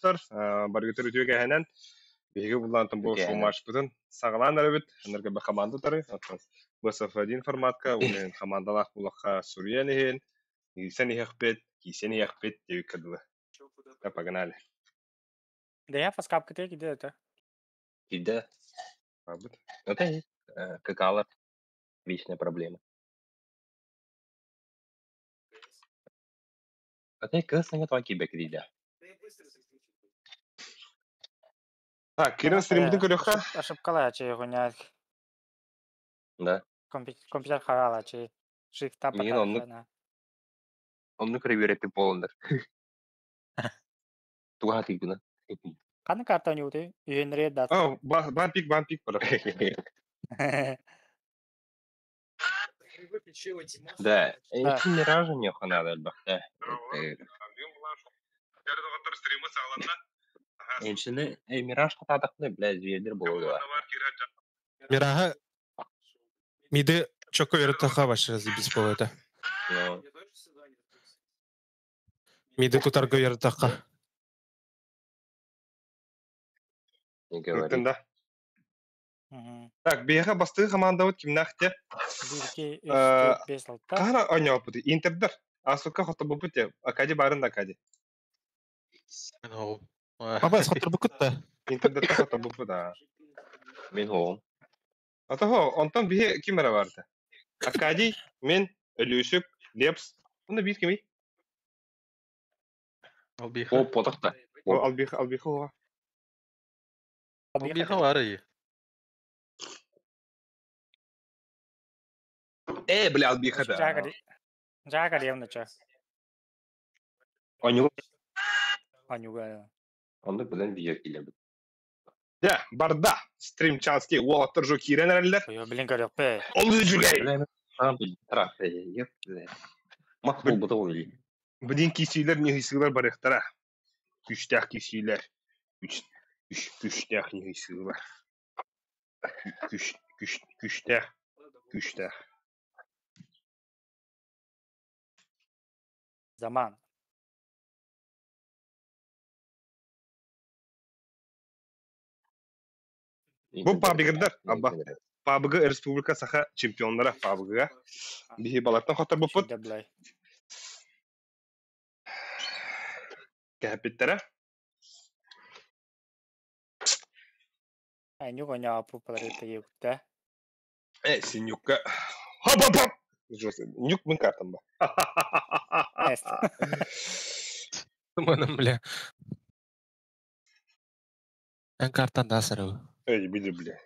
Тохтор баргытыр үтүө кэһэнэн биһиги буллаантан бу шоу-матчпытын саҕалаан эрэбит. Анарга бе команда тары. Оттон БСФ1 форматка уонна командалаах булахха суруйан иһин, исэн иһэхпит, кисэн иһэхпит диэбиккэ дылы. Да, погнали. Да я фаскапкыта киде это. Киде. Бабыт. Это какала вечная проблема. А ты кыз саҥа киирбэккэ дииллэр. Так, кирин стримбитин көрүөххэ. Ошибкалаачы хуйня. Да. Компьютер харалаачы. Шифта Миигин оннук оннук эрэ үөрэппит буоланнар. Туга сатыыргына. Ханна карта оонньуутуй? Үһүннэри дат. О, бан пик, бан пик барар. Да, эти миражи миэхэ надо элбэхтэ. Энчини мираж хатаатахпына, бля, звердер буолуо. Мираһа миды чокко үөрэттэххэ вообще заебись буолуо этэ. Ну, Миды тутарга үөрэттэххэ. не говори. Ыттын да. Так, биһиэхэ бастакы командабыт кимнээх те? 1, 2, 3, 4, 5, 6. Хаһан оонньообуппутуй? Интердер. Аасукка хотторбуппут те. Акади баарын да Акади. Ну, Папа, хотторбуккут да? Интердерте хотторбуппут аа. Мин хоҕум. Отого, онтон биһи ким эрэ барда? Акадий, мин, Өлүүсүк, Лепс. Онно биир кимий? Албиха. О, потох да. О, Албиха, Албиха уоҕа. Албиха баар ый. Бля, Албиха да. Жака Левна ча. Онньуга Анюга. оннук билэн видео киилэбит. Дьэ, барда. Стрим чански уолаттар жо киирэн эрэллэр. Ой, блин, көрүөхпэ. Ол үчүгэй. Бля, Мах буолбута ол или. Билин киирсиилэр, ньыһыйсыылар барыахтара. Күүстээх киирсиилэр. Күш, күш, күштээх ньыһыйсыылар. Күш, күш, күштээх, күштээх. Заман. Бу пабигырдар, абба. Пабыгы Республика Саха чемпионнара пабыгыга. Биһи балартан хотторбуппут. Даблай. Кэһэппиттэрэ. Анюга ньаапу паларыта юкта. Синюкка. Хоп-хоп-хоп! Нюк мин картам ба. Эс. Туманым, бля. Эн картан да сарыы. Эй, били, бля.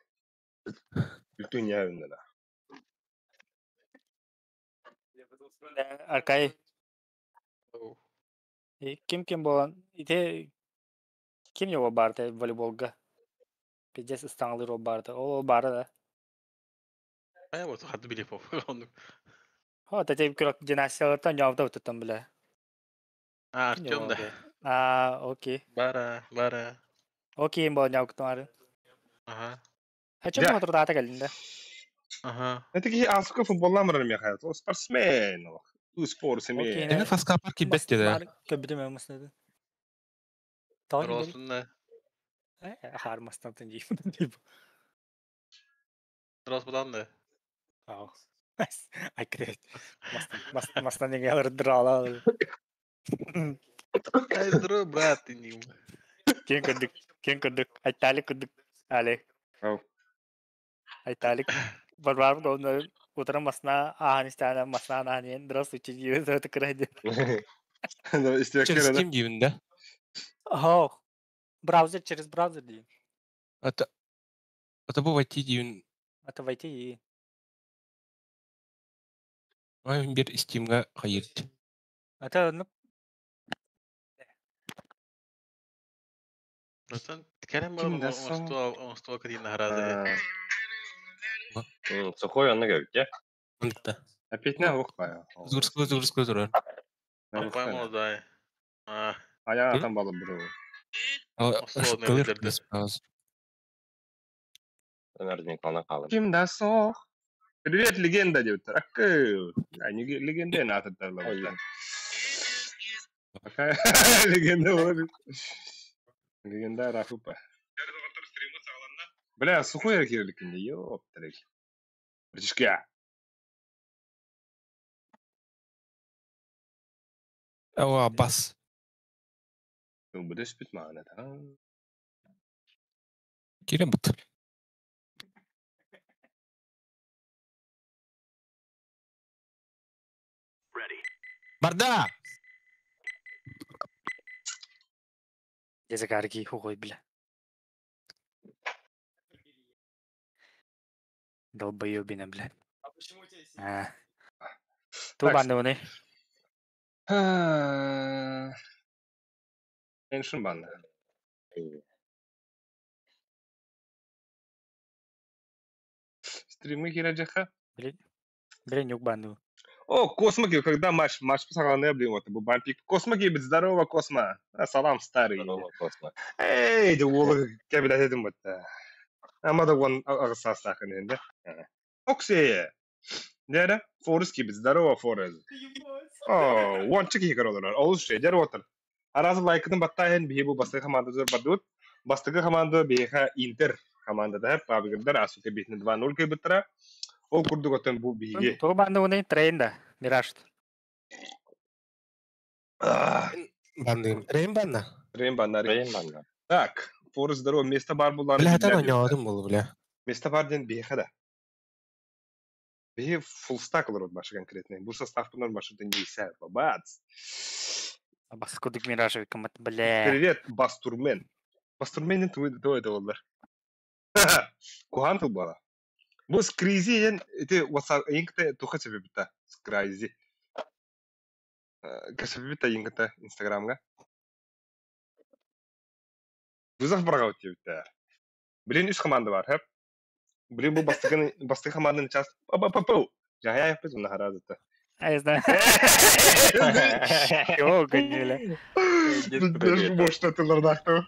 Бүтүн яавыннара. Аркай. Ким ким болан? Ите ким его барда волейболга? Пиздец ыстаҥалыыр ол баарда. Ол ол баара да. Хайа вот харды билип оннук. О, тэтэ күрэх династиялартан дьаабыта бутуттан бля. А, Артем да. А, окей. Бара, бара. Окей, бол ньаукутумары. Ага. Хачым Да. мотурдаата кэллин да. Ага. Это киһи аасукка футболлаан барар миэхэ. Ол спортсмен. Спортсмен. Окей. Эми фаскапар киирбэт диэтэ. Көбүтүм эмасныды. Тоҕо Росун да. Хармастан диибин. Рос булан да. Айкырет. Мастан неге драла. Ай, здорово, брат, ты не. Кен көрдүк, кен көрдүк. Айталик көрдүк. Але. Ау. Айталик. Барбар гонна утром масна ахан истана масна ахан здравствуйте это крайне. Через Steam диибин да? О, браузер через браузер диин. Это это бу войти диибин. Это войти и Ой, бир Steamга хайырт. Это ну Братан, кэлэн Ким баран да сон. оҥостуо кэтиин наһараада. Сухой онно көрбүтэ. Оннукта. Опять на ухпа. Зурскую, зурскую турар. Опай молодая. А, А я там балым бро. Ословный Ошибкалыр билэрдэ. Өнөрдүн кална хаалым. Ким да сох. Привет, легенда диэбиттэр. Акы. Они легенда наатырдар. Легенда болар. Легендар Ахупа. Бля, сухой кириликинде, ёптарей. Братишка. О, Аббас. Будешь пить мана, да? Кирен бут. Барда! Дезагарги хугой, бля. Долбоебина, бля. А. Ту Так. банды Эншин банна. Стримы кирэджаха. Бля, нюк банду. О, Космо, когда матч, матч пасағаны, блин, вот, бу бампик. Космо бит, здорово, Космо. А, салам, старый. Здорово, Космо. Эй, де уолы кәбіләт едім бітті. Ама да он ағысасақын енді. Оксе. Дәрі, Форест кебіт, здорово, Форест. О, уончы кейкер олар. Ол шедер отыр. Аразы лайкының баттайын бейі бұл бастығы команда зор бардуыт. Бастығы команда бейха Интер командада пабигырдар асуке бейтіне 2-0 кебіттіра. Ол күрдік отын бұл бейге. Ту банды уны трейн да. Мираж. Банды. Рейн банна. Рейн баннары. Рейн банна. Так, Форест здорово, место бар булар. Бля, это ойнадым был, бля. Место бар ден бейха да. Бейхе фулстак олар башы конкретный. Бұл состав бұнар башы ден бабац. Баскудык Миражевый комат, бля. Привет, Бастурмен. Бастурмен твой это олар. Кухан тыл бала. Бу скризи ен эти WhatsApp инкте туха себебита скрайзи. Касебита инкте Инстаграмга. Вызов барга өтебиттер. Блин, үс команда бар, хэп. Блин, бу бастыгын бастыгы команданы час. Па-па-па. Жая япыз уна харазыта. А я знаю. Чего гонили? Даже мощно ты лардахту.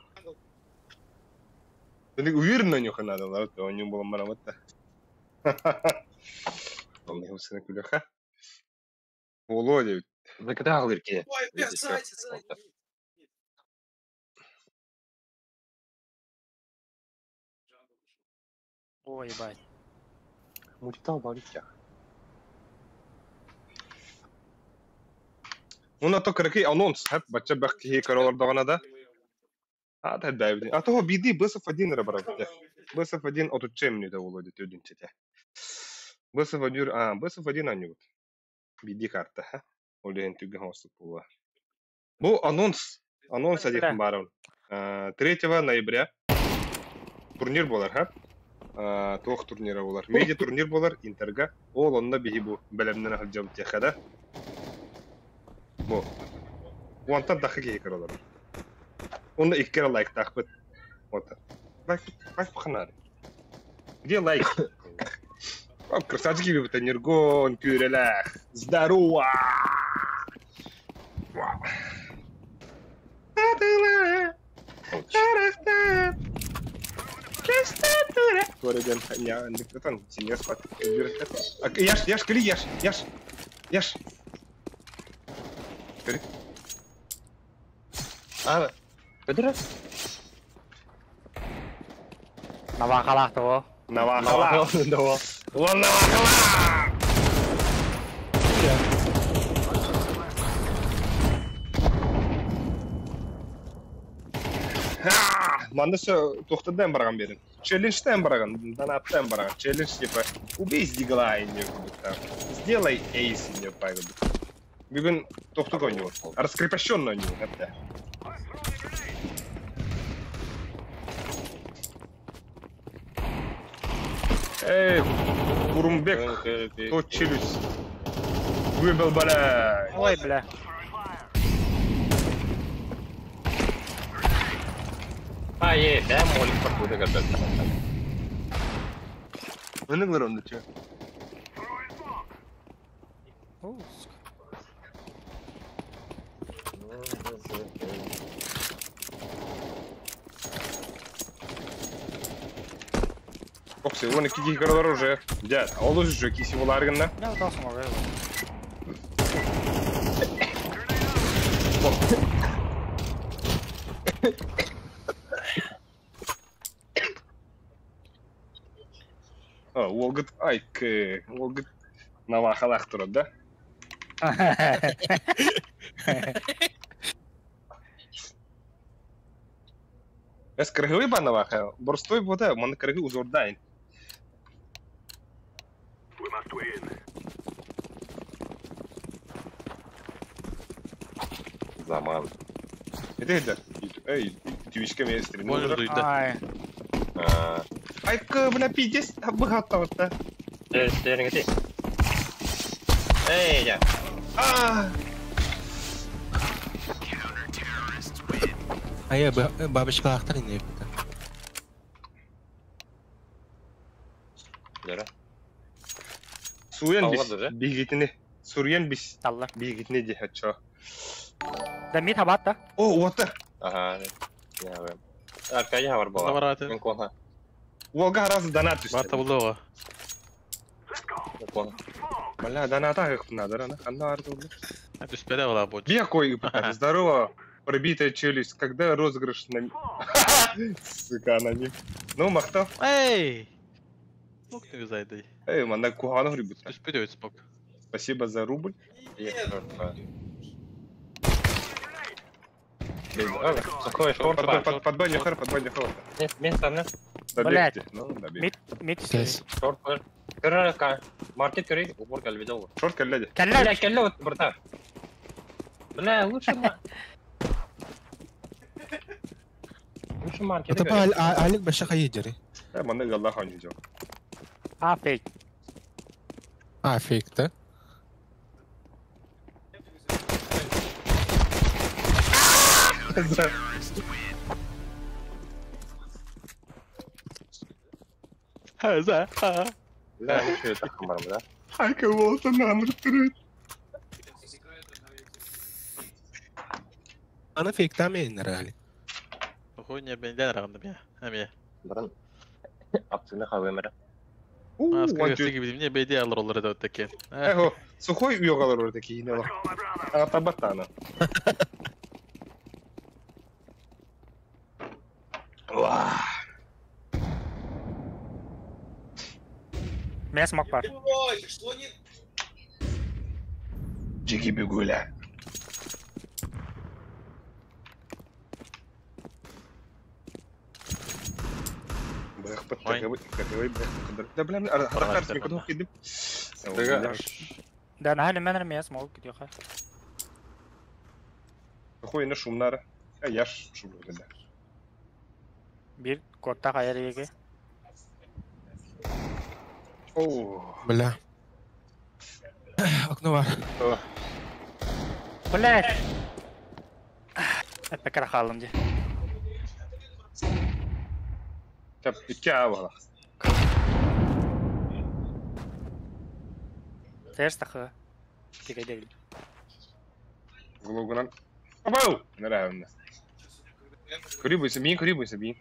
Ты уверен на нюха надо, ладно, он не был мараматта. Он не усына күлөха. Володя. Закада алырки. Ой, бля, сзади, сзади. Ой, ебать. Мультал баритях. Уна то кыракый анонс, хэп, бача бах кихи королар дагана да. А, та дайвди. А того биди бысов один рабараб. Бысов один от чем не да Володя төдүн чете. Бысов один, а, бысов один анют. Биди карта, ха. Олен түгө хостук була. Бу анонс, анонс Бля. один барон. 3 ноября турнир болар, ха? Туох турнира болар. Медиа турнир болар, Интерга. Ол онна биһи бу бэлэмнен ахылдьабыт тиэхэ да. Бу. Уонтан дахы киһи көрөлөр. Онно иккere лайк тахпыт. Вот. Лайк, лайк паханары. Где лайк? О, красавчики вы это нергон, кюрелях. Здорово! Вау. Яш, яш, кали, яш, яш, яш. Кали. А, Көдөрө? Навахалах того. Навахала. Навахала. Вон навахала! Манна все тухтадан барган берин. Челленджтен барган, донаттан барган. Челлендж типа убей с дигла и не там. Сделай эйс не пайгу. Бүгүн тохтук ойнуу. Раскрепощенно ойнуу, хәтта. Эй, Курумбек, то челюсть. Выбил, бля. Ой, бля. А, е, бәм молик паркуда көрдө. Мені глырымды че. О, сука. Окси, вон iki кихи уже. Дядь, ол уже киси буларгынна. Бля, удался могу. Уолгут айкы, уолгут навахалаах турар да? Эс кыргыбый ба наваха, борстой бода, маны кыргы узордайн. Заман. Это это. Эй, твичка меня стрельнула. Можно дуйда. Ай. Айкы, бля, пиздец, быхаттабытта. Тереңети. Эй, я. А! Ая, бабочка ахтар не это. Дера. Суян бис, Алла да? бигитини. Сурьян бис, Алла. бигитини ди хачо. Да мид хабат да. О, уота. Ага. Я. Аркадий хабар була. Бараты. Мен кона. Уолга раз донат түстэ. Барта булдуга. Кона. Бля, доната их надо, рано. Ханна артулы. Түспеде була бу. Бекой, здорово, пробитая челюсть. Когда розыгрыш на... Сука, аноним. Ну, махтал. Эй! Смок ты зайды. Эй, манна кухану грибут. Түспеде өт смок. Спасибо за рубль. Сухой шорт. Под баню хар, под баню хар. Нет, место, нет. Добегте. Ну, добегте. Мид, мид. Здесь. Шорт. Кыры, маркет кыры, уборка видел. Шорт калляди. Калля. Бля, калля вот, брата. Бля, лучше Лучше маркет. Это по Алик башаха едери. Э, манна Аллаха не делал. А, фейк. А, фейк, да? Бля, лучше это хамарм, да? Айка волта на Ана фейк там и нарали. Хуйня бенден рагындым я. Әме. Бран. Апсыны хавемера. Аскы gibi не беди алыр олар да өттекен. Эхо, сухой уйогалар орда кийин ала. Ата батана. Меня смог пар. Джиги бегуля. Да бля, Да, на мен меня смог где-то. Хуй на шумнара. А я ж шумлю, да. Бир котта кайыр О, бля. Окно var. Блядь. Опять крахалым де. Так, икки ава. Терс тахы. Тиге дегил. Глугунан. Абау! Нравится. Курибуйся, бин, курибуйся, бин.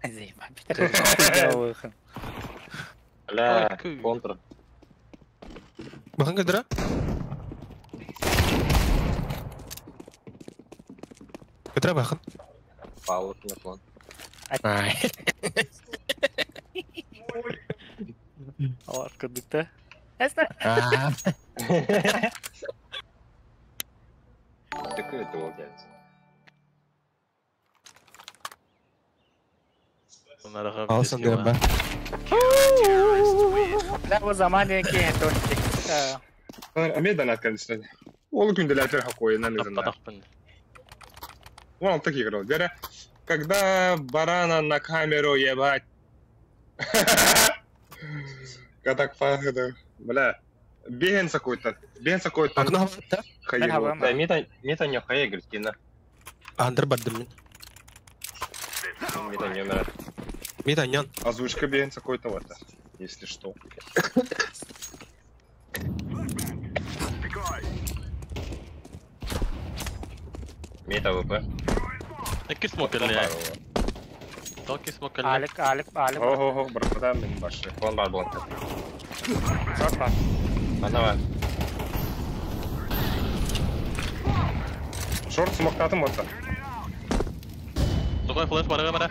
Заебать. Бля, контр. Бахан кыдыра? Кыдыра бахан. Пауза на план. Ай. Алар кыдыкты. Эсне. Такой это получается. Алсын деп ба. Бля, бу заман ки только. Амедан аткан Ол күнделәтер хакойынан изына. Вон так играл. Когда барана на камеру ебать. Как пахнет. Бля. Бенса какой-то. Бенса какой-то. Окно да? Хайро. Да, мита, мита не хай, Кристина. Андер бардым. Мита не умирает. Мита нян. Озвучка Бенса какой-то вот. Если что. Мита ВП. Икки смок эле. Токи смок эле. Алик, алик, алик. Ого, братан, мен башы. Вон бар был. Шорт бар. Ана Шорт смоктатым отта. Сухой флеш бар, бара.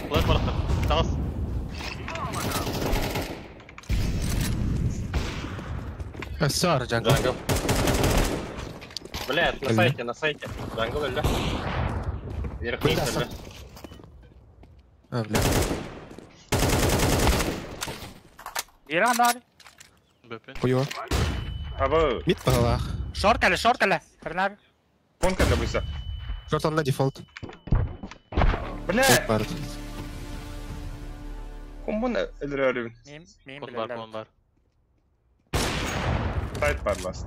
Флеш бар. Тагыз. Сар, jungle. Jungle. Блядь, на сайте, на сайте. Jungle өллө. Верхний өллө. А, бля. Иран бар. Хуё. Аба. Mid балах. Шорт әле, шорт әле. Хернар. Кон кәллә буйса. Шорт на дефолт. Бля. Бар. Ком буны өлөрөрүн. Мин Кон бар, кон бар. Сайт бар ласт.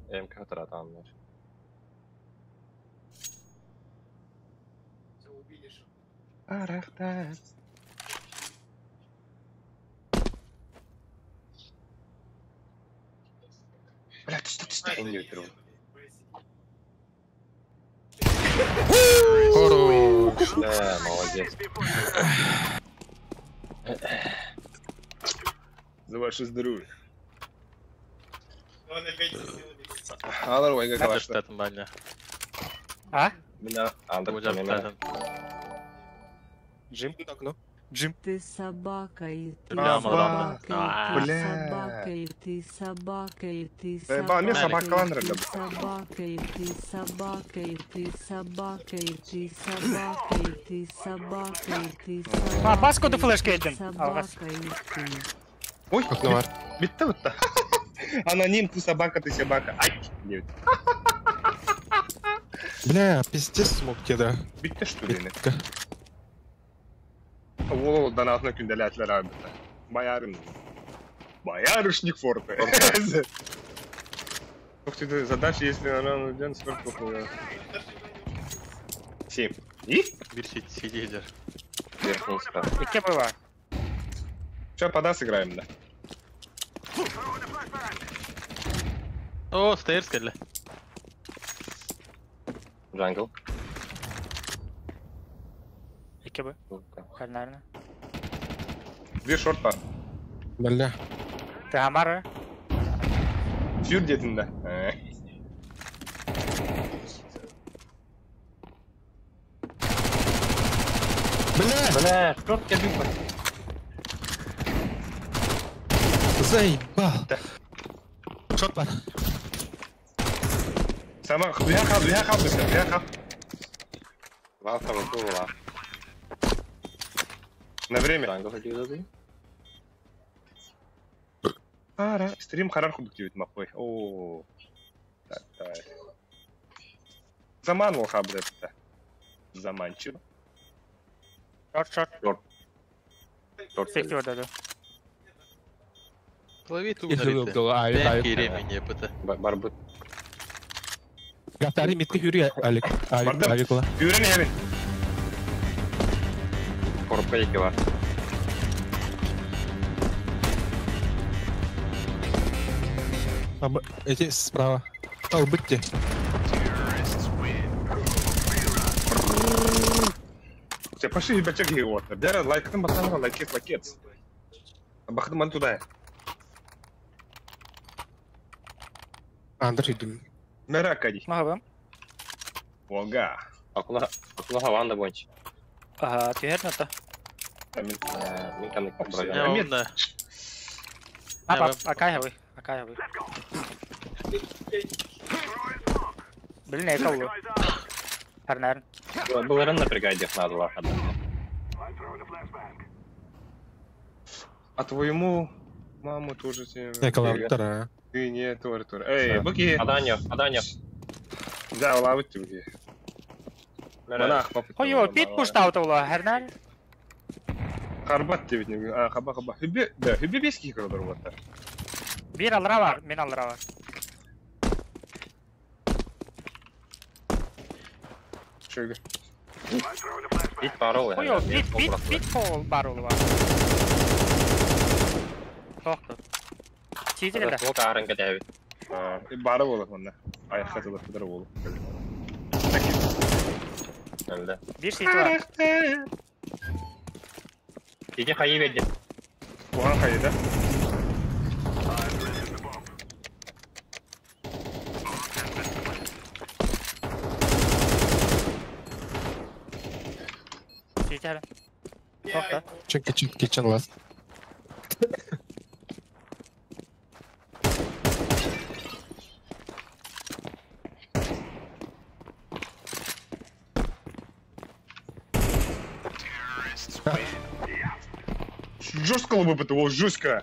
МК таратаннар. Арахтар. Бля, түстө, түстө. Энди өтүрүм. Хорош. Да, молодец. За ваше здоровье. Алар ойга калашты. Жаптатын баня. А? Мына андыр Бу жаптатын. Джим. Окно. Джим. Ты собака и ты Бля, собака, и ты Бля. собака, и ты собака, и ты Ба, мен собака, собакаланыр и ты эле. собака, и ты собака, и ты собака, и ты собака, и ты собака, и ты А, баско собака, ду и флешка ты едем. Алгас. собака, и ты. Ой, Окно бар. битте битте. Аноним, ты собака, ты собака. Ай! Девять. Бля, пиздец смог деда. Битте что ли? Битка. Ол донатны күндәләтләр abi. Боярин. Боярышник форте. Ух ты, задача, если она день сверху. 7. И? Бир сиделер. Верхний справа. Ике было. Че, пода сыграем, да? О, stairs келле. Jungle. Ике бу. Хернарны. Бир шорт бар. Бля. Ты амар. Жүр дедин да. Бля! Бля, шорт кәбик бар. Заебал. Да. Шорт бар. Сама, бия кал, бия кал, бия кал. Валка выкула. На время. Jungle хотел Ара, стрим харар худук диют мапой. О. Так, так. Заман ол хабыр это. Заманчиво. Шорт, шорт. Шорт. Секти вода. Лови ту Если нарите. Ай, ай. Кире ПТ. Барбыт. Гатари митки хүрү алик. Алик, Бардым. аликла. Үйрен эбин. Коробка екі бар. Эти справа. Ал, бытте. Все, пошли, бачок его. Бера, лайктын батанга, лайкет, лайкет. Бахтым ман туда. Андр идем. Мера кади. Махабам. Ога. Акула, акула хаванда бойынша. Ага, ты херната. Амин. Мен кәмдік Я Я Мет. онда. Апа, акай хавы. Акай хавы. Блин, эка улу. Хернарн. Быларын напрягать деп надо лаха. А твоему маму тоже тебе. Эколаптора. Ты не тур тур. Эй, буки. Аданьо, Аданьо. Да, лавыт тебе. Монах папа. Хойо, пит пуштаута улу. Хернар. Харбат тебе не. А, хаба хаба. Хүбе, да, хүбе бески кырдыр вот. Бир алра бар, мен алра бар. Шөйгө. Бит бар ол. Хойо, бит, бит, бит пол бар улу бар. Тоқты. Тиздер Ол арын кәдәбі. Бары болот мында. Аяққа тылып кыдыр болот. Әлді. Бир сити бар. Иди хайы берді. Буған қайда? Сити ары. Тоқты. Чек, чек, kitchen last. Жестко лобы его, жестко.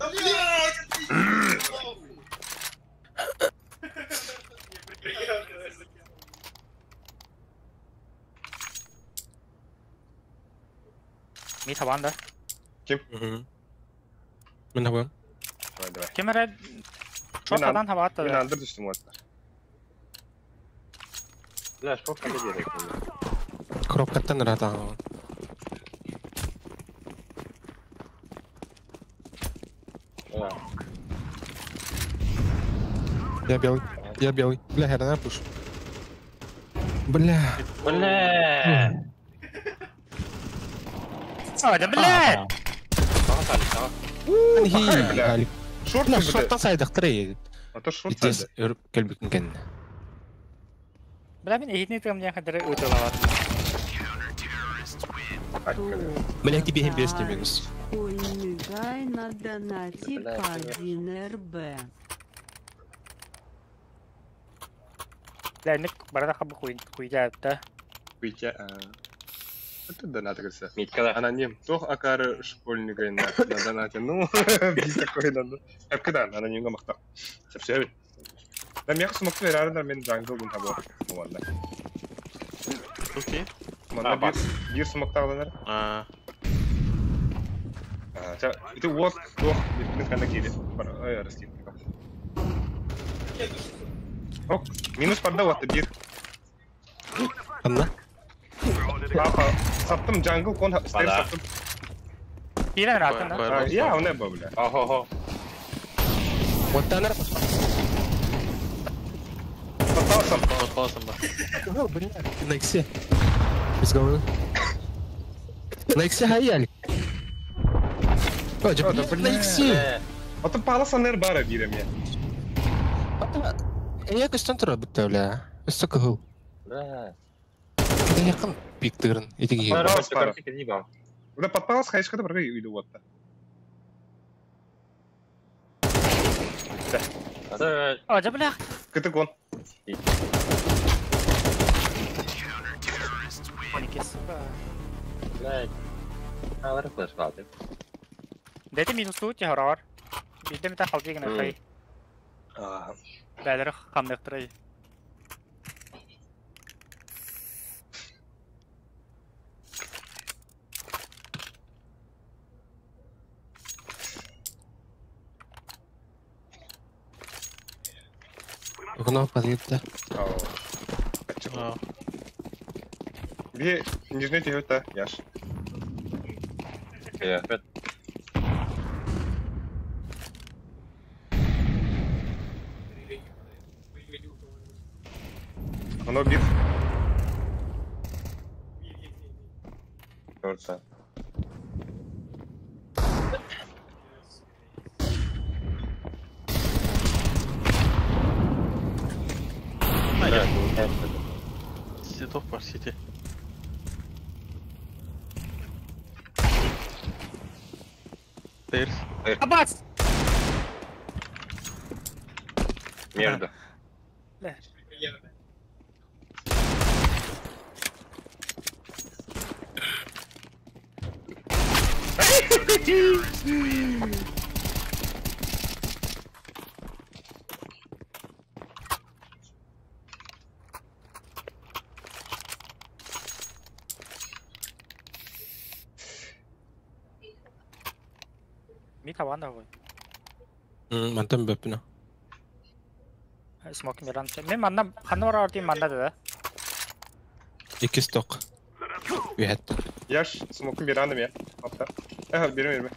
Ми табан да. Ким? Мен табам. Давай, давай. Ким эрэ шортадан табаатта Мен да. андыр түстүм уотта. Бля, шорт қандай керек? Коробкаттан ыраатаҕын. Я белый. Я белый. Бля, херня пуш. Бля. Бля. А, да блядь! Бля. Шорт Бля, шорттан сайдахтыр. А то шорт Итес сайды. өрүп келбитин кэннэ. Бля, мин эһитини тыам диэн хадары ыытылабат. Бля, тебе без не минус. Школьный на донате Бля, по 1 РБ. Бля, ник барада хабы хуй хуйдя да. Хуйдя. Это донат говорится. Митка да. Аноним. Тох акары школьника на донате. Ну, без такой надо. Эпкедан, анонимга мактап. Сөпсөбүт. Да мех смокты верарындар мен джангл дин табор. Ладно. Окей. Манна бир бир смоктагылар. А, А, это вот тох бир канда кири. Бар, ай, раски. Ок, минус парда вот бир. Анна? Папа, саптым джангл кон стейр Бада. саптым. Киирэн ыраатын да. А, Я, он не бля. Ахо-хо. Оттан Попался. Попался ба. Бля, на иксе. Без головы. На иксе хаяли. О, да, на иксе. Потом паласа нер бара бирем я. Я көстөн тура бітті, бля. Өсті кығыл. Бля. Кеде якын пиктырын. Итиги. Палас пара. Пара. Да подпалас хайшка да барга үйдү вот. А, да бля. Кытык он. Оники, сука. Блядь. Алар флеш қалды. Дәти минус тут тихорор. Бидде мета халдыгына хай. Бәлер хамнықтыры. Окно подъедет. А, Би нижний тегөтө яш. Я. Оно бир. Көрсө. Сити бар сити. Терс. Абац! Между. Бля. Ми табан да ғой. Мантан бөппүнө. Смок миран. Мен манна ханна бар артын манна да. Икки сток. Үйәтті. Яш смокун бир андым я. Апта. Э, берме берме.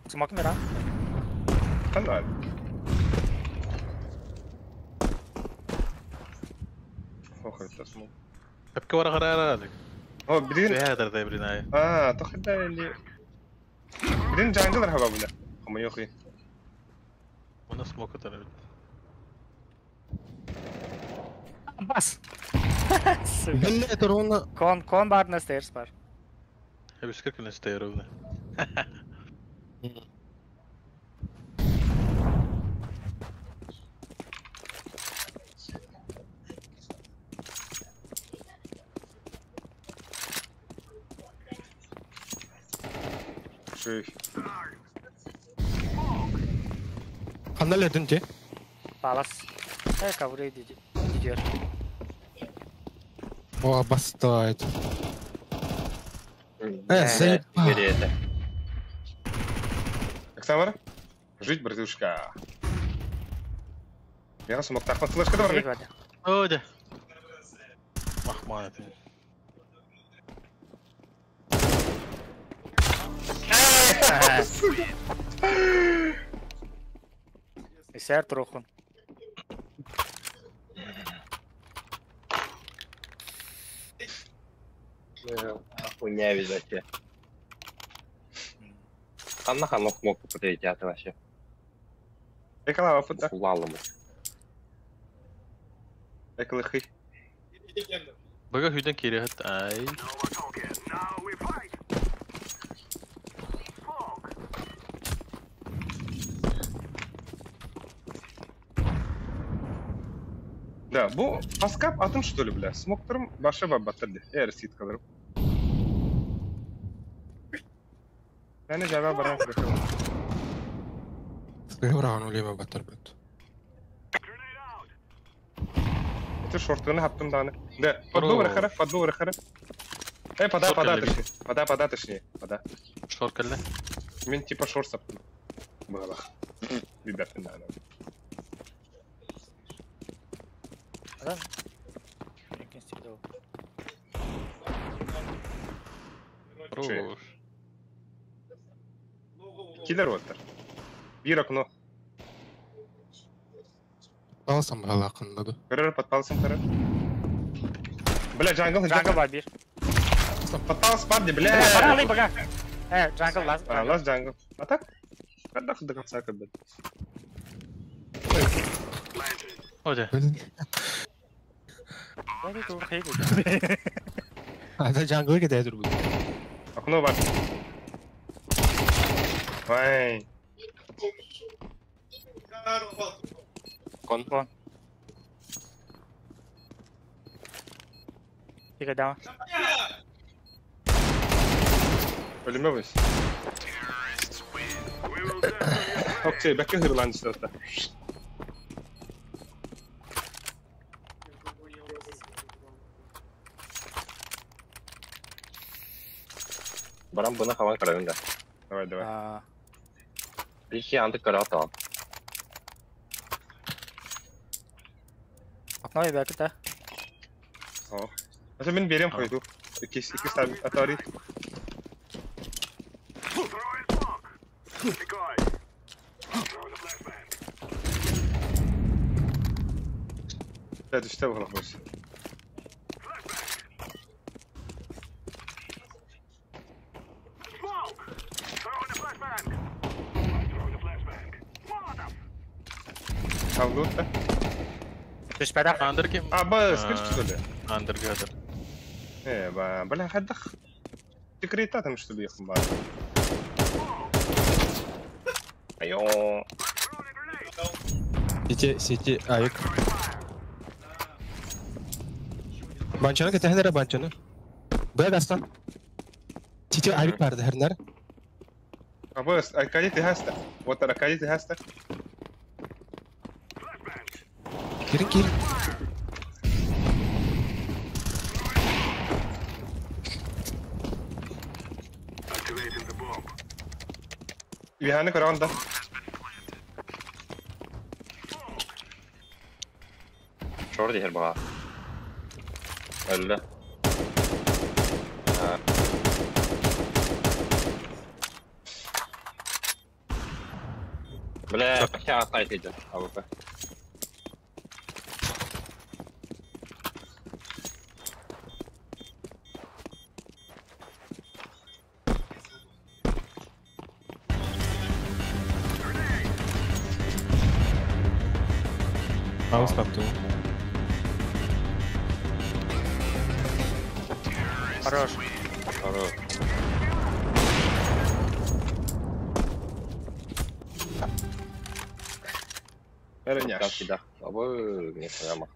Смок миран. Кандай? Ох, это смок. Әпке бара қарай О, бирин. Бәдір да бирин ай. А, тохда или. Бирин джанглер хаба бля. Хама йохи. Оны смок атар. Бас. Сука. Бля, это ровно. Кон кон бар на стейрс бар. Әбіскер күні стейр ровно. Ханна ледин те? Палас. Ковры дидер. О, бастает. Заебал. Оксана, жить, братушка. Я смог так вот флешка давай. О, да. Махман это. Сэр Трохун. Хуйня вообще. Ханна ханок мог подойти вообще. Экала фута. Улалым. Экалыхы. Бага хүден кире ай. Да, бу паскап атым что ли, бля? Смокторым башы баттырды. Ситкаларым. Мен жаба барам крышым. Сыгран улема баттыр бит. Это шортыны хаптым даны. Да, подбор хара. Пода, точнее. Пода, точнее. Пода. Шорт кэллэ. Мен типа шорт саптым. Было. Ребята, надо. Да? Хорош. Киллер оттар. Бир окно. Паласам галакында. Көрөр подпалсам көрөр. Бля, джангл, Джангл бар бир. Подпалс бар, бля. Бара бага. Джангл лаз. А, лаз джангл. А так? Когда до конца как бы. Оде. А это джангл где дыр бу. Окно бар. Ай. Кон. Кон. Тихо, дама. Ölüme bas. Okey, бәкке hırlan işte. Барам бұны хаван карабын да. Давай, давай. Бихи андык карата. Окно и бәкке та. О. Asa мен берем койду. Iki атари. Да, түштө болот болсун. Калды да? Түшпәдә. Андыр ким? А, ба, скрипт что ли? Андыр гадыр. Бля, хаддах. Секрета там что ли их бар. Айо. Сити, авик. Банчаны кетехнер банчаны. Бля, дастан. Сити авик барды хернер. А бос, Аркадий ты хаста. Вот Аркадий ты хаста. Кирин, кирин. Виханы коранда. Шор дихер бага. Өллө. Бля, я сайт идет. АВП. Аус тапту. Хорош. Хорош. Эреняш. Да. Абы, не прямо.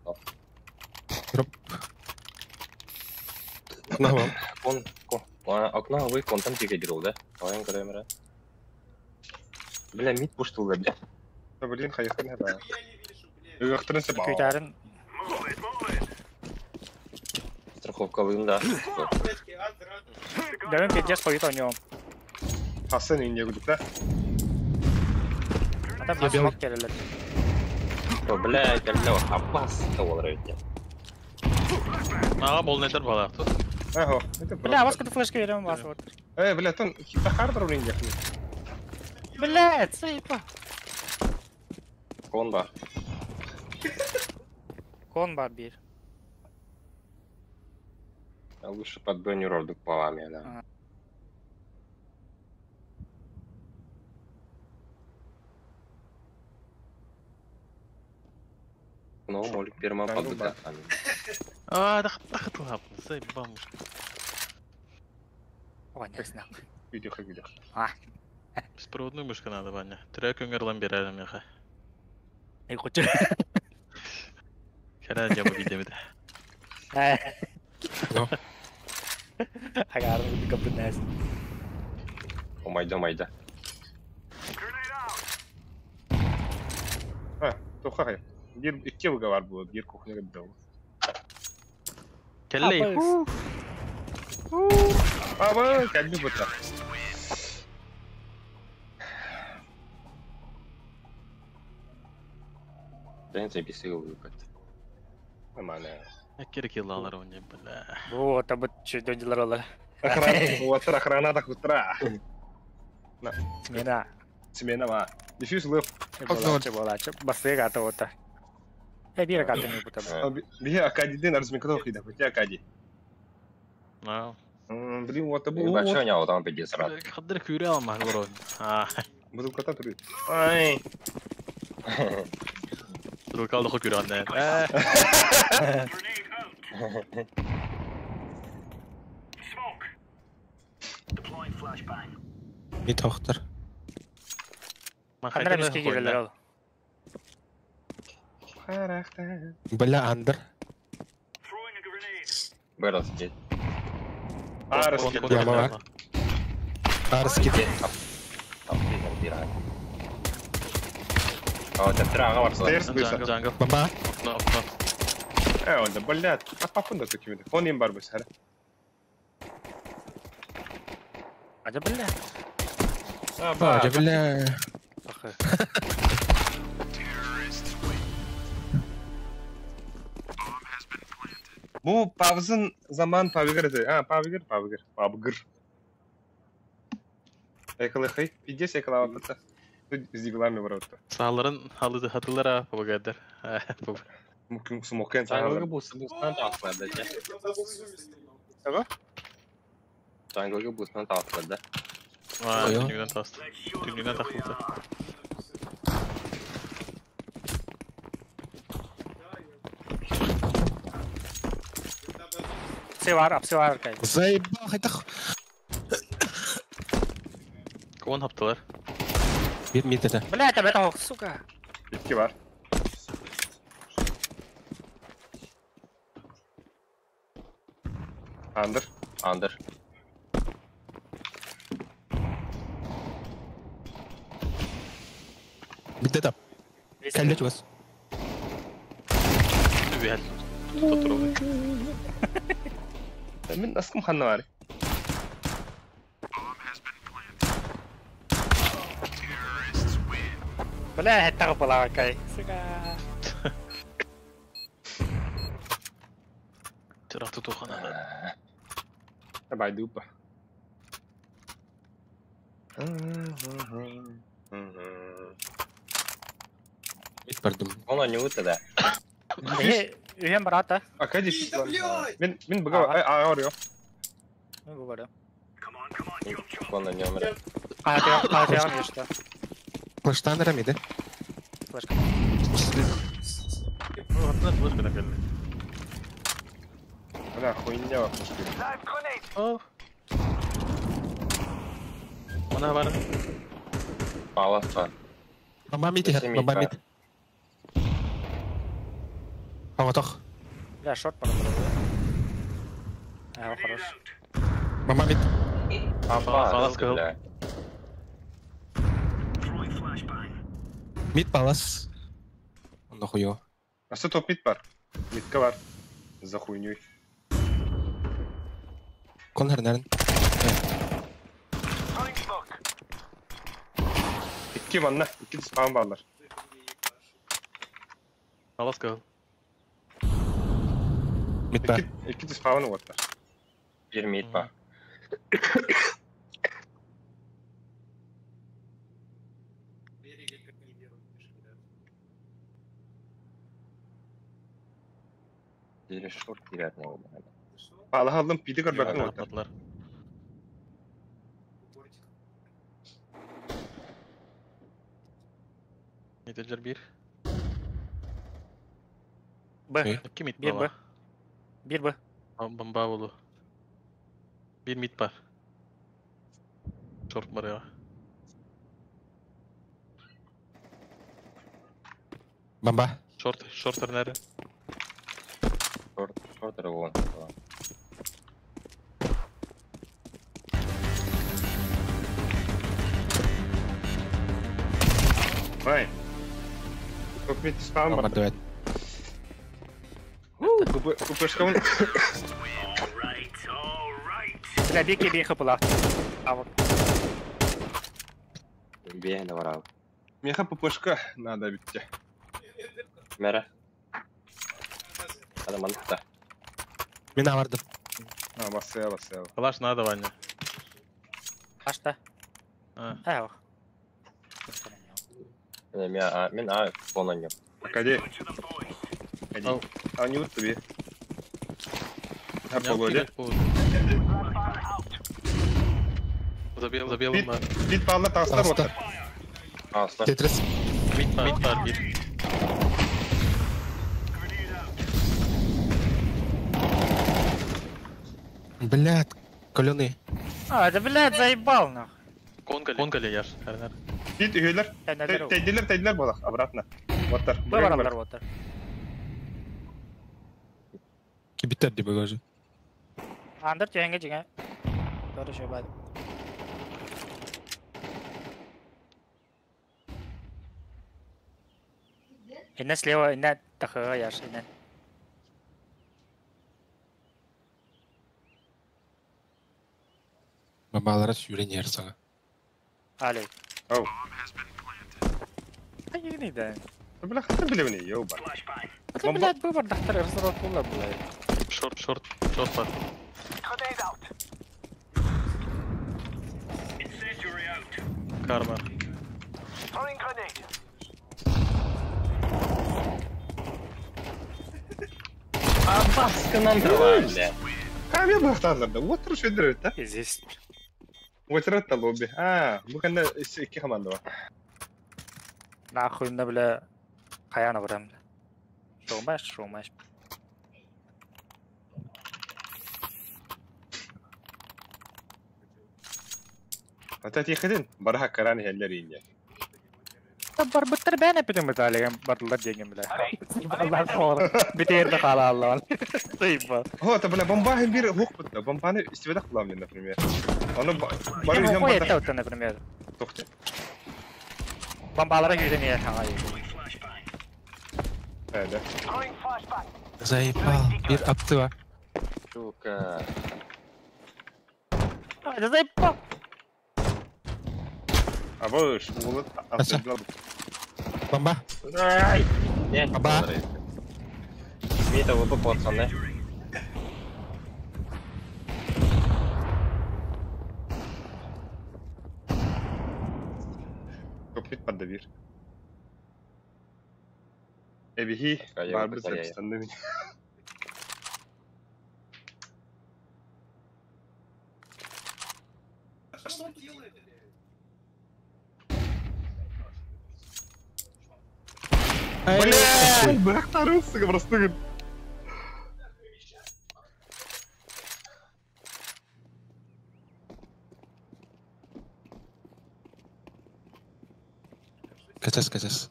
На вам. Кон, кон. Окно вы контам тиге да? Давай камера. Бля, мид пуштул, бля. Да блин, хайхтан это. Ыгахтырын сеп. Күтәрін Страховка лын, да. Дәвен пиздец қойып ойнауым. Хасын инде гүдүк да. Ата Я белый. смок келелер. О, бля, кәллә апас тавалар өтте. Ага, бол нетер бала. Тут. Ахо, это Бля, вас куда флешка берем вас вот. Э, бля, тон хардер блин дек. Бля, цейпа. Кон бар. Кон бар бир. А лучше под броню ордук палами, да. Ну, молик перма Jungle под бар. А, да тахтылап. Заебал. Ой, не знаю. Видео видео. Беспроводную мышку надо, Ваня. Трек өңгерлан берәлем яха. Эй, хочу. Кәрә жабы бидемеді. Ну. Агарны капынас. Омайда, омайда. А, тоха хай. Бир икки выговор было, бир кухняга дал. Кәллей. А, ба, как бы бута. Да не записывал выпад. Нормально. Әккер киллалар оны, бля. Вот, а вот что делала. Охрана, вот охрана так утра. Смена. Смена ма. Дефьюз лып. Болачы, болачы. Басы гата ота. Э, бир гата не бута. Бие Акади ден арзмикадов хида, хотя Акади. Ну. Блин, вот это было. Вообще у него там пиздец рад. Хадыр күрә алма, город. А, Буду кота туры. Ай. Рукалды күрә анда. Мид хохтар. Андра миске кирелер ол. Харахта. Бля, андер. Бэрл сидит. Арс. Яма бар. Арс кит. А, вот это ага бар. Стерс быса. Джангл, джангл. Бомба. Окно, окно. Э, он да, блядь. А папа да такими. Он им бар быс, Ажа бля. А, бля. Бу павзын заман павигр это. А, павигр, павигр, павгр. Экалы хай, пиздец экала вапыта. Тут с диглами ворота. Сааларын халыды хатылар а, пабагайдар. Смокен Джанглга бустан тағыслар да. Ага. Джанглга бустан тағыслар да. А, Ой, түнігінен тасты. Түнігінен тақылды. Апсы бар, апсы бар кай. Заебал, хайтах. Кон хаптылар. Бир мид это. Бля, это бля, сука. Икки бар. Андер. Андер. Мид это. Кәлле чугас. Түбәл. Татуров. Мин аскым ханна бар. Бля, это была кай. Сука. Тырақты тоқанады. Давай дупа. Мид бардым. Он они вот да. Үйен барата. Акади. Мин мин бага а а Ну, говорю. Кон на нем. А, ты, а, ты, а, что? Флештан миды. Флешка. Хатына флешка да келді. Бля, хуйня вообще. О. Мына бар. Палас бар. Бомба мид, бомба мид. Хаватах. Бля, шорт пора. А, хорош. Мама мид. Палас, кыһыл. бля. Мид палас. Он дохуё. Асы топ мид бар. Мидка бар. За хуйней. Кон хернерин. Икки манна. Икки спам барлар. Палас кыһыл. Мид бар. Икки спамын уоттар. Bir mid бар. Biri short girер ne oldu? Палаһ алдым, пиди көрбөтүн уоттар. Атмадылар. Нетеджер bir. Б. Окей. İki mid Bir B. baba. Bir Б. Бомба болу. Bir mid бар. Short бар ya. Бомба. Short, short nere? Short, short era болған. Вай. Топ мид спам Бомба бар. давай. Купешкабын. Бля, беке бе хапыла. А вот. Бейхне бар abi. Меха ППшка надо битте. Мәрі. Адам анықта. Мен авардым. А, басыя, басыя. Калаш надо, Ваня. Ашта. А. А, ох. Мен а, мен а фон ойнап. Акади. Акади. Ау. А не вот тебе. А Не полуде. алып келет За белым бар. Бит пална тастар Таста. оттар. Асла. Тетрис. Mid бар, mid бар bir. Блядь, каленый. А, да блядь, заебал нах. Конкали. Конкали яш. Хернер. Бит үйелер. Тейдилер, тейдилер болақ, обратно. Оттар. Б баралар оттар. Кибитер деп уже. Андыр түйенге жеңе. Doğru şey бады. Инна слева, инна тахыга яш, инна. Бомбалара сүйрен ерсаңа. Али. Ау. Ай, не да. Бля, хаты билебини, йоу бар. Это, блядь, выбор дахтар разработала, блядь. Short, short, short бар. Карма. Баскынан тұрған, бля. Камя бахтарларда. Отыр шөдір да? Здесь. Отыр та лобби. А, бу канда икки команда бар. Нахуй, на, бля, хаяна барам. Шоумаш, шоумаш. Ата тихидин, барха каран хеллер инне. Барбыттар бәне питем биталеген барлар деген бля. Алла соғыр. Битерді қала Алла. Тыйба. О, это бля бомба бир хук бутта. Бомбаны истебедак булам мен, например. Аны бар Мен үзем қой бата. етті, например. Тохты. Бомбалара үйрене хаңа. Да. Заебал. Бир апты бар. Сука. Это заебал. А быш, улы Аса. Бомба. Ай! Не, Аба. Мид АВП пацаны. Топ мид поддавир. Эбихи, Такая барбы такая. запистанны. Бля, бырактарыбыз просто. Качас, качас.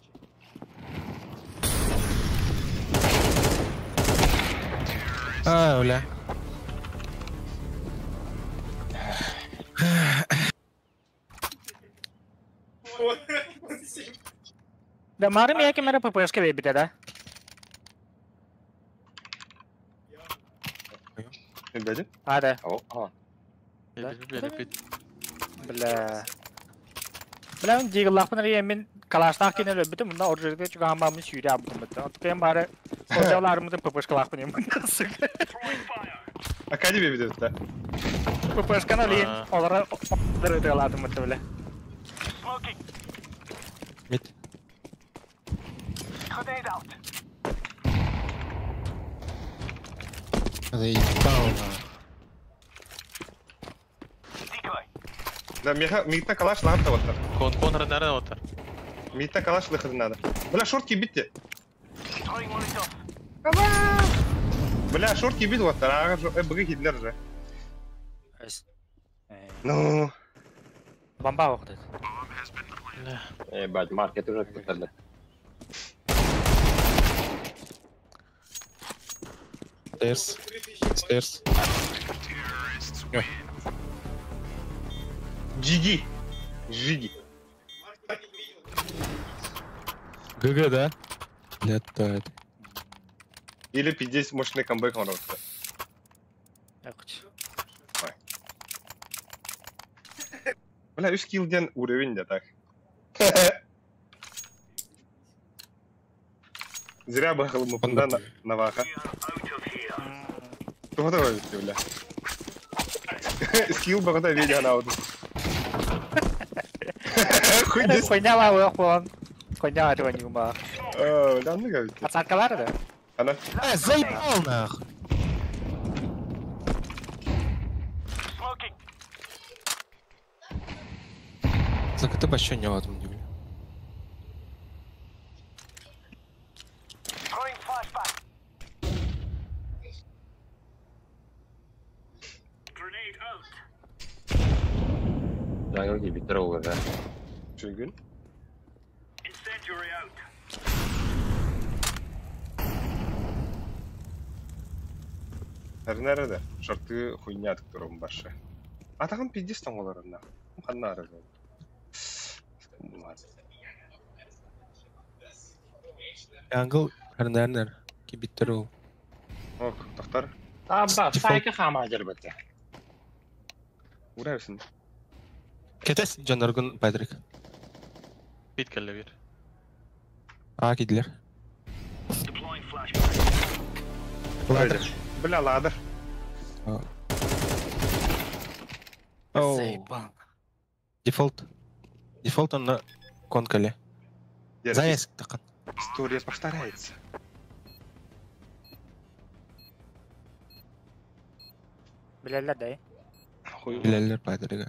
А, бля. Да мары меня кемера ППшка бэйбитэ да. Бэдин? А да. О, а. Бля. Бля, мен дигыллаахпын эрийэн мин калаштаах кине өлбүтүм, мында оржерге чугаһан баамын сүүрэ абытым бытта. Оттон бары солжаларымытын ППшкалаахпын юм. Сука. Академия бит да. ППшканы алейин, олара ытыалаатым бытта бля. Мид. Заебал на. Да, меха, мита калаш ланта вот. Кон контр наверное вот. Мита калаш лыхы надо. Бля, шортки битте. Бля, шортки бит вот, а бгы хидлер же. Ну, Бомба оқтады. Ебать, маркет уже кутали. Stairs. Stairs. Ой, GG. GG. ГГ, да? Летает. Или пиздец мощный камбэк он работает. Бля, үс килден уровень да так. Зря бахал мы панда на ваха. Кто давай, бля. Скилл багата видео на вот. Хуй здесь. Хуйня ла болан. Хуйня этого не ума. Да, ну как. Ацаткалар да? Она. Заебал нахуй! Сука, ты вообще не в этом не. Jungle gibi olur да. Çünkü. Nerede? Шорты хуйня которым башы. А там пиздец там олар на. Ханна арада. Jungle, Хернернер, кибиттеру. Ок, тохтар. Аба, сайка хама жербете. Урайсын. Кетес Джанаргун Патрик. Бит келле бир. А, кидлер. Ладер. Бля, ладер. Заебал. Дефолт. Дефолт он на конкале. Заезд такан. История повторяется. Билелер да. Хуй. Билелер Патрик.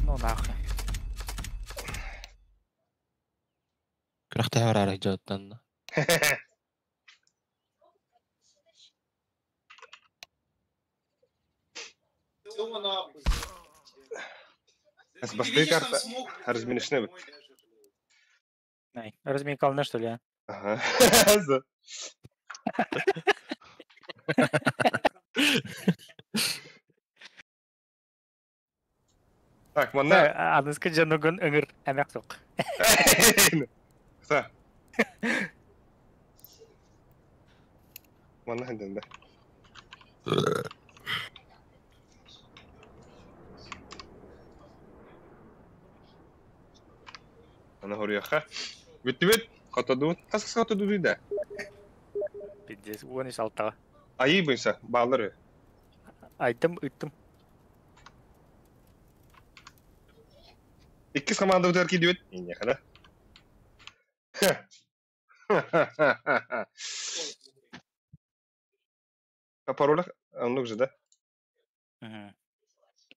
Ну нахуй. Крахта арара жаттан. Басты карта разменешне бит. Най, разминкалны что ли? Ага. Так, манна. Аныска жанугун өңір әмәк соқ. Са. Манна хенден да. Ана хорьяха. Битти бит. Хотоду. Хас хотоду да. Пиздец, уон ис алтаға. Айы буйса, баллары. Айттым, ыттым. Иккис команда өтер ки дебет. Не хана. А паролях, ну же, да?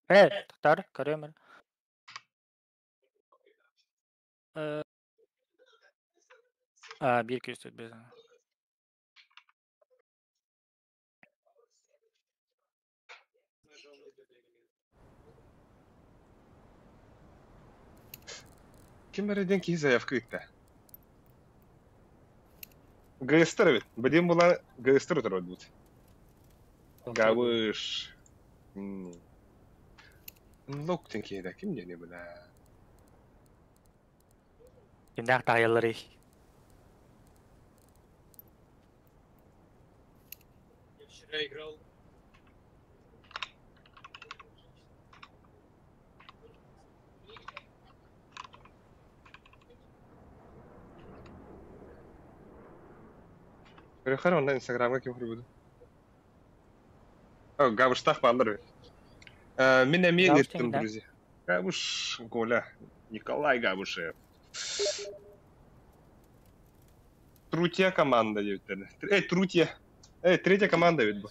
Тақтар, көремін. А, bir iki üç dört beş. Ким береден ки заявка итте? ГСТ эбит. Бадим була ГСТ утарбут. Габыш. Лок тенкеда ким дени була? Кимнээх таайалларый? Я вчера играл. Көрөхөр онно Инстаграмга ким көрбүтү? О, Габыштах баалар. Мин эмиэ Габыш ыыттым, тэҥнээх. друзья. Габыш, Коля, Николай Габышев. Трутья команда диэбиттэр. Эй, Трутья. Эй, третья команда ведь бу.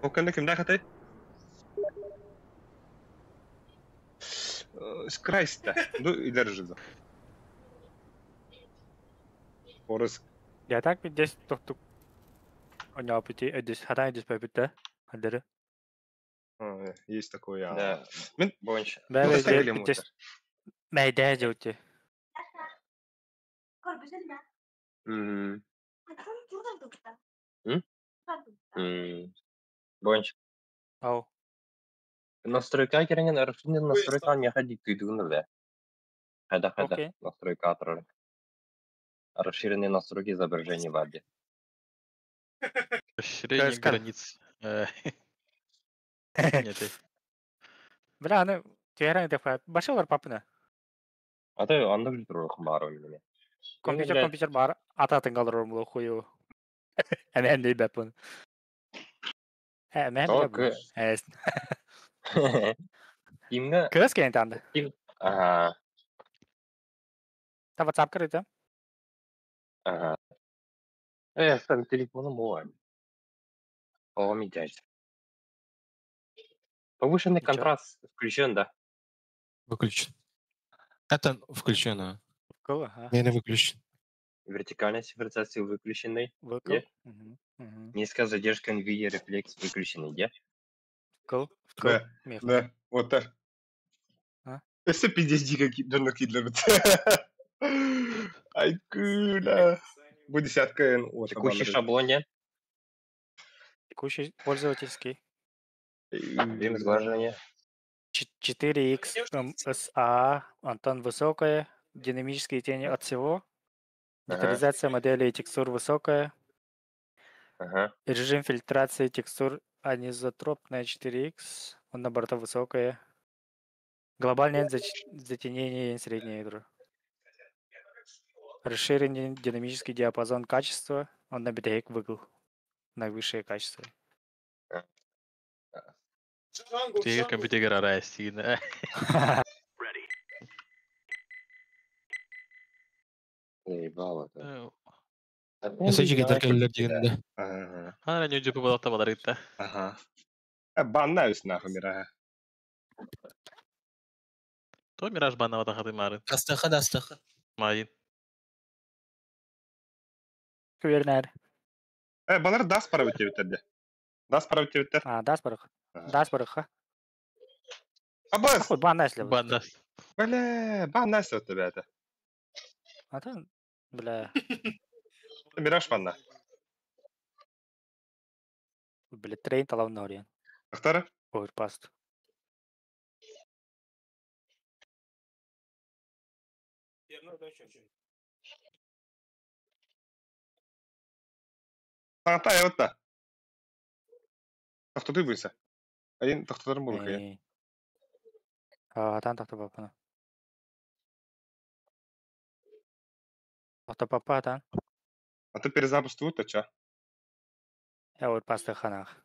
Ол кэннэ кимнээх этэй? Скрайста. Ну, и даже же. Орыс. Я так ведь здесь тук-тук. Оняпыти, эдис, хата эдис пөпүттэ. Хадыры. Есть такое. Да. Мин Бойынша. Бә Ну, бә сәлем здесь мәйдә жеути. Мгм. М? Бойынша. Ау. Настройка кереген расширенный настройка не ходить ты да. Хайда хайда. Окей. Настройка атрар. Расширенные настройки изображения в Абе. Расширение КСК. границ. Нет, Бля, аны түһәрәң деп башалар папына. А то анда биле турар бар мене. Компьютер блядь. компьютер бар ататын калдырыр мулу хую. Эме эндей бәпун. Эме Ток. Эс. Кимге? Көз кен танды. Ага. Та WhatsApp кырыты. Ага. Сам телефоном ой. О, Повышенный Ничего. контраст включен, да? Выключен. Это включено. Вкл, ага. Не, не выключен. Вертикальная синхронизация выключенный. Вкл. Е? Мгм, мгм. Низкая задержка NVIDIA рефлекс выключенный, где? Вкл, вкл. Да, Мех. да, вот так. А? Өссө пиздец дико дьонно кидлербит. Ай, күлә. Бу десятка эн вот Текущий шаблон, не? Текущий пользовательский. Время сглаживания. 4X MSA, Антон высокая, динамические тени от всего, Ага. детализация модели и текстур высокая, Ага. режим фильтрации текстур анизотропная 4X, он на борту высокая, глобальное затенение и среднее ядро. Расширенный динамический диапазон качества, он на битек выгл, наивысшее качество. Тегер компьютер арайсин. Заебало это. Mesajı gider дегенде. Ага. Ана не жупу балакта баларытта. Ага. Банна үс нахуй мира. То мираж банна хаты мары. Дастаха, дастаха. Майын. Күвернер. Балар дас пара битебиттерде. Дас пара битебиттер. А, дас барых. Ага. Дас барых. Абас. Хуй, банна если. Банна. Бля, банна сөтті бәті. А то, бля, Мираж банна. бля, трейн талав нориен. Ахтара? Оверпаст. Саңата аябытта. Тохтотуй буйса. Айын тохтотарын болу кая. А, там тохто папана. Тохто папа там. А то перезапуск тут, а ча? Я оверпасты ханах.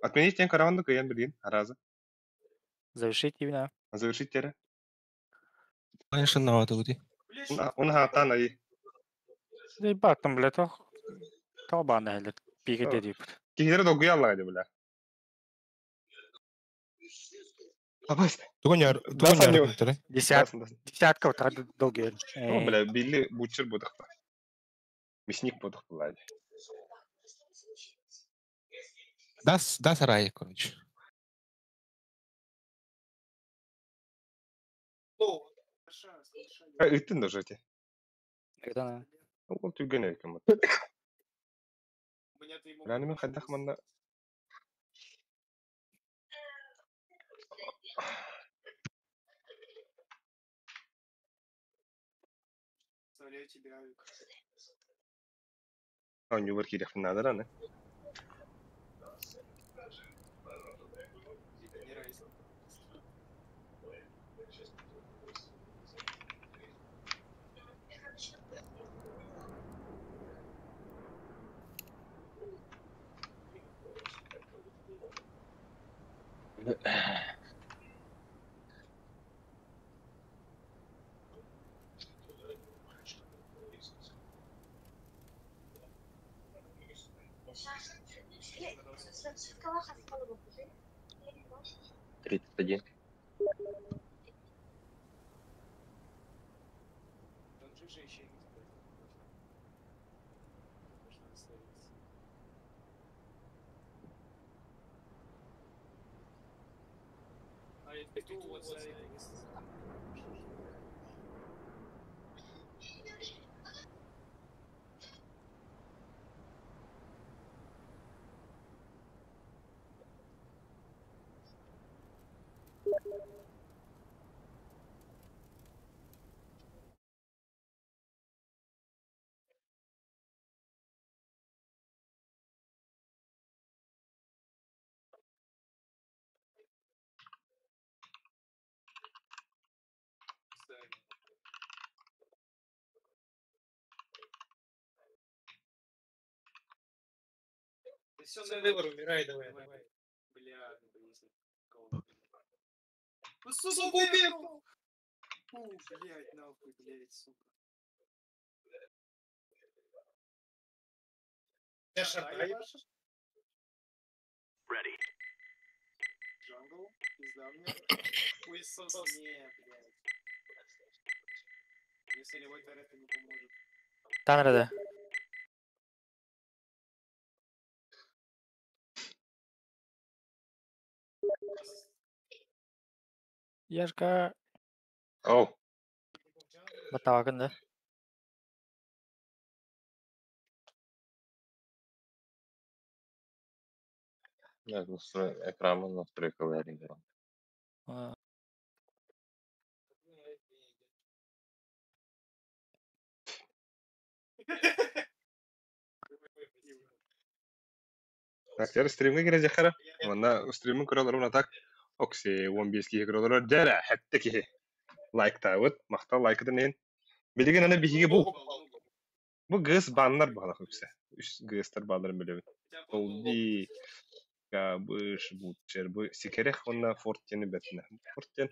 Отменить тен караванды каян билин, аразы. Завершить именно. Завершить тере. Конечно, наваты ути. Он хатан ай. Заебать там, бля, то... Толбан, или пиги А. дедип. Кихилер долгуя аллага бля. Абас. Тугуньар, тугуньар. Десятка вот долгий. Ну, бля, Билли бучер будахта. Мясник будах была. Дас, дас рай, короче. А, ыттын даже эти. Это Ол түгэн эбиккин. Раны мен хайдах манна Оонньуубар киириэхпин наада раны. Тридцать один. Все, на выбор, умирай давай, давай. Бля, ну, сука, убил! Фу, блядь, нахуй, блядь, сука. Я шарта ебашишь? Ready. Jungle, пизда мне. Хуесос, не, блядь. Мне солевой тарета не поможет. Танрада. Яшка. Оу. Батаагын да. Экранын настройкаларын көрөн. Так, теперь стримге кире жахара. Манна стримин көрөлөр уна так. Окси 15 киһи көрөлөр дәрә хәтте киһи. Лайк тавыт, махта лайкыдан ен. Билеген аны биһиге бу. Бу гыс баннар бағалақ үксә. Үс гыстар баннарын билебит. Толди быш бутчер бу сикерех онна форттени бетне. Форттен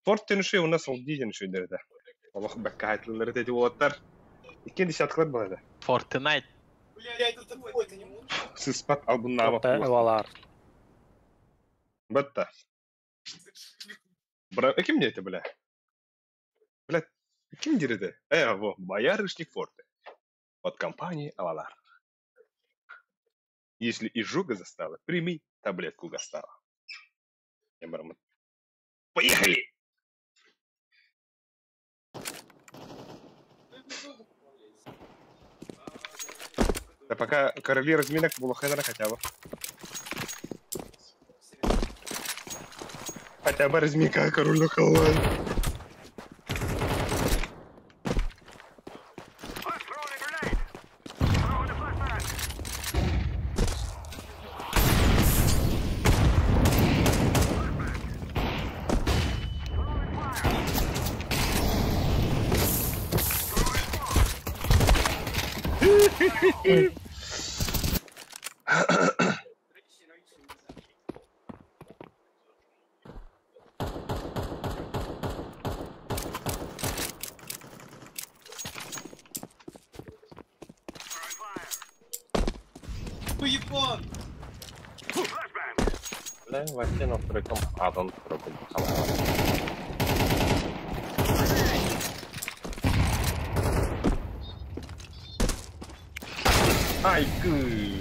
форттен ши онна солди ден ши дерде. Аллах бәккә хайтылары тети болаттар. Иккен десяткалар болады. Fortnite. Блядь, это такой, ты не можешь. Сыспат албунна Балар. Бетта. Бра, ким не это, бля? Бля, ким дирде? Во, боярышник Форте. От компании Авалар. Если изжога застала, прими таблетку Гастала. Я барман. Поехали! Да пока короли разминок было хенера хотя бы. Хотя бы разминка королю халвай. Да, вообще настройкам адан пропустил. Ай, гы.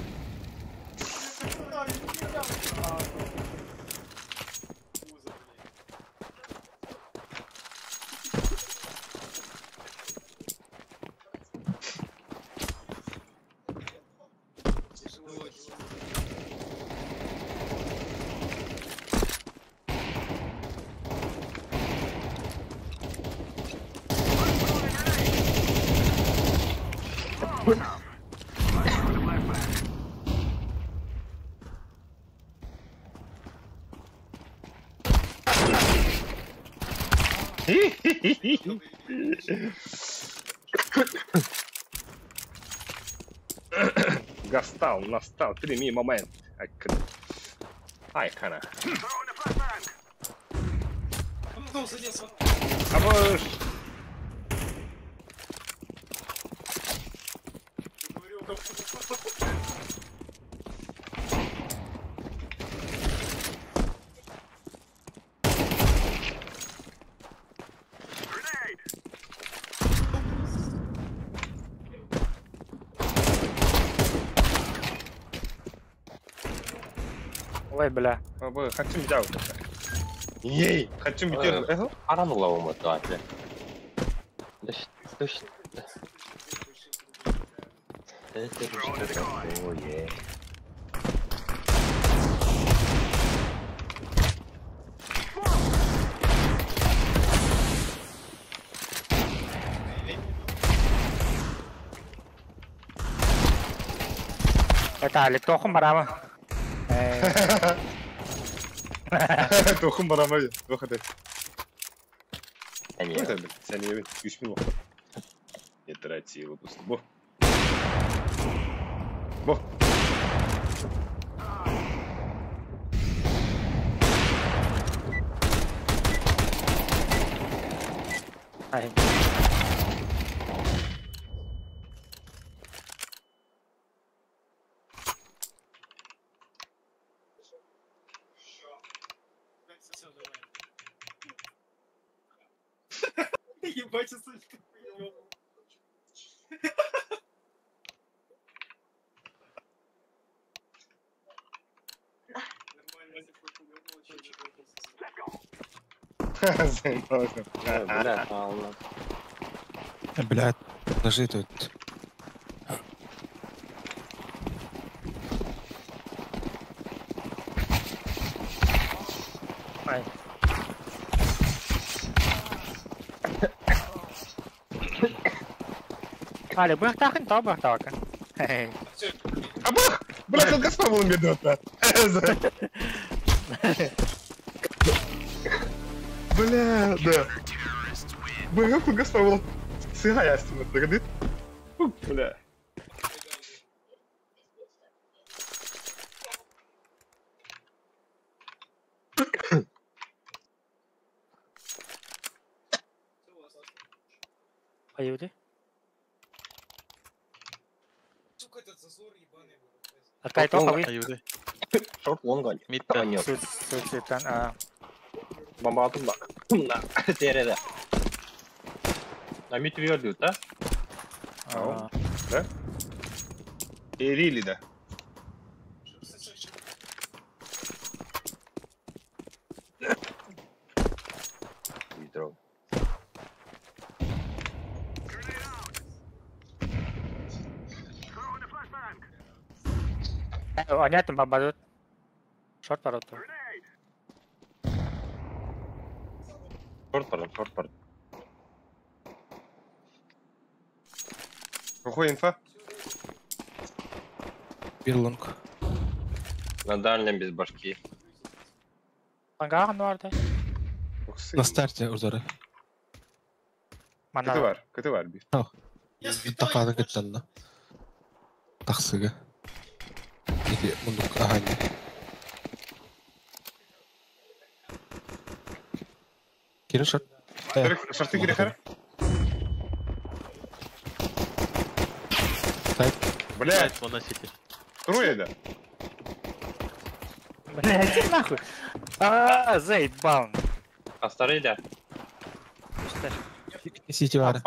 Тяжело. Гастал, настал, прими момент. Ай, кана. Он садился. А Ой, бля. Хочу взял. Ей, хочу взял. Аран ловым это, бля. Да что, что? Это что такое? Это Алик, тохум барама. Тохум барама, выходи. Нет. Сен 3000 Не трати его просто. Бо. Бо. Ай. Ебать, сучка, хуёво. Нормально, Бля, ладно. Блядь, ножи тут. Ай. Аля, бахтахын, то бахтака. А бах! Бля, как Гаспар бедота. Бля, да. Бля, как Гаспар был. Сыга ясно, догадит. Бля. Поедете? Сука, этот зазор ебаный был. Откай то, хавы. Шорт лонга. Мид Суцитан, Бомба атым да. Тереде. А мид вердют, да? Да? Эрили, да. Ведро. Понятно, бомбардуют. Шорт парот. Шорт парот, шорт парот. Какой инфа? Бирлонг. На дальнем без башки. На старте узоры. Кытывар, кытывар би. Такада кыттанна. Тахсыга. Или мундук ахани. Кирин шорт. Шорты кирихара? Сайт. Блядь. Вон на сити. Трое, да? Бля, иди нахуй. А, заебал. А старый да? Сити бар.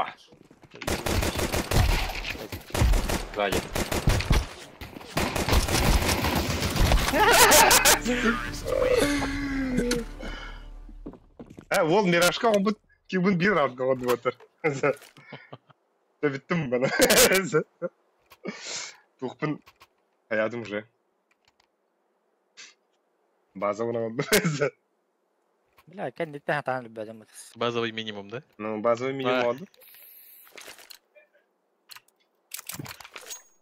Сзади. А, ол Миражка он будет кибын бир раунд голодный отыр. Да биттим бана. Тухпын хаятым уже. Базовый oldu. Бля, кендиттен хатан любедим. Базовый минимум, да? Ну, базовый минимум oldu.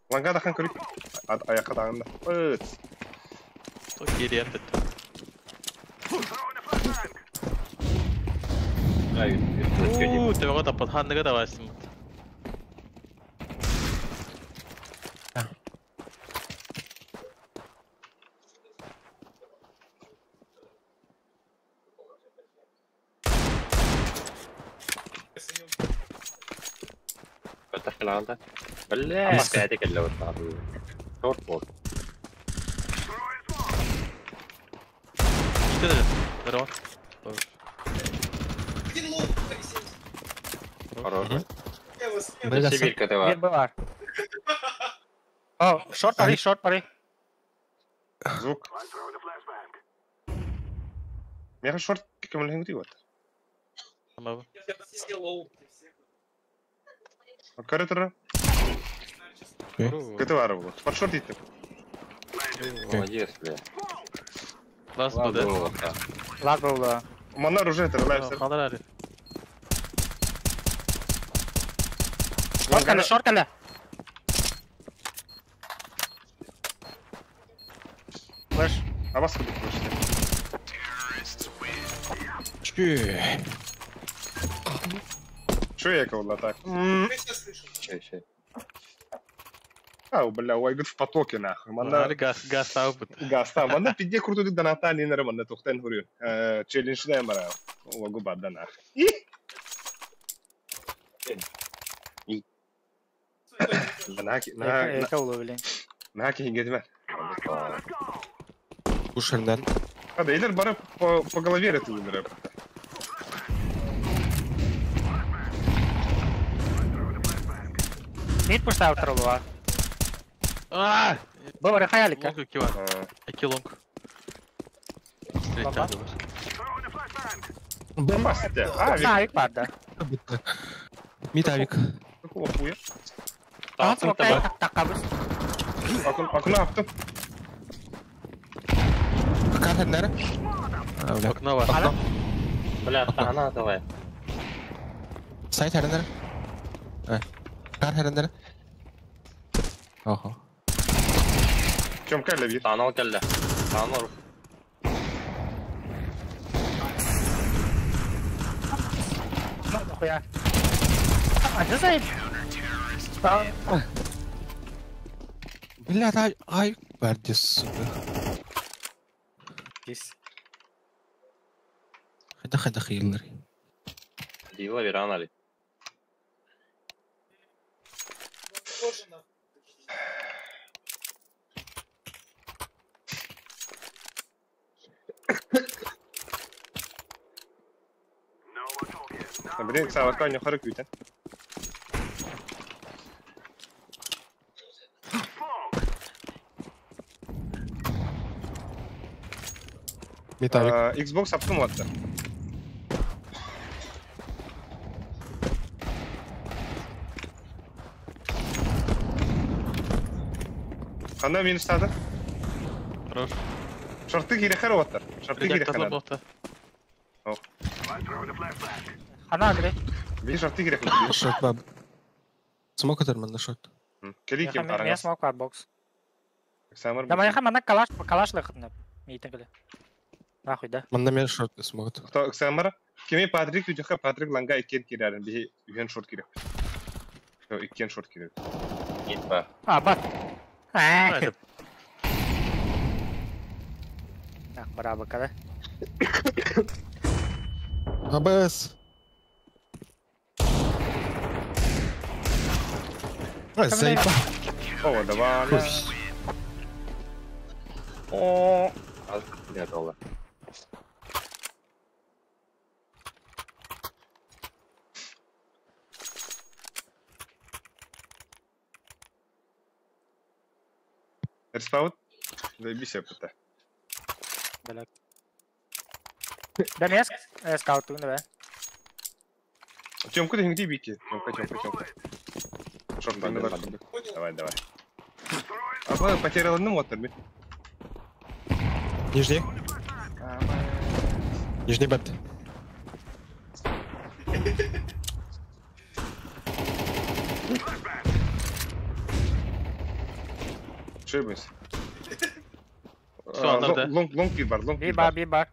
Ланга дахан көрүк. Аяққа тағында. Ыт. Geriye attı. Uuu, tövbe tappat. Ханныга давайсың. Бля, опять кэллэ Шорт бол. Здорово. Один лоу, 370. Хорош. Бля, Сибирка ты Bir бар. О, шорт пари, шорт пари. Звук. Меха шорт кемлеген вот. Я лоу. Көрі Көтө бар болот. Под шорт итти. Молодец, бля. Лас был, да? Лас был, да. Манар уже это лайф. Халар. Шорт кэллэ, шорт кэллэ. Флэш. А вас куда флэш? Че? Че я кого так? Че, че? А, бля, ой, в потоке нахуй. Манна газ, газ таубыт. Газ там. Манна пидде куртудук даната нинер манна тухтен хурю. Челлендж мара. Лагу бадда нахуй. Наки, на, наки хингетме. Ушернен. А, да, илер бары по голове это умер. Мид пушта утролуа. А! Бывары хаялика. Лонг кива. Аки лонг. Бомбастя. А, авик бар да. Мид авик. Какого хуя? А, такабыз. Окно авто. Кахеннер. Окно бар. Бля, она давай. Сайт хереннер. Кар хереннер. Ого. Чем кэллэ бир? Танал кэллэ. Танал. Нахуя. А, что за... Бля, ай, ай, бардис, сука. Дис. Хайда, хайда, хиллер. Дила веранали. Блин, савакка не хоры күтен. Металлик. Xbox аптым ватты. Қандай минус тады? Хорош. Шорты кирехер оттар. Шорты кирехер. Хана гре. Би шорты кирехер. Шорт баб. Смок атар на шорт. Кели кем Мен смок бар бокс. Самыр. Да мен хама калаш калаш лыхтын. Мейтен келе. Нахуй да. Манда мен шорт смок. Кто Самыр? Кеми Патрик үжөкө Патрик ланга иккен кирерин. Би үген шорт керек. Иккен шорт керек. Нитпа. А, бат. Так, браво, когда? АБС. Ай, заебал. О, давай. О. Нет, ола. Респаут? Заебись я пыта. Блядь. Да не скаут, ну давай. Тёмка, ты где бики? Тёмка, Тёмка, Тёмка. Шорт, давай, давай. А потерял одну мотор. Нижний. Нижний бет. Шибись. Все, надо. Лонг, лонг бир лонг бир бар, бир бар.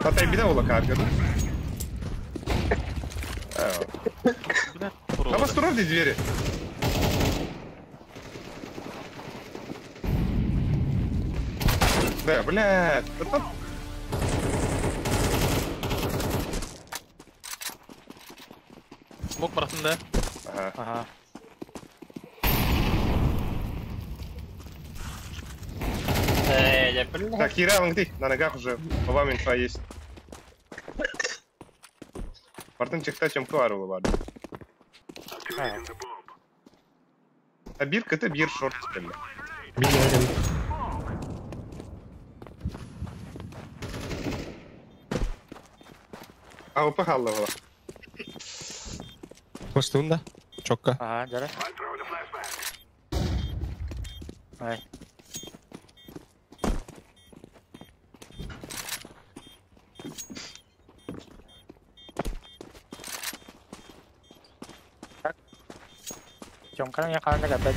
Татай биде ола каргада. А вас туров двери. Да, блядь. Смок братан, да? Ага. Ага. Так, Кира, вон ты, на ногах уже по вам инфа есть. Мартын чекта Тёмка варвала барды. А бирк это бир шорт теперь. А ОП халла была. Может, да? Чокка. Ага, держи. Ай. Тёмка на меня опять.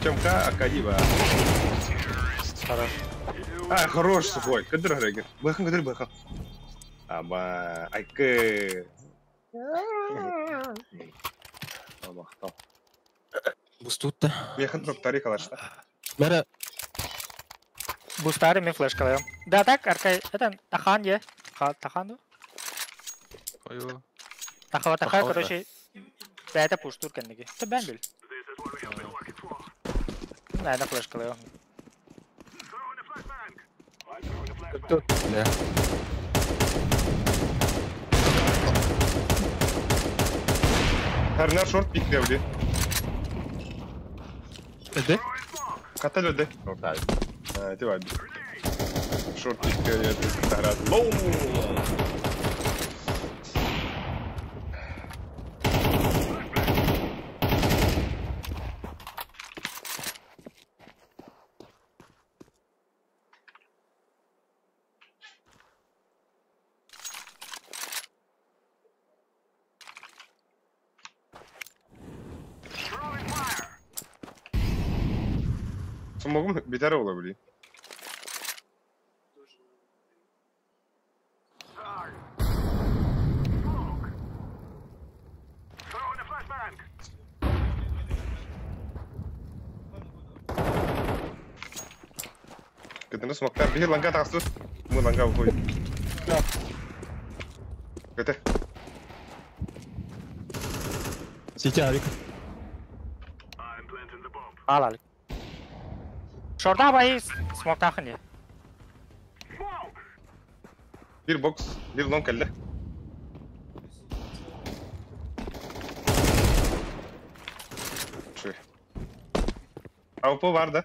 Тёмка, Акадива. Хорош. А, хорош сухой. Кадр Грегер. Бэхан, кадр бэхан. Аба, айкы. Бустутта. Бэхан троптари калашта. Мэра. Бустари ми флешка даем. Да так, Аркай, это Тахан е. Тахан ну? Таха, Таха, короче. Да, это пуш тур кэнниги. Это бэмбель. Да, это флешка лео. Бля. Харнар шорт пиктевди. Эде? Каталюде. А, ты ваби. Шорт пиктевди, это Лоу! Могу битары уловили. Когда нас смогта, бери ланга тастут, мы ланга уходим. Это. Сити авик. Алалик. Шорда байы смоктахын не. Bir box, bir long elde. Şu. AWP var da.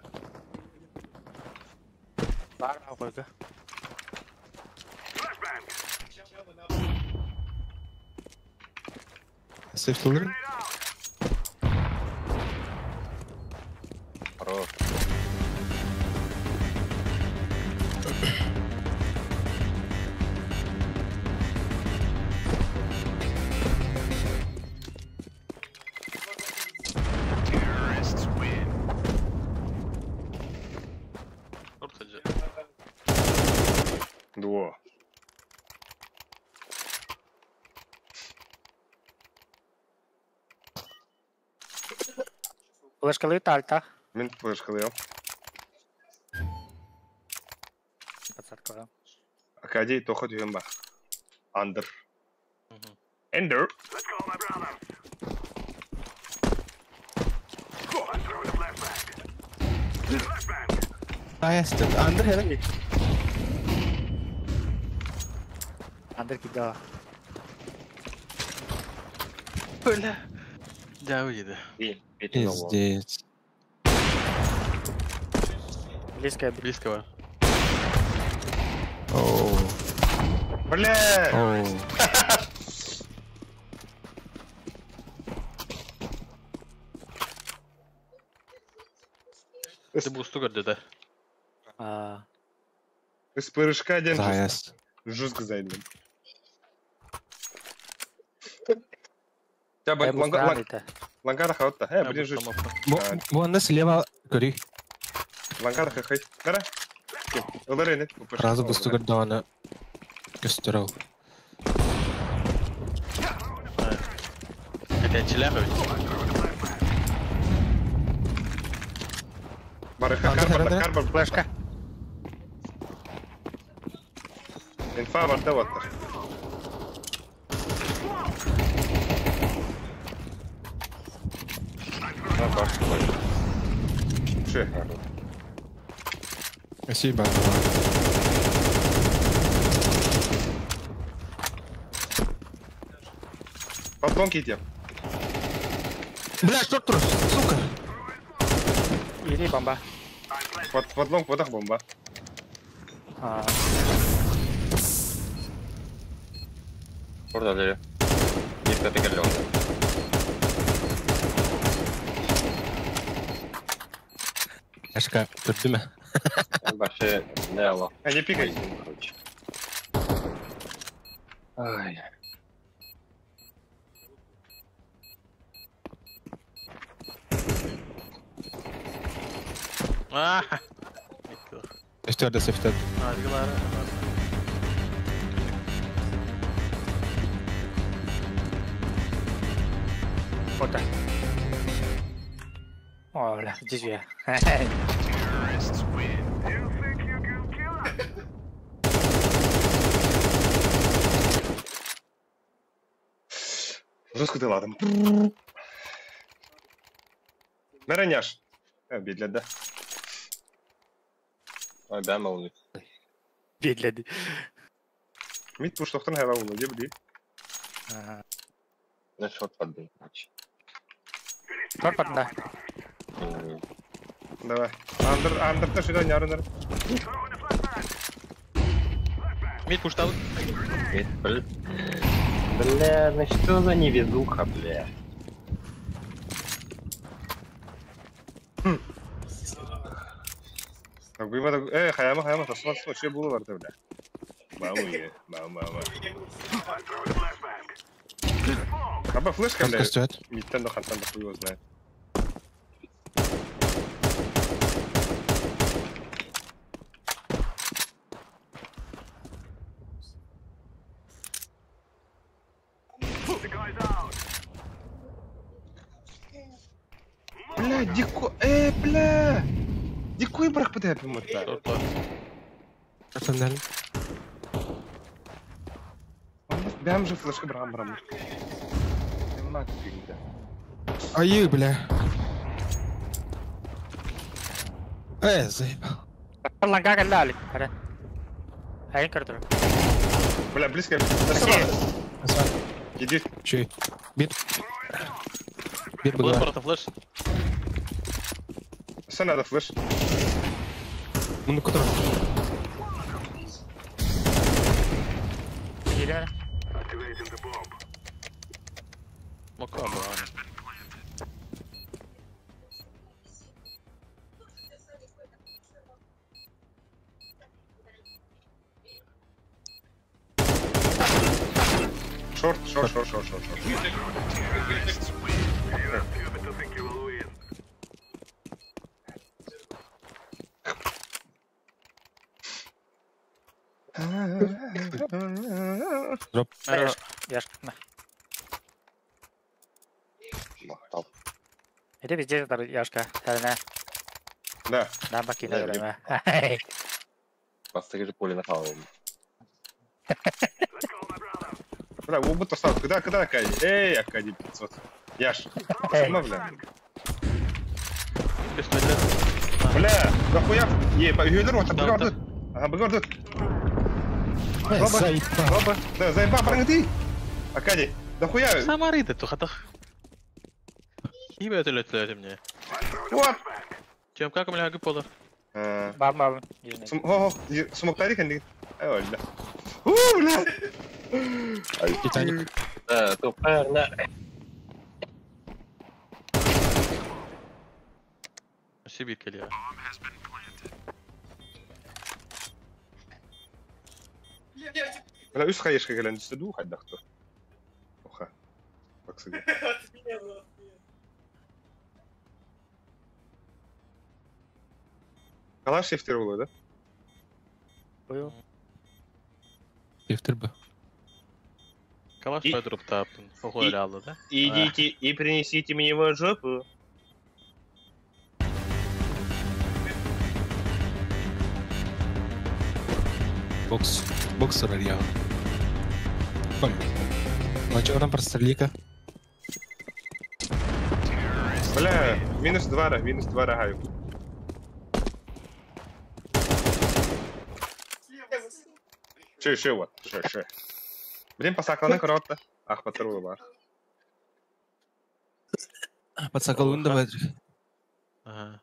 Var AWP. Сейф olur. Хорош. Дуо. Флешкалы тальта. Мен флешкалы. Подсадка. Акадей тоха дүйен ба. Андер. Эндер. Аястыр. Андыр херен. Андыр кида. Бля. Да, уйди. Пиздец. Близко. Близкого. Оу. Бля! Оу. Ты бусту көрдө да. А. С прыжка один жестко зайдем. Лангара хаотта. Блин, жестко. Вон слева гори. Лангара хай. Гора. Сразу бусту көрдө Костерол. Это челяхович. Карбар, флешка. Инфа барда ваттар. Спасибо. Подлонки иди. Бля, что трус, сука. Иди бомба. Подлонг, вот так бомба. Orada da. Bir tane geldi onda. Ашка, түрдү мө? Вообще, не алла. А не пикай. Короче. Ай. А. Үстөрдө сефтет. Фото. О, бля, GG. Жестко ты ладом. Нараняш. Бедледи. Ой, да, молодец. Бедледи. Мид пуштохтан хайва улы, где бди? На шорт подбей. Шорт подбей. Давай. Андер, андер, то сюда, не андер. Мид пуштал. Мид, бля. Бля, ну что за невезуха, бля. Хайама, хайама, тасма, тасма, че было варта, бля. Маму, мама, мама. Аба флешка, бля. Миттен до хантан до хуй его знает. Бля, дико, бля. Дикой брак подъебем это. Бям же флешка брам брам. Ай, бля. Заебал. Ланга калали. Ай, карту. Бля, близко. Иди. Чей? Бит. Бит был. Флеш. Все надо флеш. Ну куда? Шорт, шорт, шорт, шорт, шорт, шорт. Дроп. Яшка. Это везде Яшка. Да. Да, бакина. Поставили поле на халву. Бля, будто стал. Когда, когда Акади? Эй, Акади 500. Яш, сама, бля. Бля, нахуя? Е, үһүөлэр уоттар, быга ордут. Ага, быга ордут. Бля, заебал. Баба, да, заеба, барыңы Акади, нахуя? Самариды тухатах. Кибе өтөлөтүлөтүм не. Вот. Чем как у меня гыполар? Бар бар. Хо, смоктари кэнди. Ай, бля. У, бля. Титаник. Да, тупая, на. Сибирь келия. Бля, үс хаешка кэлэн түсті ду хайдахты. Оха. Баксыга. Калаш шефтер болу, да? Бою. Шефтер бы. Калаш подруг таптын. Ого, алды, да? Идите и принесите мне его жопу. Бокс. Боксер я. Мачорам прострелика. Бля, минус 2, минус 2 рогаю. Че, еще вот, еще, еще. Блин, посакланы коротко. Ах, патрулы бар. Подсакалун давай. Ага.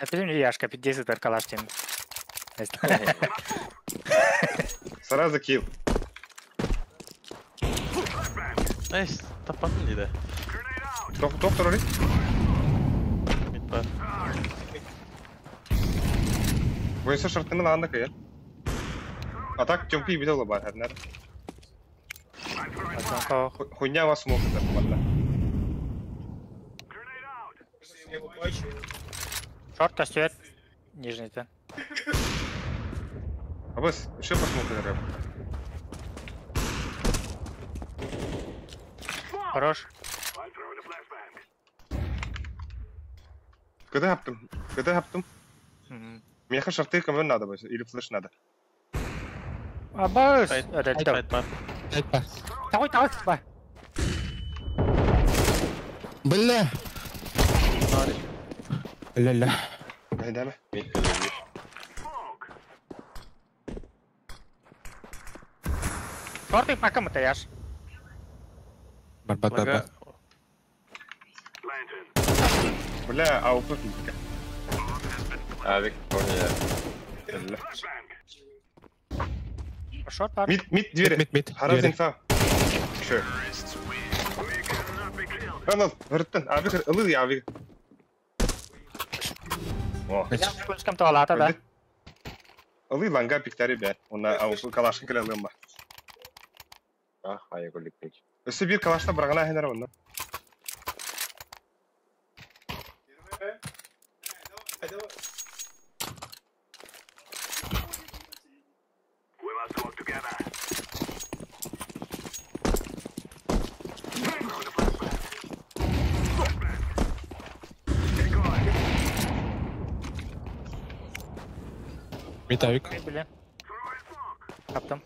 Опять мне Яшка, 50 калаш тем. Сразу килл. Найс, тапатын дейді. Доктор ори? Мид бар. Бойынша шартының анда кайыр. А так Тёмки видел бар, хәрнәр. Хуйня вас смог это ладно. Шорт костюет. Нижний-то. Абыс, еще посмотрим, рэп. Хорош. Когда хаптым? Когда хаптым? Мне шарты кому надо, или флеш надо? Абыс! Это Давай, давай, давай. Бля! Ля-ля. Дай, Шорты пока мы таяш. Бар, бар, бар. Бля, а упыхника. Авик, понял. Шорт, бар. Мид, мид, двери. Мид, мид, Хараз инфа. Шо. Анал, вырттан. Авик, ылы авик. О. Я слишком туалата, да? Ылы ланга пиктари бә. Онна ау калашын келе ылымба. Ах, ай гулик. Өсө бир калашта баргана хенер онна. Мид авик. Блин. Хаптым.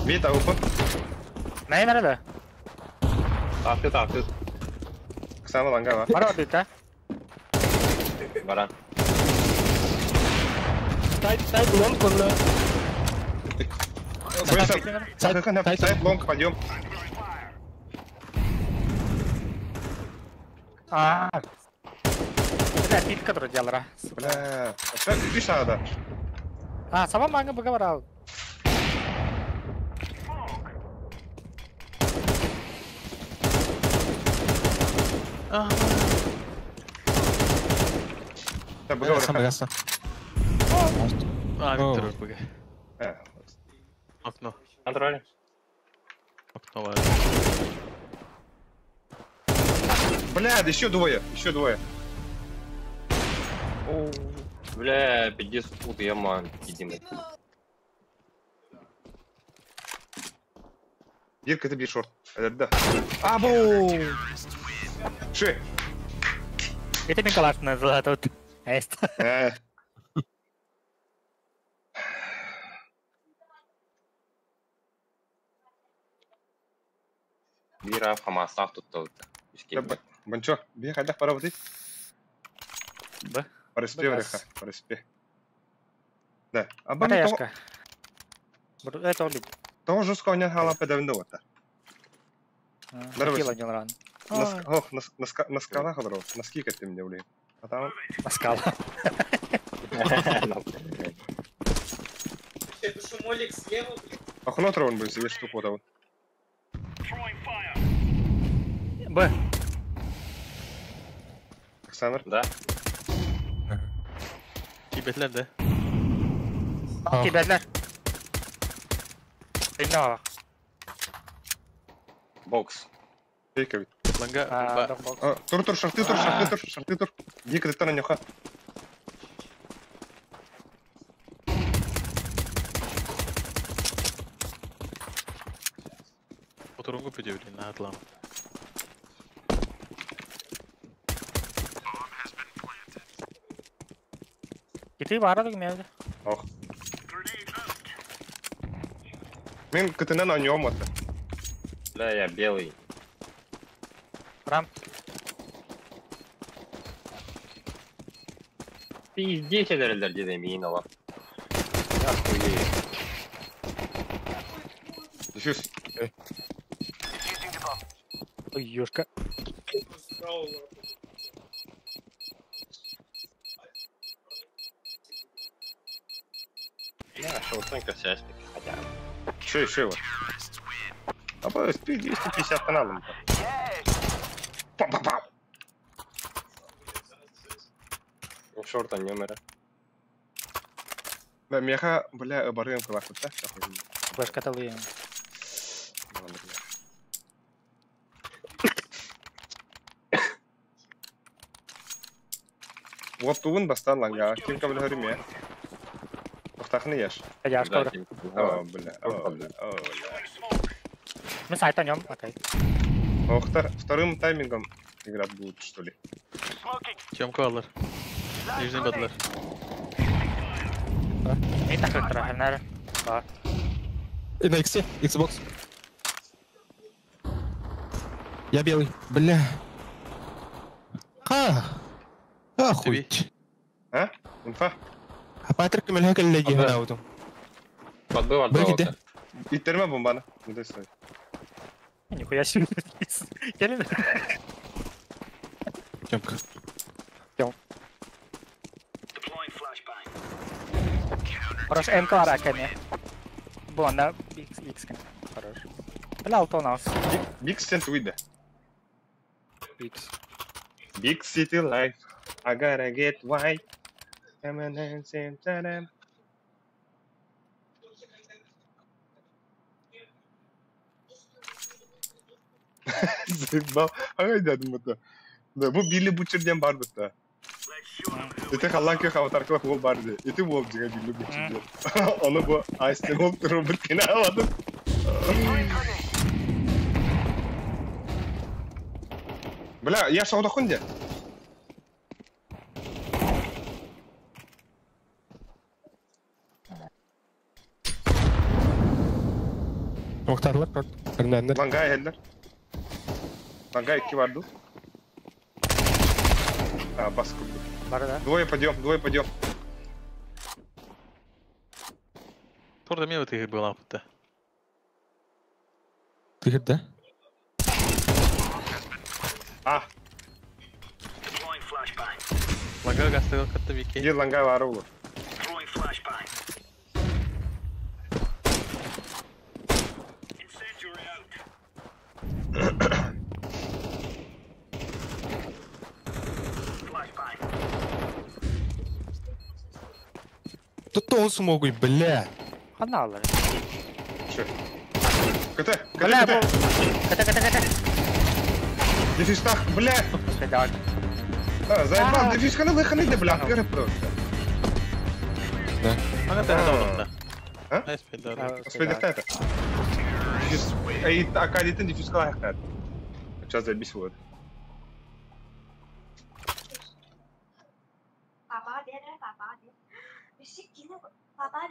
Мид ауфа. Не, надо. Ахты, ахты. Самый ланга бар. Бар орды, да? Баран. Сайт, сайт, лонг, он. Сайт, сайт, лонг, подъем. А. Бля, пик, который делал, Бля, а видишь надо? А, сама манга поговорил. Да, поговор. А, Виктор, бг. Окно. Контроль. Окно, ладно. Бля, еще двое, еще двое. О, бля, 50 фут, я ман, видимо. Дирка, это бишорт. Да. Абу! Ши! Это Миколаш на золотот. Бир хамаастаах туттабыт. Бончо, бие хайдах барабытый? Б. Параспе барыха, параспе. Да. А Бата яшка. Это олит. Того жестко оня хала педавинда вата. Здорово. Ран. Ох, на скалах здорово. Носки ты мне, блин. А там... На скалах. Это что, молик слева, блин? Охнотр он будет, себе штуку вот. Б. Александр? Да. Кибетлер да. Кибетлер. Инна. Бокс. Ланга. Тур-тур, шарты тур, шарты тур, шарты тур. Дико ты на нюха. Oturungu püdüvlü, ne atlama. Киты бара да мевде. Ох. Мен кытынан на нем это. Да, я белый. Рам. Пиздец, дедем минова. Я хуею. Дефьюз. Ой, ёшка. Я нашел связь хотя бы. Еще его. А по 250 каналов. Пам-пам-пам. Шорта не умер. Да, меха, бля, барыгам калахта. Флешка талыем. Вот туын бастан ланга, ким кабыл хөрүмэ. Тохтахны еш. Я шкода. О, бля, о, бля, о, бля. Мы сайт о нем, окей. Ох, вторым таймингом играть будут, что ли? Тёмка алыр. Нижний бадлар. Не так как наверное. Да. И на X, Xbox. Я белый. Бля. А. Охуеть. А? Инфа? А Патрик мелхак اللي جهنا Подбыл от И терма бомбана. Не дай стой. Нихуя себе. Тёмка. Тём. Хорош, МК раками. Бонда, X, X. Хорош. Бля, алто у нас. Big Cent выйдет. X. Big City Life. I gotta get white. Заебал. Ага, дядя, да, bu Billy Butcher диэн бар бытта. Ити халлан көх аватаркалах ол бар ди. Ити бол дига Billy Butcher диэн. Оны бу Айстен ол Роберт кене аладым. Бля, я шаудахун де. Оқтарлар, Эрнәннер. Лангай хеллер. Лангай икки бар ду. А, бас курду. Бар да. Двое подъем, двое подъем. Торда мен өте была бутта. Ты да? А. Лангай гастыгы катты беке. Ел лангай бар олу. Тут он смогу, бля. Каналы. Че? КТ, КТ, Бля, КТ. КТ, КТ, КТ. Дефистах, бля. А, заебал, дефис ханы, ханы, да, бля, открой просто. Да. Ага, да, А? Спидер это. Дефис, эй, акадитен дефис калахтар. Сейчас заебись вот.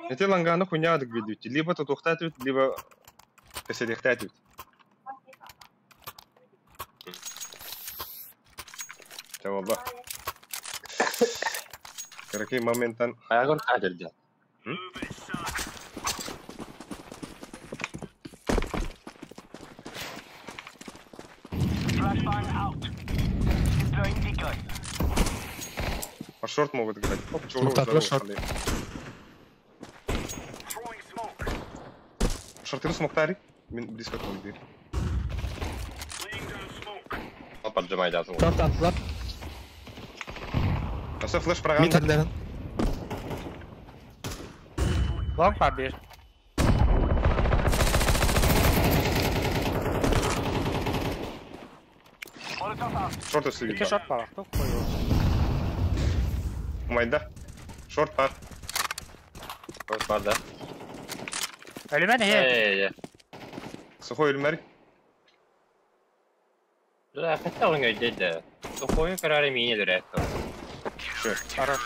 Эти ланганы хуйня видите, либо тут ухтатывают, либо косерехтатывают. Чавалла. Какие моментан? Аягон кадерде. По шорт могут играть. Оп, чего шорт. Шорты смоктари. Близко к нему. Поджимай, да. Шорт, А все, флеш программа. Мид Лонг побежит. Шорт если видно. Шорт пала. Майда. Шорт пар. Шорт пар, да. Эльмен. Сухой эльмер. Да, хотел он говорить, да. Сухой карари мини директор. Хорош.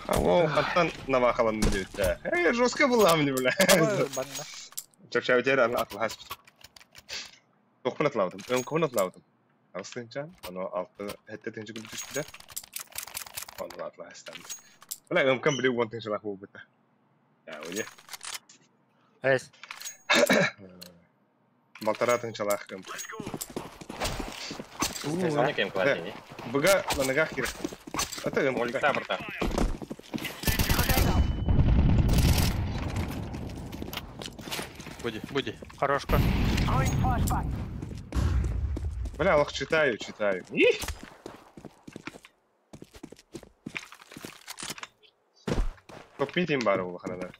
Алло, хаттан навахалан диэбиттэ. Эй, жестко была мне, бля. Чапчабитер атлахас. Тохпун атлаабытым, өҥкүбүн атлаабытым. Аҕыс тыһыынча, ону алты хэттэ тыһыынча курдук түспүтэ. Ону атлахастан. Бля, өҥкөм били уон тыһыынчалаах буолбута. Я, уе. Эс. Балтара тыһыынчалаах өҥкө. Оны кем кладени? Быга ланыгах кир. Это өҥкө. Барта. Буди, буди. Хорошка. Бля, лох, читаю, читаю. Топ-мид им бары улаханада.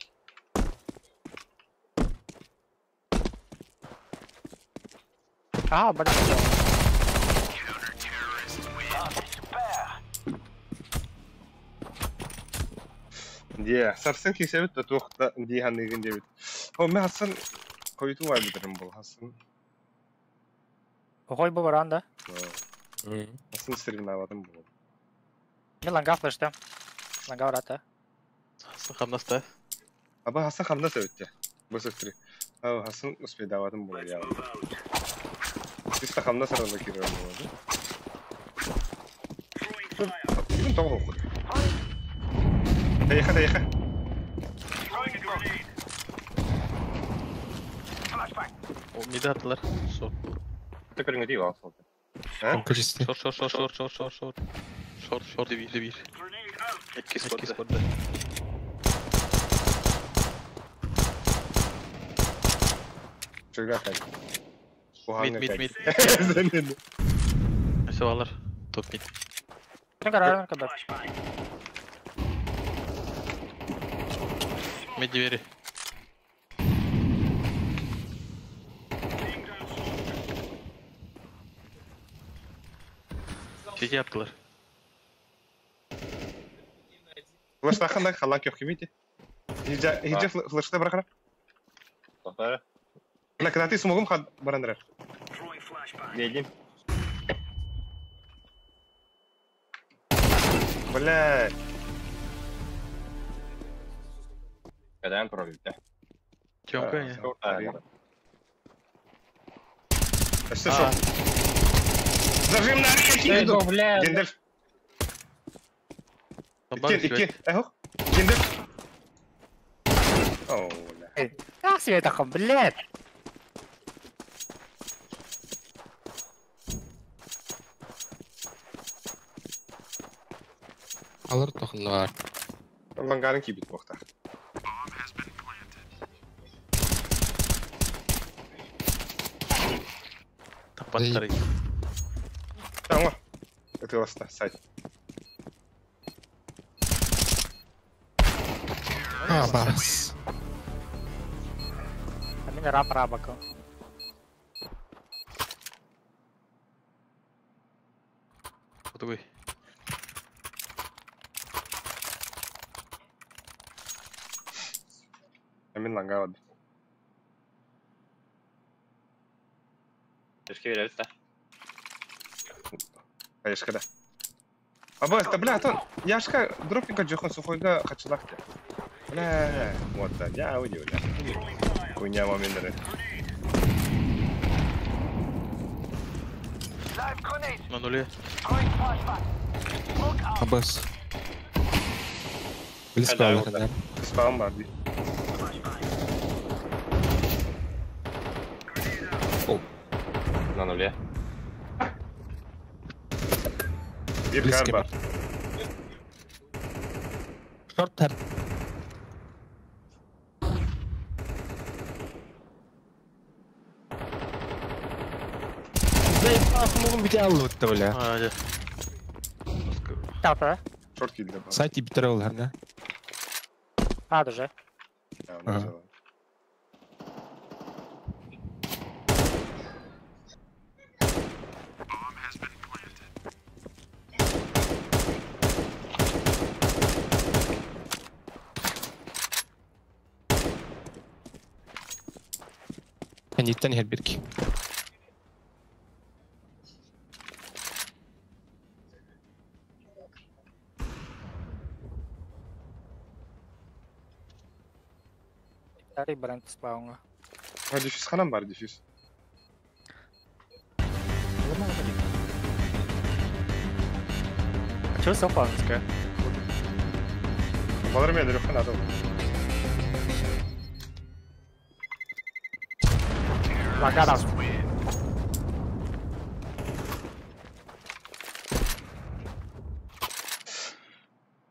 А, бля. Де, сарсын кесебит, да туохта диханныгын дебит. О, мен Хасан койду вайбыдырым был, Хасан. Охой бу баран да? Хасан стрим навадым был. Мен ланга флеште. Ланга барата. Хасан хамнаста. Аба Хасан хамнас өтте. Бу сестри. А Хасан успейдавадым был я. Чисто хамнас арада кирем был. Бүгүн тоҕо окуду. Тайха, тайха. О, миди аттылар. Шорт. Ты көрүҥҥэ тиий баҕас болду. Чисто. Шорт, шорт, шорт, шорт, шорт, шорт. Шорт, шорт, бир, бир. Икки спорда. Чуга хай. Мид, мид, мид. Все алар. Топ мид. Ne kadar ne kadar. Мид двери. Сети аттылар. Флештаханда халан көх кимити. Хиджа хиджа флешта барахара. Тоқтары. Бля, когда ты смогум хад барандрар. Едем. Бля. Когда он пробит, да? Тёмка, я. А что шо? Зажим на реке! Бля. Гендальф. Икки, икки. Эхо. Гендальф. О, бля. Как себе это, блядь? Алар тохнар. Лангарын кибит бохта. Тапаттары. Там, это ласта, сайт. А, бас. А меня раб рабака. Подуй. Амин лангавад. Тешке беребит да. Конечно, да. Аба, это, бля, то Яшка дропника джохон сухойга хачылахте. Бля, вот да, я уйду, бля. Хуйня момент. На нуле. Абас. Близко алла. Спам бар. О. На нуле. Bir kar var. Short ter. Заебал, bir аллы өтті, бля. А, Тата. Шорт килді. Сайт бітірі олар, не? А, даже. Ага. Кенеттен хербирки. Тари бренд спауна. А дефюз ханам бар дефюз. А чё софанская? Балар мен дөрөх ханады. Лагарас.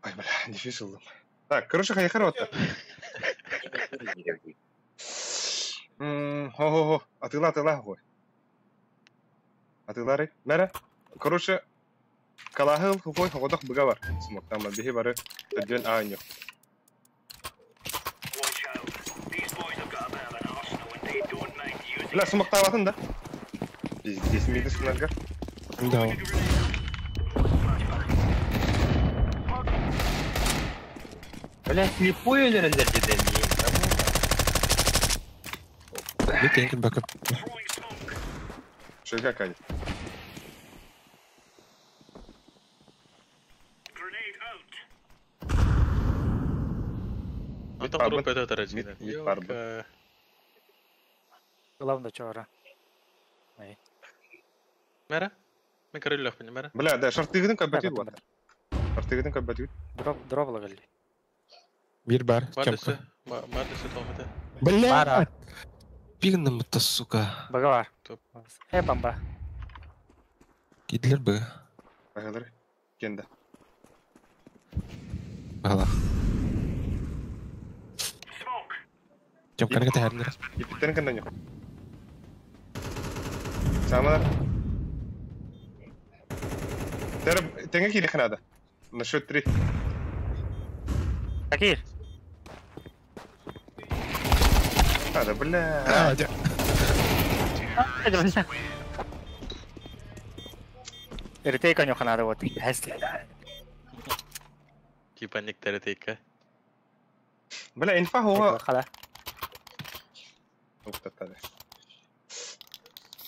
Ай, бля, дефюз ылдым. Так, короче, хайхар отта. Хо-хо-хо, атыла, атыла, хой. Атылары. Мәре, короче, калахыл, хой, хогодах быга бар. Смок, там, бихи бары, төден ааньо. Бля, смок табатын да? Здесь миды сынарга. Да. Бля, слепой өлерелер деден. Бит эңкин бакып. Шөйгә кай. Антон труп это дорожный. Мид барбы. Главное чора. Мэра? Мен король понимаю. Бля, да, шартыгын как бы вот. Шартыгын как бы. Дроп, дроп лагали. Бир бар, кемка. Мардысы томаты. Бля! Пигнем-то, сука. Багавар. Бомба. Кидлер бы. Багалар. Кенда. Багала. Тем канга тахарнер. Ипиттен кенда нюх. Самар. Тенге кири ханада. На счет 3. Какие? А, да, бля. А, да. Ретейка нюха надо вот. Типа некто ретейка. Бля, инфа هو. خلاص.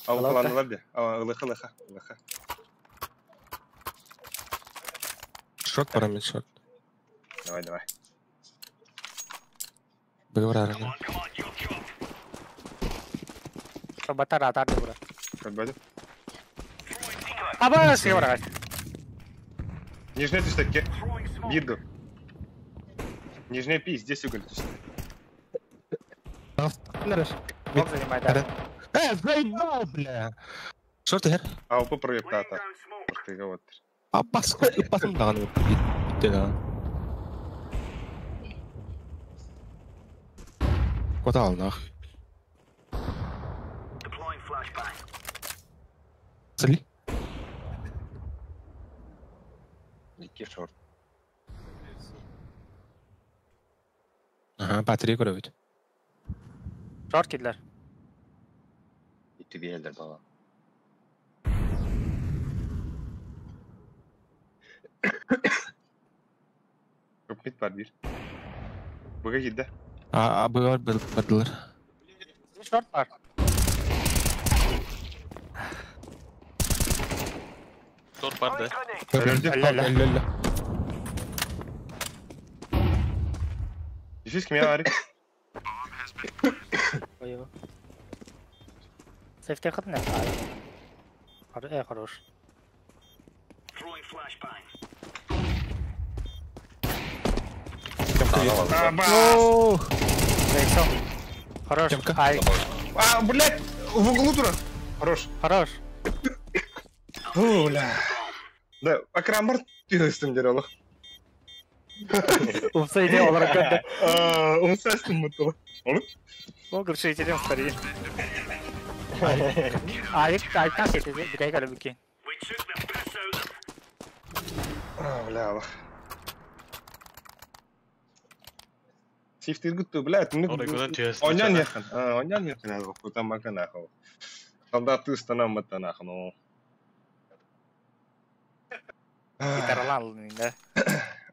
Ау kullandılar de. Ау ылыха ылыха ылыха. Шорт пора шорт. Давай, давай. Договор. Батара атар дура. Как Аба, севра. Нижний түстәкке. Бирду. Нижний пи, здесь уголь түстә. Бог занимает, да. Заебал, бля. Шорт эр. А, упы проекта ата. Ортыга вот. А бас, басым даган битте да. Кота алнах. Цели? Икки шорт. Ага, батарея көрөбүт. Шорт кидлер. Итти биэлдер бала. Көп мид бар бир. Буга кидде. А, буга бардылар. Шорт бар. Шорт бар да. Өллө. Дефис кимге арик? Ой. Сейфте хат не. Хорош. Тёмка есть. А, О, Зайшов. Хорош. Тёмка. Ай, А, блядь, в углу тура. Хорош. хорош. Фу, бля. Да, акрамар түйістім дер олық. Умса иде олар көндө. Умсастым мұттылы. Ол глушителем старый. Айык, айыктан кетти, бүтәй калып үкен. А, бля, алых. Сифтир гүттү, бля, түнүк. Оройгунан түһэс. Онян яхан. А, онян яхан алғы, кутан макан ахыл. Солдат тыстанан маттан ахын, о. Гитаралан алын да.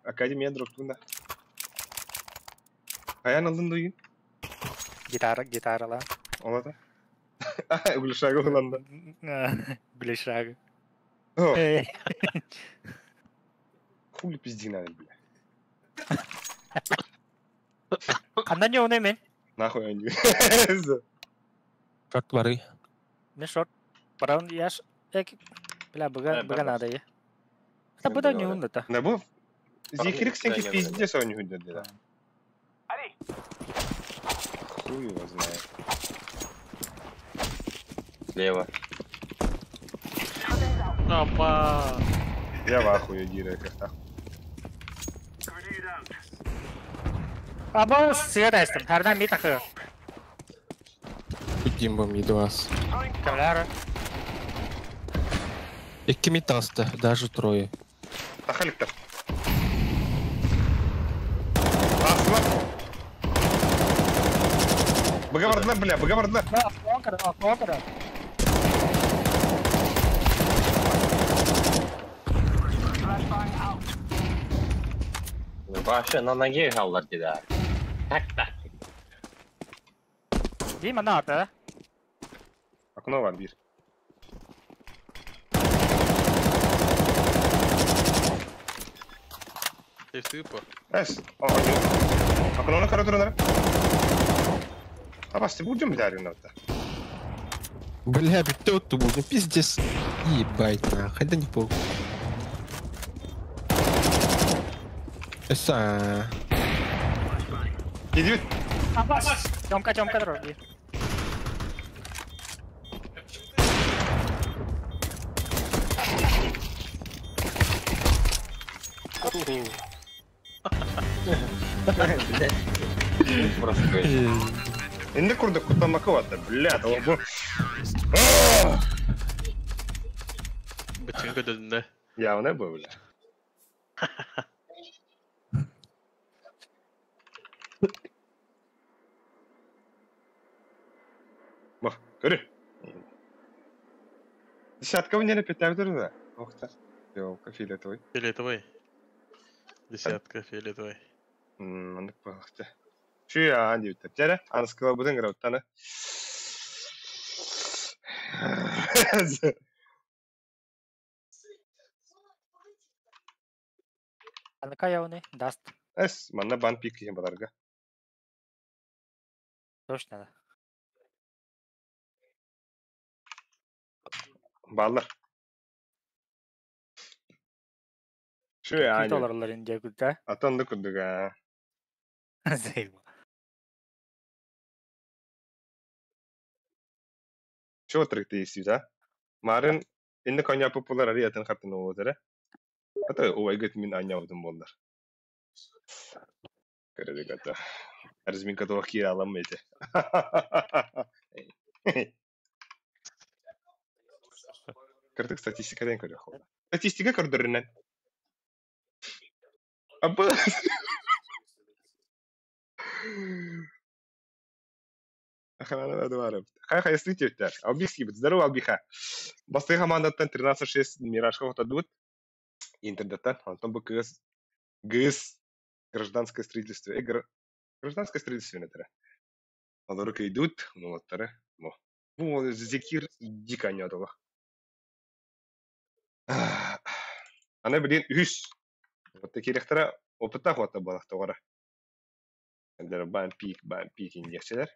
Академия дроптунда. Каян алдын дуйын? Гитара, гитаралан. Олата. Углушага уланда. Глушага. О, хули пизди надо, бля. Кандан не оны мен? Нахуй они. Шорт бары. Мен шорт. Баран яш. Эк. Бля, быга, Э, быга бар, надо я. Это быда не онда та. Да бу Зихирик сенки Да, пиздец они хуйдет, да. Хуй его знает. Слева. Апа. Я в ахуе дира как-то. Аба сыгар эстим. Хардан ми такы. Димбом едуас. Камляра. Икки метаста, даже трое. Тахаликтар. Асла. Быга бля, быга бардылар. Аквакара, аквакара. Вообще на ноге галлар деда. Так, так. Дима на да? Окно var bir. Типа. Эс, окно на турунар. Абасты будем дарин это. Бля, битте отту был, ну пиздец. Ебать, нахуй, да не пол. Эса. Иди. Абас. Тёмка, Тёмка, дорожди. Просто Инде курда кутамака ватта, бля, того бу. Бычын көдөдүндө. Явно бу, бля. Бах, көрі. Десятка в неле петля да? Ох та. Ёлка, фиолетовый. Фиолетовый. Десятка фиолетовый. Мындык бахты. Şu ya дип тәре. Аныскыла бүтән грауттаны. Аныка яуны даст. Эс, манна бан пик киһин баларга. Точно да. Баллар. Şu ya Күйт оларлар инде күлді. Атанды күрдүк а. Займа. Şu отрыкты да? Марын инде коня популяр ари атын хатын олотара. Ата ой гыт мин аняудым болдар. Көрөдүк ата. Разминка того кире алам эти. Кырдык статистикадан көрө холла. Статистика көрдөрүнөн. Абы. Хай хай слитер. Албихский бит. Здорово, Албиха. Басты командаттан 13-6 Миражка отадут. Интердаттан. Антон бу ГС. ГС. Гражданское строительство. Гражданское строительство нетера. Алары идут, молоттары. Мо. Бу зекир дико анядала. Аны билин үс. Вот такие ректора опыта хуата балахтогара. Бан пик, бан пик индекселер.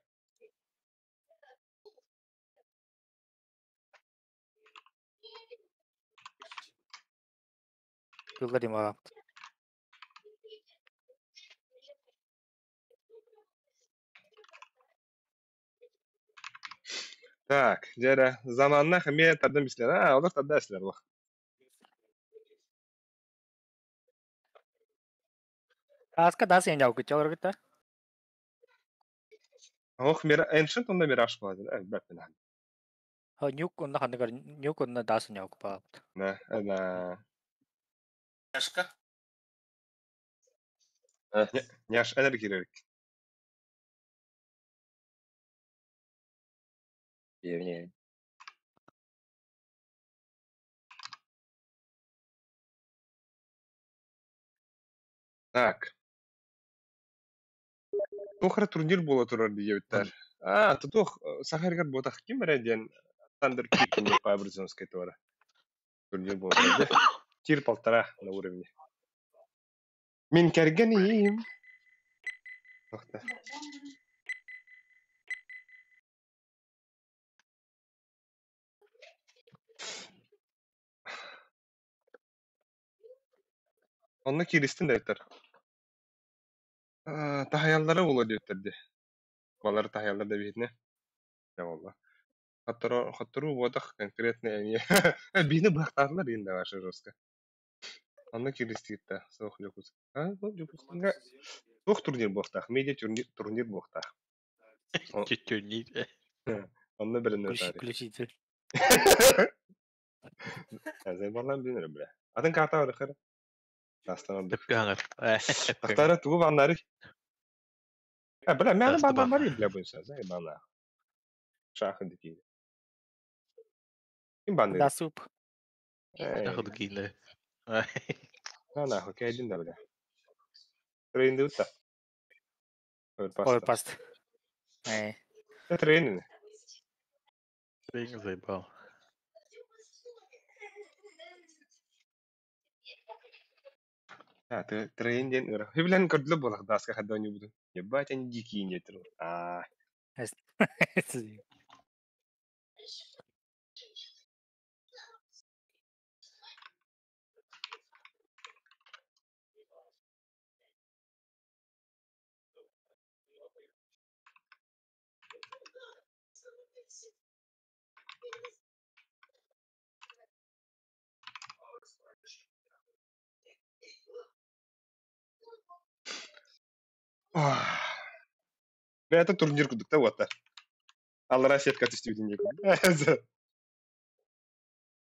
Кыллар дим аҕапт. Так, дьэ заманнах эмиэ тардан бислэр. А, олор тарда эслэр бу. Ааска да сен жау күтчө олоргута. Ох, мира Ancient онно мираж буолар. Элбэппин. Нюк онно ханныгар нюк онно да сен жау купаапт. На, на. Няшка. Няш энергирерик. Деревня. Так. Туох эрэ турнир буола турар диэбиттэр. А, туох Сахаргар буотах ким эрэ диэн Тандер Кикин Пабрзонской туора. Турнир буола турар. Тир полтора на уровне. Мин кэргэним. Охта. Онно кииристин да Таһаяллара буолуо диэбиттэр дии. Балары таһаяллар да биһитинэ. Дьэ буолла. Хотторуу буотах конкретно эмиэ. Биһини быһахтаатылар иин да ваша жестко. Онно кииристигит да суох Дьокуускай. А, бу Дьокуускайга туох турнир буохтаах? Медиа турнир буохтаах. Турнир. Онно бэлэмнэ Включитель. Зайбарлан билинэр бля. Атын карта бар хара. Астан ордук. Өпкө Тахтара тугу баннары? А, бля, мяны баннары, бля, буйса, зайбана. Шахы дикие. Ким банныр? Да суп. Шахы дикие. На нахуй, кайдин да, бля. Трейн дutta. Оверпаст. Трейн. Трейн заебал. А, трейн ден ыр. Хивлен көрдлө болах даска хадда буду. Ебать, они дикие нет. А. Это турнир кудукта вот. Аллара сетка түстүбүтүн диэки.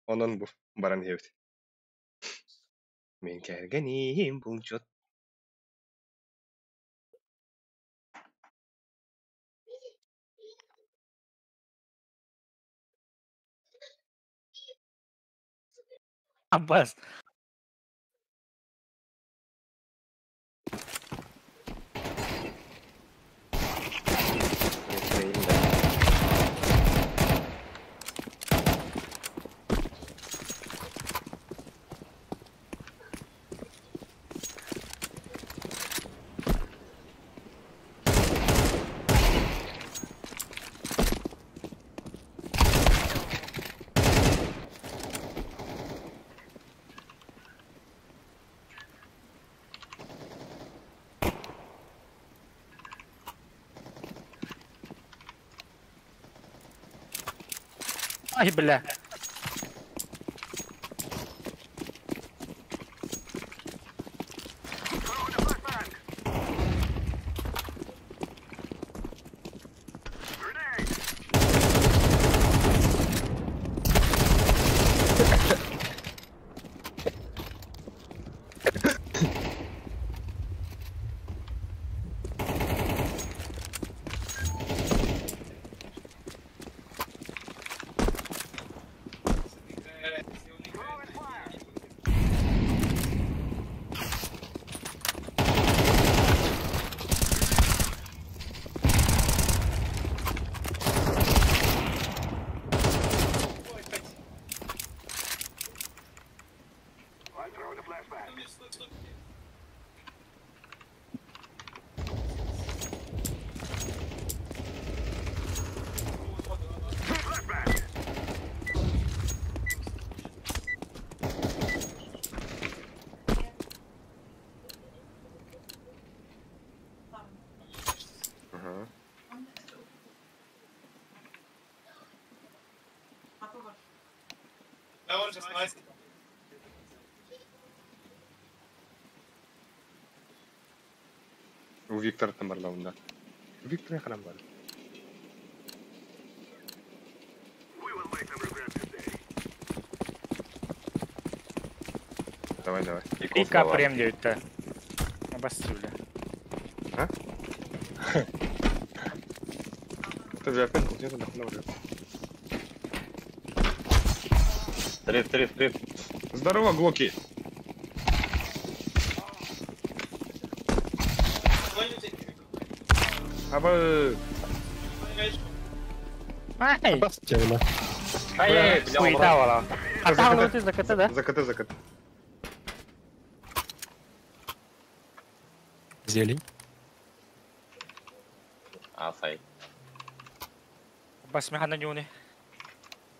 Онон бу баран иһэбит. Мин кэргэним булчут. Аббас. Ай, бля. That one just nice. У Виктора там да. Виктор храм бар. Давай, давай. Пика прем девять-то. Обострюля. А? Ты же опять где-то нахуй уже. Триф, триф, триф. Здорово, Глоки. Аба. Ай! Бастиона. Ай, бля, Хуета А там ты за КТ, да? За КТ, за КТ. Зелень. Асай. Басмихана нюни.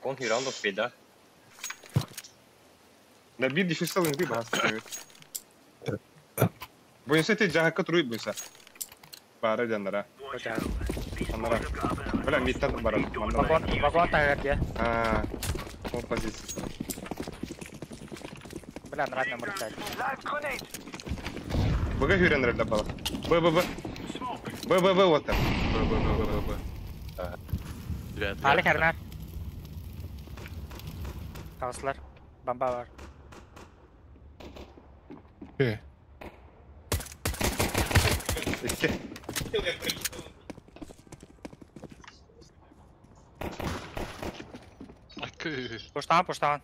Кон хиран до педа. На бит дефисал инги бас. Буйса ты жахка труй буйса. Бара жаннара. Анара. Бля, миттан бара. Вагон, вагон тагар я. А, он позиция. Бля, нрад на морталь. Б хүрен рэлэ бала. Б Б Б. Б Б Б вот там. Б Б Б Б Б. Али хернар. Тағыслар. Бомба бар. Икки. Пуштаан, пуштаан.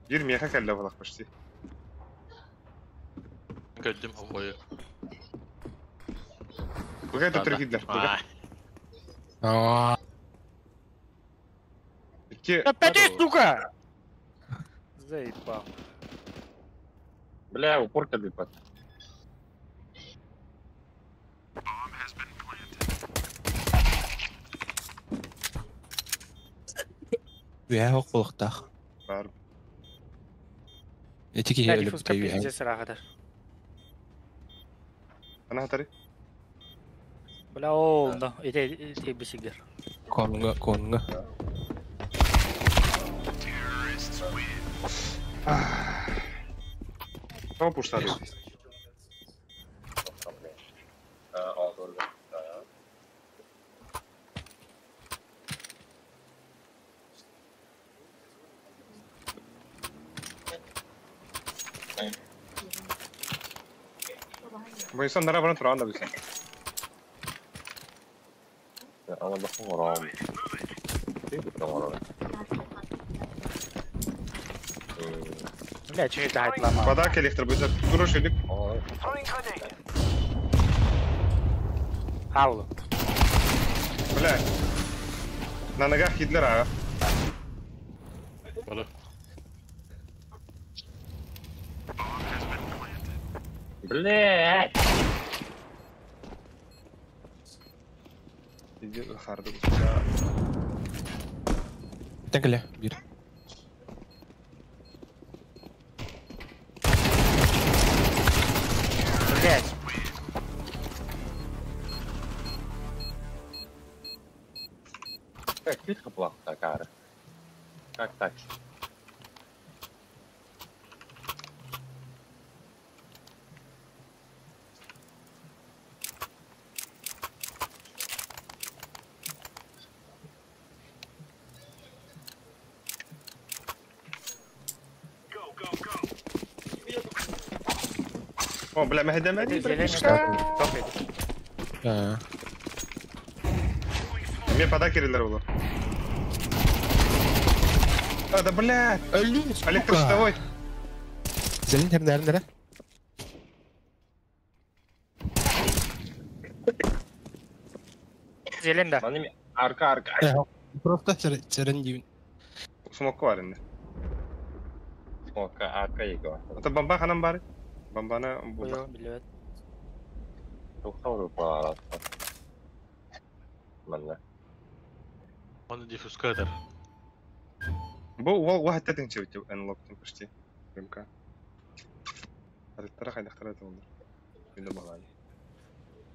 Бир меха кэллэ балах почти. Көддүм обойу. Быга төтөр кидлер. Быга. Аа. Икки. Опять, сука! Заебал. Бля, упорка дыпат. Үһэ хоққулуқтаах. Бар. Эти киһи Я өлүп диффузка үһэ. пиздец рахатар. Ана хатары. Бля, о, да, эти эти бисигер. Конга, конга. Тоҕо пуштады. Буйсан нара баран туран да буйсан. Ана бахын орам. Орам. Бля, че это хайтлама? Вода электр буйсан. Туруш элик. Аулу. Бля. На ногах Гитлер, а. Бала. Блять! Иди харды. Тэҥкэлэ, бир. Блять. Как битка плохо такая? Как так? О, бля, мэхэдэмэди, братишка. Аа. Мне подарки релер было. А, да, бля! Электрощитовой. Зелень хернәрин эрэ. Зелен да. Арка, арка. Просто сэрэн диибин. Смокко бар инде. Смокка, арка его. Это бомба ханам бар. Бомбаны булдык. Ой, билет. Тухтан баар. Манна. Оны диффузкатор. Бу уол уахатта тинчебит энлоктун почти. МК. Арыттара хайдахтара это Биле балай.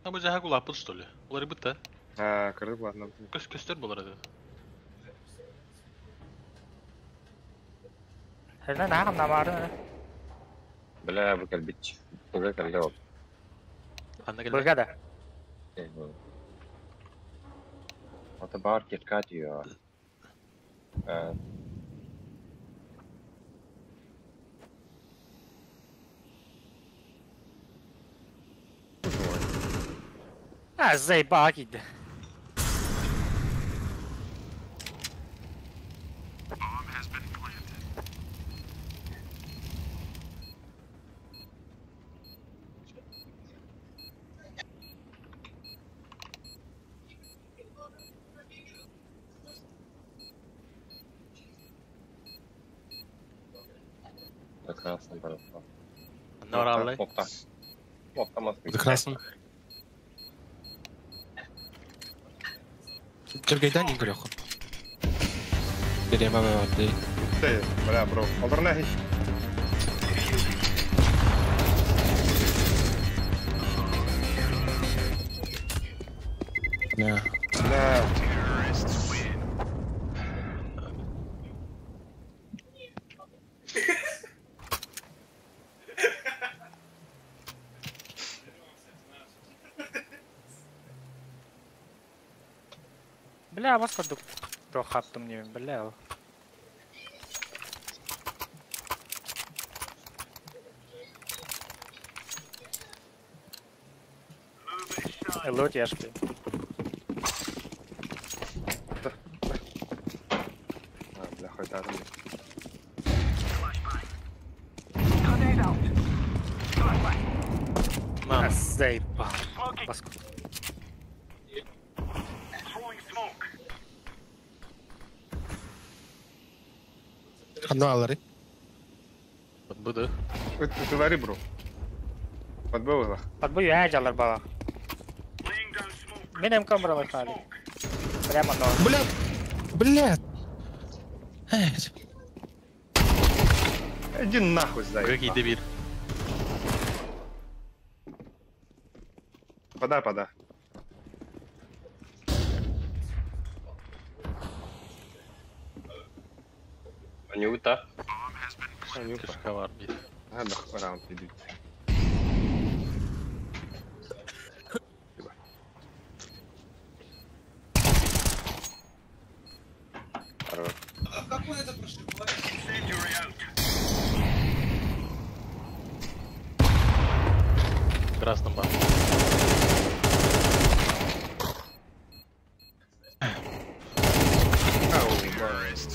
А бу жаха кулаппыт что ли? Улар бытта. А, кырдык ладно. Көс көстөр болар эди. Херне нахам намарын. Бля, бу кэлбит. Туга кэллэ ол. Ханна кэллэ? Быга да. Ата бар кирка диyor. А, заебал киди. Красный барахло. Ханна бараллай? Красный. Киргайдан не грех. Берем АВД. Бля, бро. Олорна хи. Бля. Бля. Бля, вас курдук хаттым не, бля. Лот я шпи. Бля, хоть адам. Мам. Заебал. Баску. Ханна алары. Подбуду. Говори, бро. Подбыл их. Подбыл я жалар бала. Мен МК брал хали. Прямо на. Бля. Бля. Иди нахуй, зай. Какие дебил. Пода, пода. Анюта. Анюта. Кишка бит. Надо раунд идут. А как он это прошибает? Красным бар.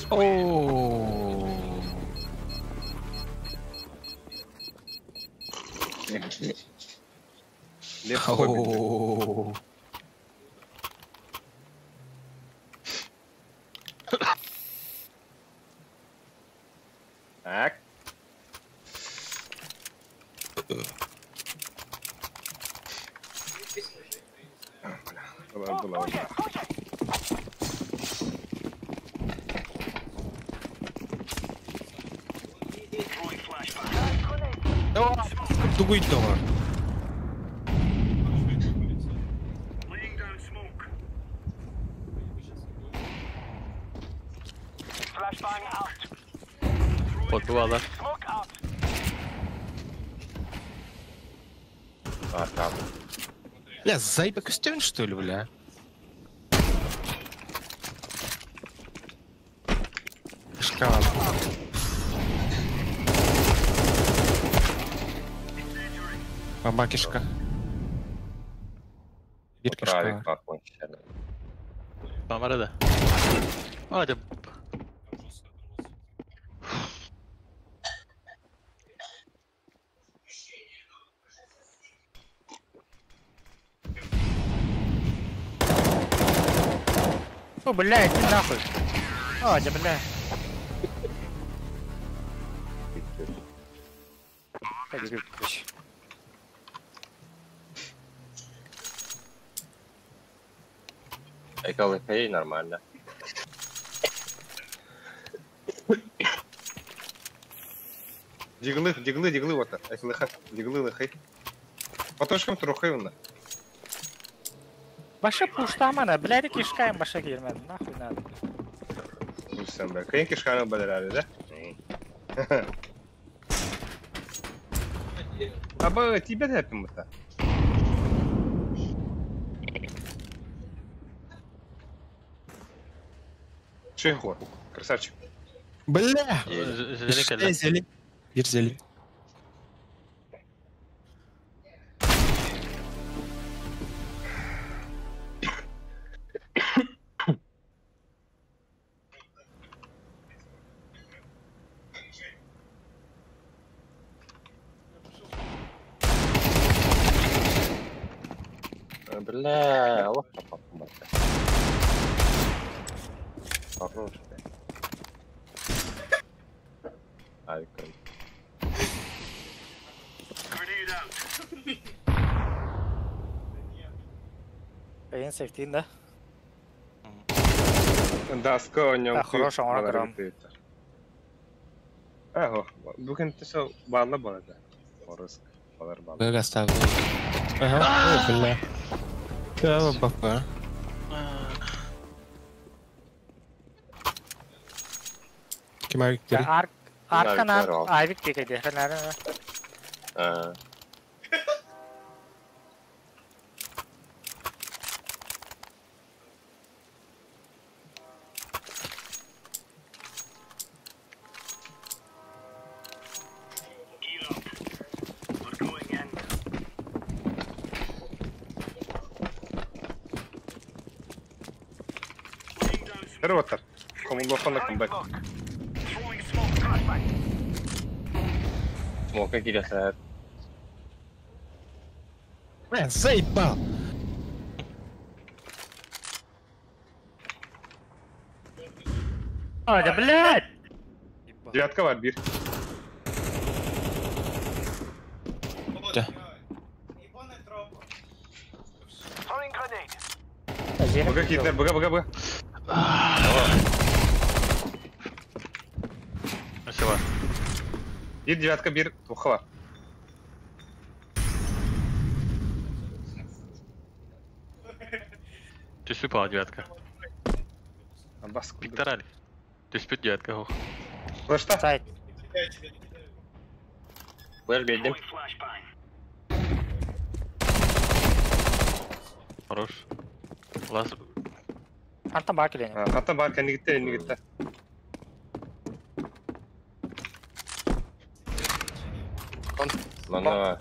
Ооо. Ооо. Так. Дугуй дома. Подбывала. А, там. Бля, заебал костюм, что ли, бля? Шкаф. Баба кишка. Bir кишка. Камера да. А, это... О, блядь, иди нахуй. О, да, бля. Так, Экология нормально. Диглы, диглы, диглы, вот так. Эколыха, диглы, лыхай. Потошком трухай он. Баша пуштамана, блядь, кишкаем баша кирмен, нахуй надо. Пуштам, бля. Кайын кишканы бадырады, да? Аба тебе тэппин быта. Чехо, красавчик. Бля! Зелень кэллэ. Зелень. Бир зелень. Бля, лох попал. Хорош, бля. Ай, край. Эйин сефтин да. Даска о нем. А, хорош, он гром. Аго, бүгін төсө баалла болады. Орыс, балар баалла. Б оставлю. Ага, о, бля. Да, бафа. Ким авик Арк аркана Авик авик декеде. Ханара. Первотар. Комуллохона кымбат. Смока киресер. Бля, заебал! А, да блядь! Девятка бар бир. Да. Ебаная тропа. Бага китлер, бага, бага, бага. Спасибо. Бир девятка, бир туха бар. Түспүт баа девятка. Абас. Виктор Алик. Түспүт девятка хох. Флешта. Сайт. Я тебе накидаю. Флеш бердим. Хорош. Лас. Антан бар келени. Хата бар кенигитте, энигитте. Мана.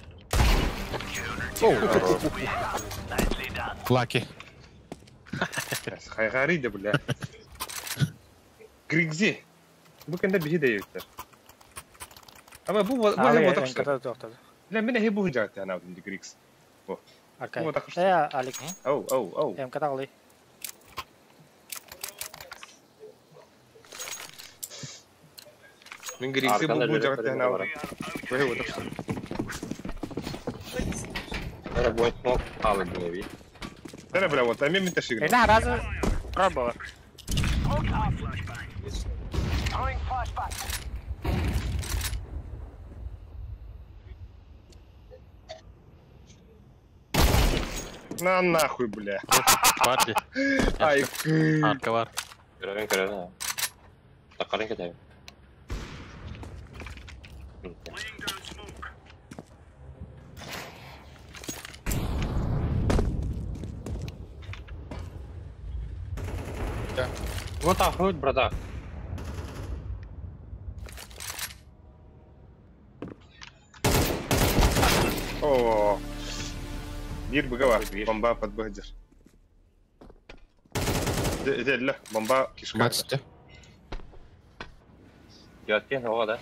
Лаки. Хайгари да бля. Григзи. Бу кенде биһи да ебиттер. Ама бу бу Али, бу такшы. МК тоқтады. Бля, мен хе бу жагат ана бу Григс. Аркай. Бу такшы. Э, Алик. Оу, оу, оу. МК тағылы. Мен Григзи бу бу жагат ана бу. Бу хе бу такшы. Эра будет смок алы дневи. Бля, бля, вот, а мен ташигн. Эна разы пробовал. На нахуй, бля. Бар ди. Ай, Арка бар. Көрөрүн көрөрүн. Такарын кетем. Вот так, вот, братан. О. Бир быга бар. Бомба под быгдер. Деді, бомба кишка. Бачите. Девятка, ого, да?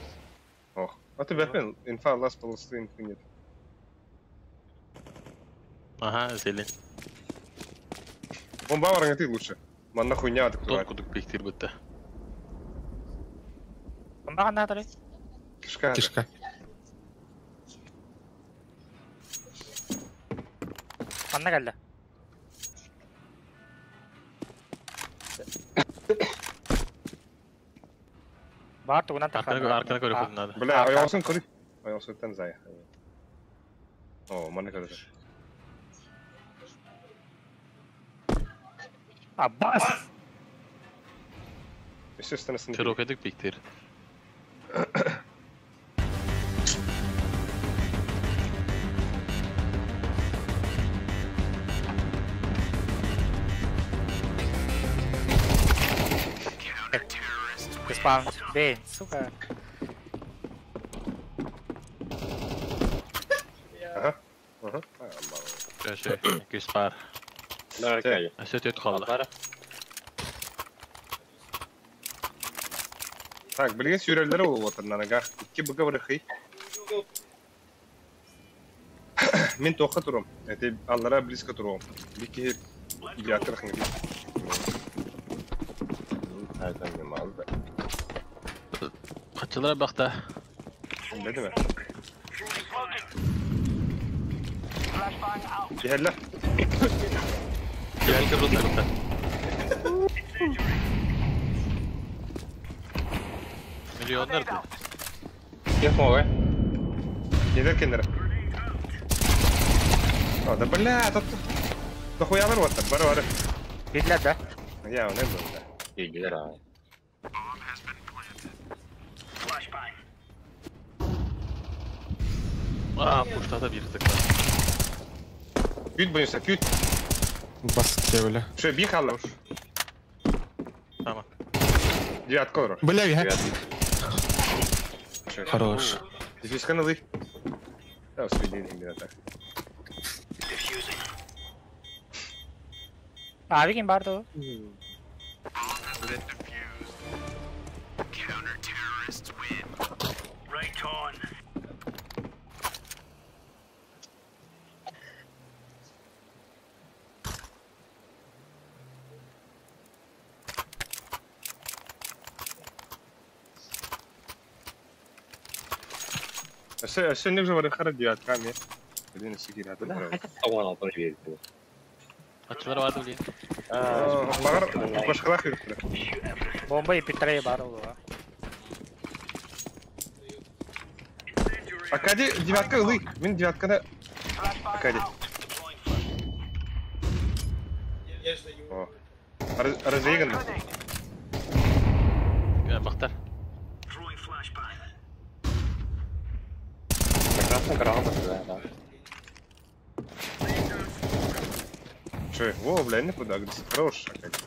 Ох. А ты бәпен, инфа лас полосы инфы нет. Ага, зелень. Бомба барыңа ты лучше. Манна хуйня Тон открывает. кудук пиктир бітті. Бомба қандай Кишка. Кишка. Манна кәлді. Бар тугунан Арканы арканы көріп А, надо. Бля, аяғысын көрі. Аяғысын зая. О, манна көрді. Аббас! Естественно, Широкайдык пиктир. Респаун. Бей, сука. Ага. Ага. Köşe, 200 par. Өссө түт қалды. Так, билген сүйрелері ол отыр нанага. Икки бұға бір хый. Мен тоққа тұрым. Это аллара близко тұрым. Бики девятка хыңы. Қачылар бақта. Беді ме? Gel Gel kırıldı tarafta. Milyonlar da. Кем ой? Gelir kenara. А, да бля, тут дохуялар вот бар бар. Биллер да. Я, не был, да. Игра. А, пуштата bir tıkla. Күт бойынша, күт. Басып бля. Что, би халла. Tamam. Девятка olur. Бля, я. Хорош. Дефьюзканы лый. Да, успели именно так. Abi kim bardı o? Өссө не уже бар хара девятка ме. Блин, сигир хаты бар. Ауан алтын берді. Açılar vardı bileyim. Багар башкалар хүрүктүр. Bomba ipitreye бар ол. Акади девятка ылый. Мен девятканы Акади. Я же даю. О. Развеган. Бақтар. Прекрасно грамотно, да. Че, во, бля, не куда, хорош, Акади.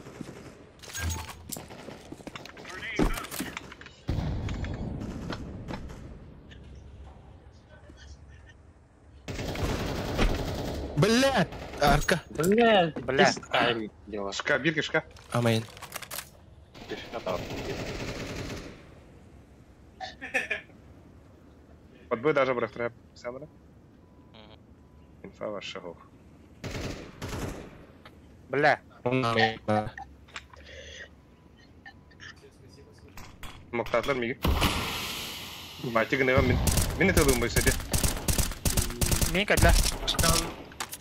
Бля, арка. Бля, Бля. Тайм дела. Шка, бирки, шка. Амейн. Кишка там. Под Б даже брахтра самара. Инфа вашего. Бля. Амейн. Моктатлар миги. Батигы не мен. Мен это думаю, сиди. Мика, бля.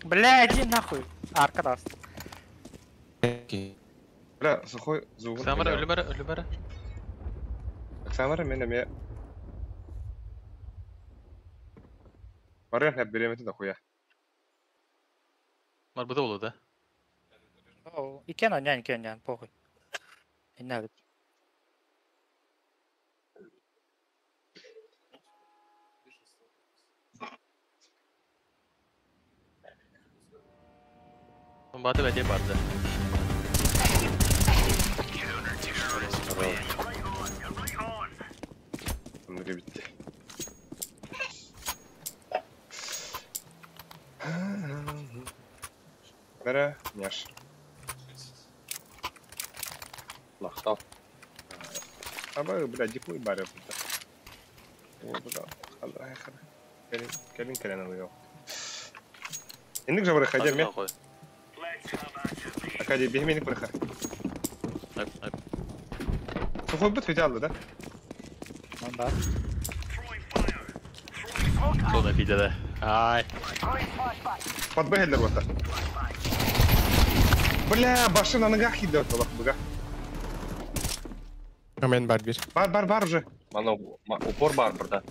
Бля, иди нахуй. Арка даст. Бля, сухой звук. Самара, ölüm ara, ölüm ara. Самара мен эме. Барык хәп беремети да хуя. Бар bu da oldu da. О, Икен онян, икен онян, похуй. Не надо. Batı bence vardı. Ömrü bitti. Бара, няш. Мақтал. Аба, бля, дикой барып. О, бля, халла, хара. Келин, келин, келин алıyor. Инник жабыры хадер ме? Акади, бихменик бырха. Сухой быт фидялды, да? Да. Sonra fidede. Ay. Под Б вот. Бля, башын на ногах идет, Аллах бога. Амейн бар бир. Бар, бар, бар уже. Мана упор бар burada.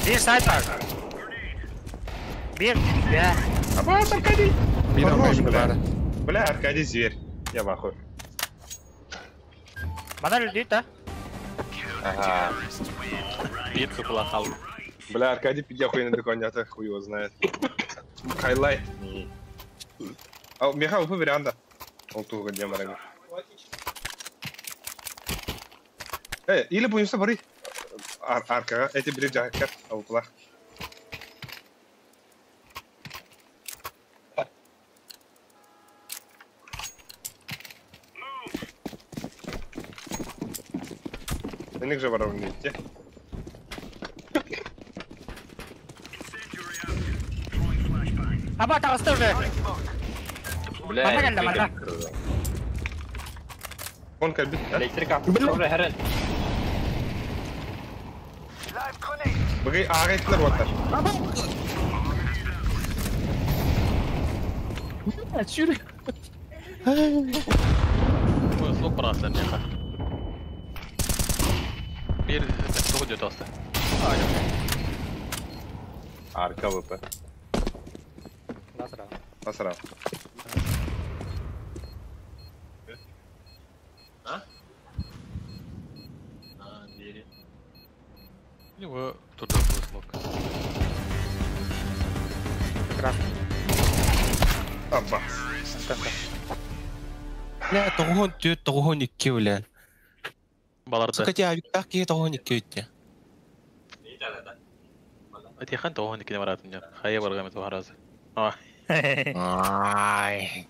Bir side var. Bir. Бля. Абас, Аркадий! Бир Хорош, амейн бля. бар. Бля, Аркадий зверь. Я в ахуе. Bana öldü да? Ага. Bir kıpıla kaldı. Бля, Аркадий пиздя хуй на дыконе, а то хуй его знает. Хайлайт. А, Михаил, упы варианта. Ол туға демарага. Отлично. Или буйунса бары. Аркаға, эти бiri жахаккар, ауплах. Эник же барабын ете. Аба, тағысты уже. Бля, Мана келді, мана. Он кәлбит, да? Электрика. Уже хәрен. Бұғи ағайттылар оттар. Чүрі. Ой, смок барасылар меха. Bir тоғы жөт асты. Арка ВП. Насыра. Насыра. А? А, двери. Его тут смок. Прекрасно. Абба. Бля, тоғын төт, тоғын икки, бля. Баларды. Сука, тебя авиктах кие тоғын икки өтте. Этихан тоғын икки баратын жан. Хайа баргам это харазы. Ай.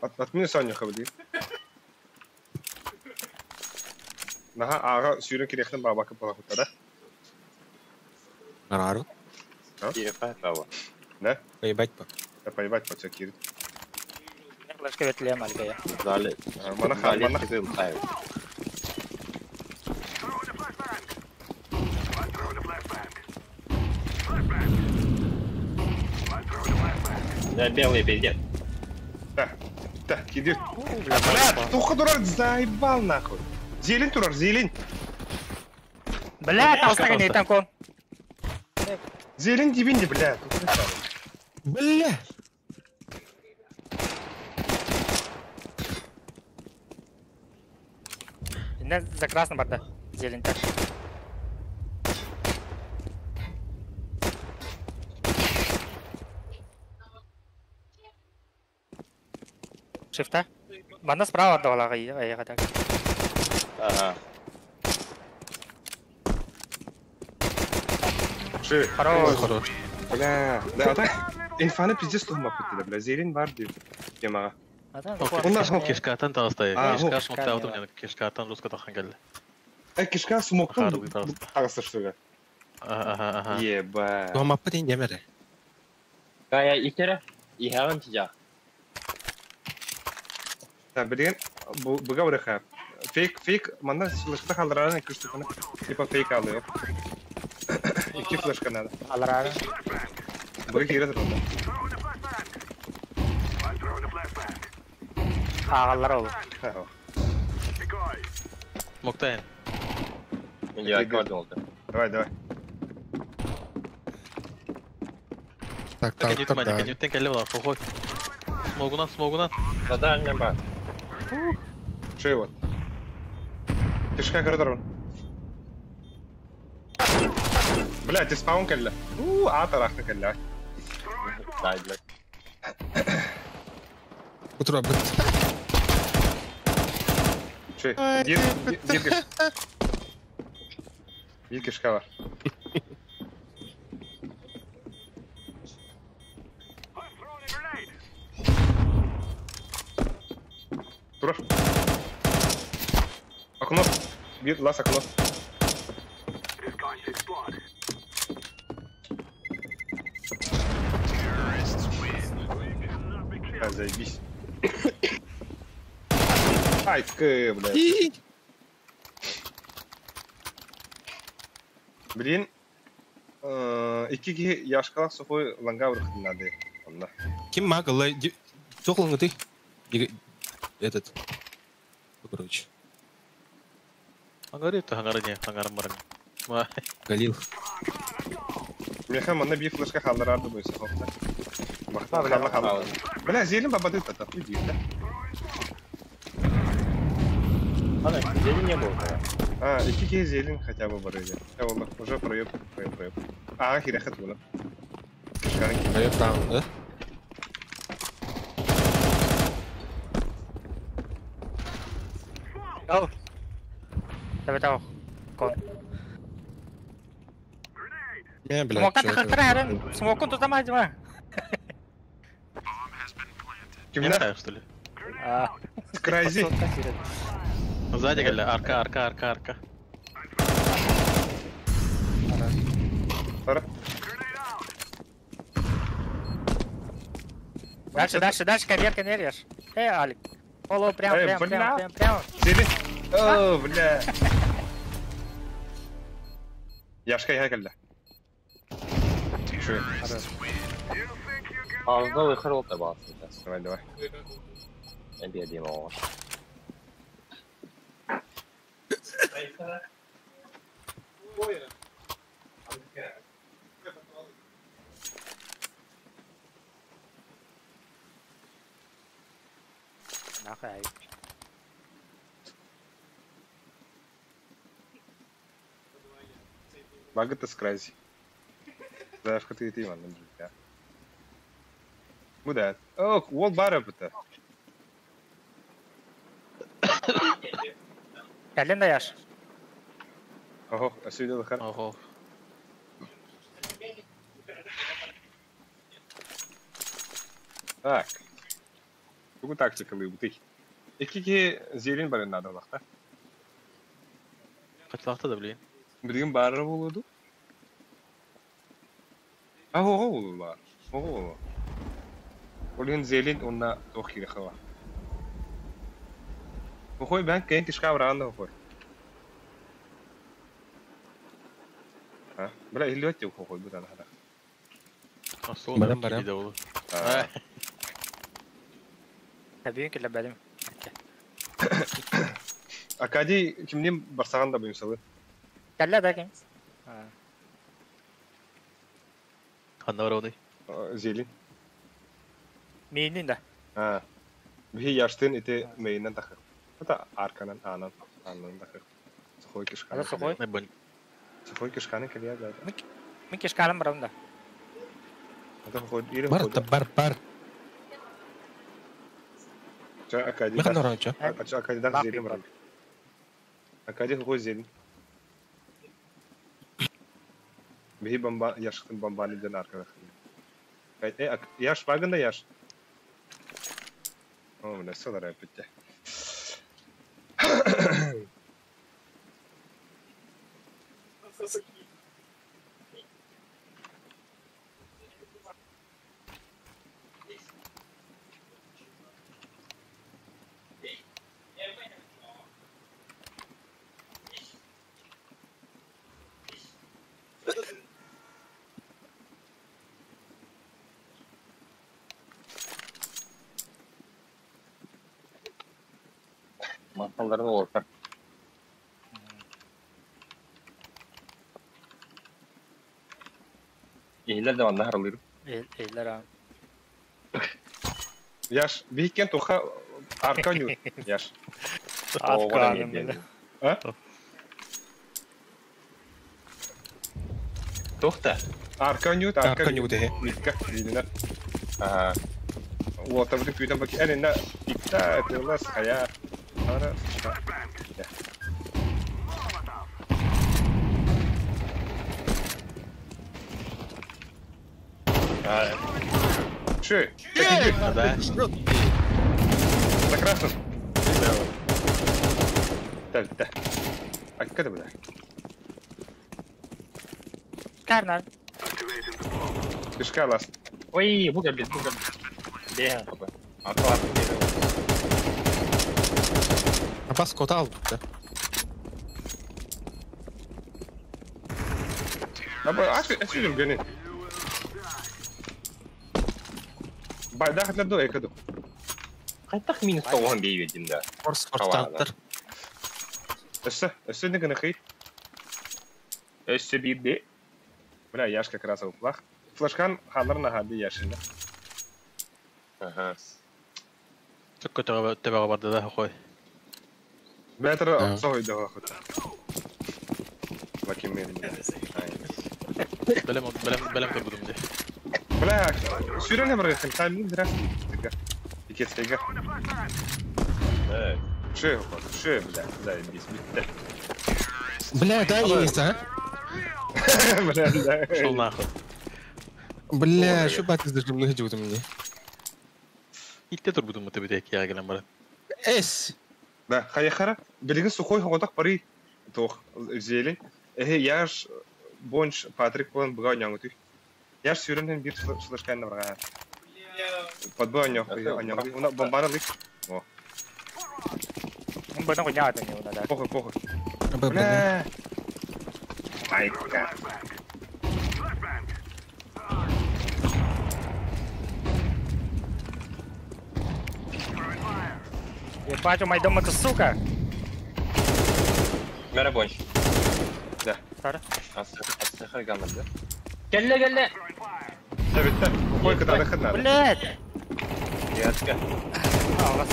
Отмени Соню хабди. Наха аға сүйрен керектен бабакы бола да? Нарару. Да? Поебать по. Да поебать по тебе кирит. Флешка ветлем альгая. Зале. Мана мана. Да, белый пиздец. Да, да, киди. Бля, туха дурак заебал нахуй. Зелень турар, зелень. Бля, толстая не там кон. Зелень дебинди, бля. Бля. За красным барда. Зелень так. Шифта. Мана справа отдавала аяға так. Ага. Ши. Хорош. Хорош. Бля, да, а так инфаны пиздец тухма бля, зелень бар деп. Темаға. Онда кишкатан тағыстай. Кишка смокта алдым мен, кишкатан руска тахан келді. Кишка смоктан тағысты что ли? Ага, ага. Еба. Тухма бітен демері. Кая икері, ихавын тижа. Да, білген, бұға бұрақа. Фейк, фейк, манда флешка қалдырарын екі штуканы. Типа фейк алıyor. Екі флешка надо. Алырарын. Бұға кере тұрды. Ағалар олы. Смоктайын. Я көрдім олды. Давай, давай. Так, так, так, так. Кенеттен кәлі бұлар, қой. Смогунан, смогунан. Да, не бар. Шей вот. Кишка коридор. Бля, ты спаун кәлі. У, ата рахты кәлі. Дай, блядь. Утро, блядь. Шей, bir кишка бар. Турар. Окно. Bir las окно. А, заебись. Ай, к, блядь. Блин. Iki яшкалак сухой ланга вырхын надо. Ким магала? Тоқлыңы ты? Этот. Короче. Ангары это ангары не, ангарым барым. Галил. Меха манна bir флешка халдырарды бойса хопта. Бахта халла. Бля, зелень бабады тата, иди, да? Ана, зелень не было. А, iki зелень хотя бы бар edi. Олла, уже проеб, проеб, проеб. А, хирахат була. Проеб там, да? Go. Давай, давай. Кон. Не, блядь, Смока чё это? тахтара, смокун тут там адьма. Кимна? что ли? Скрайзи. Сзади, Галя, арка, арка, арка, арка. Тара. Дальше, дальше, дальше, конвейер, конвейер. Эй, Алик. Оло, прям, Эй, прям, бля. прям, прям, прям. Сири. О, бля. Яшка я кэллэ. Шуй. Ağzına выхар ол табасың. Давай, давай. Эбиадим оҕо. Нахай. Багыта скрайзи. Заявка ты ты манна бля. Бу да. О, уол бара бута. Кэлин да яш. Охо, асүйдө выхар. Ого. Так. Тугу тактикалы бутый. Икки зелен барын надо лахта. Качлахта да, блин. Билген бары болуду. А ого болу бар. Ого болу. Олин зелен онна тох кире хава. Охой бен кейн тишка бранда охой. А, бля, илёт yok охой будан хада. Асол. Барам, барам. Табиин кэлэ бэлим. Акади кимнин барсаган да буймсалы. Кэллэ да ким? Ханна барауны. Зелен. Миинин да. А. Бихи яштын ите мейнен тахы. Это арканан анан анан тахы. Сухой кишканы. Ада сухой? Не бон. Сухой кишканы кэлия да. Мин кишкалым барам да. Это ход или Бар, ход. да бар, бар. Ча Акади. Механ оранча. Ача Акади дах зелен брат. Акади хой зелен. Бихи бомба яштын бомбаны ден аркада. Э, яш багында яш. О, бля, сылар опять. Махалларын олордар. Иһилер да манна харалыр. Эйлер а. Яш, бихикен туха арканю. Яш. Арканым бля. А? Тохта. Арканю, Арканю дэ. Митка, видно. Ага. Вот, а вот күтен баки әле пикта, это у нас хая. Ара. Ши. Да. За красным. Так, да. А как это было? Карнар. Кишка ласт. Ой, буга бит, буга. Бе, Аркалар. Апас кота алды да. Аба, аш, аш жүргені. Байдақ атларды экаду. Кайтак минус тоғын бей бедим да. Форс форстаттар. Өссө, өссө не хей. Өссө бирде. Бля, яш как раз уплах. Флешкан халарна хады яшында. Ага. Сөккө төбөҕө барды да хой. Бәтер сойды хот. Лаким мен. Бэлэм бэлэм бэлэм көрбүтүм дии. Бля, сүүрэн бар гэн тайминг дра. Икетсеге. Evet. Шею, шею, бля, заебись, бля. Бля, дай есть, а? Бля, да. Шел нахуй. Бля, что баты даже много делают мне? И те тур буду мы тебе я гелем брат. Эс. Да, хаяхара. Билигин сухой хоҕотох пари. Тох зелень. Эхе яш бонч Патрик болан быга оняңытый. Яш сүүрэн бир слышкан барга. Подбой оняң, оняң. Уна бомбара лик. О. Бына хуйня это не надо. Похуй, похуй. Бля. Майка. Ебать, у моей дома это сука. Мера бонч. Да. Асыхар гамады. Келле, келле. Да, битте. Койка да выход надо. Блядь. Ятка. Минус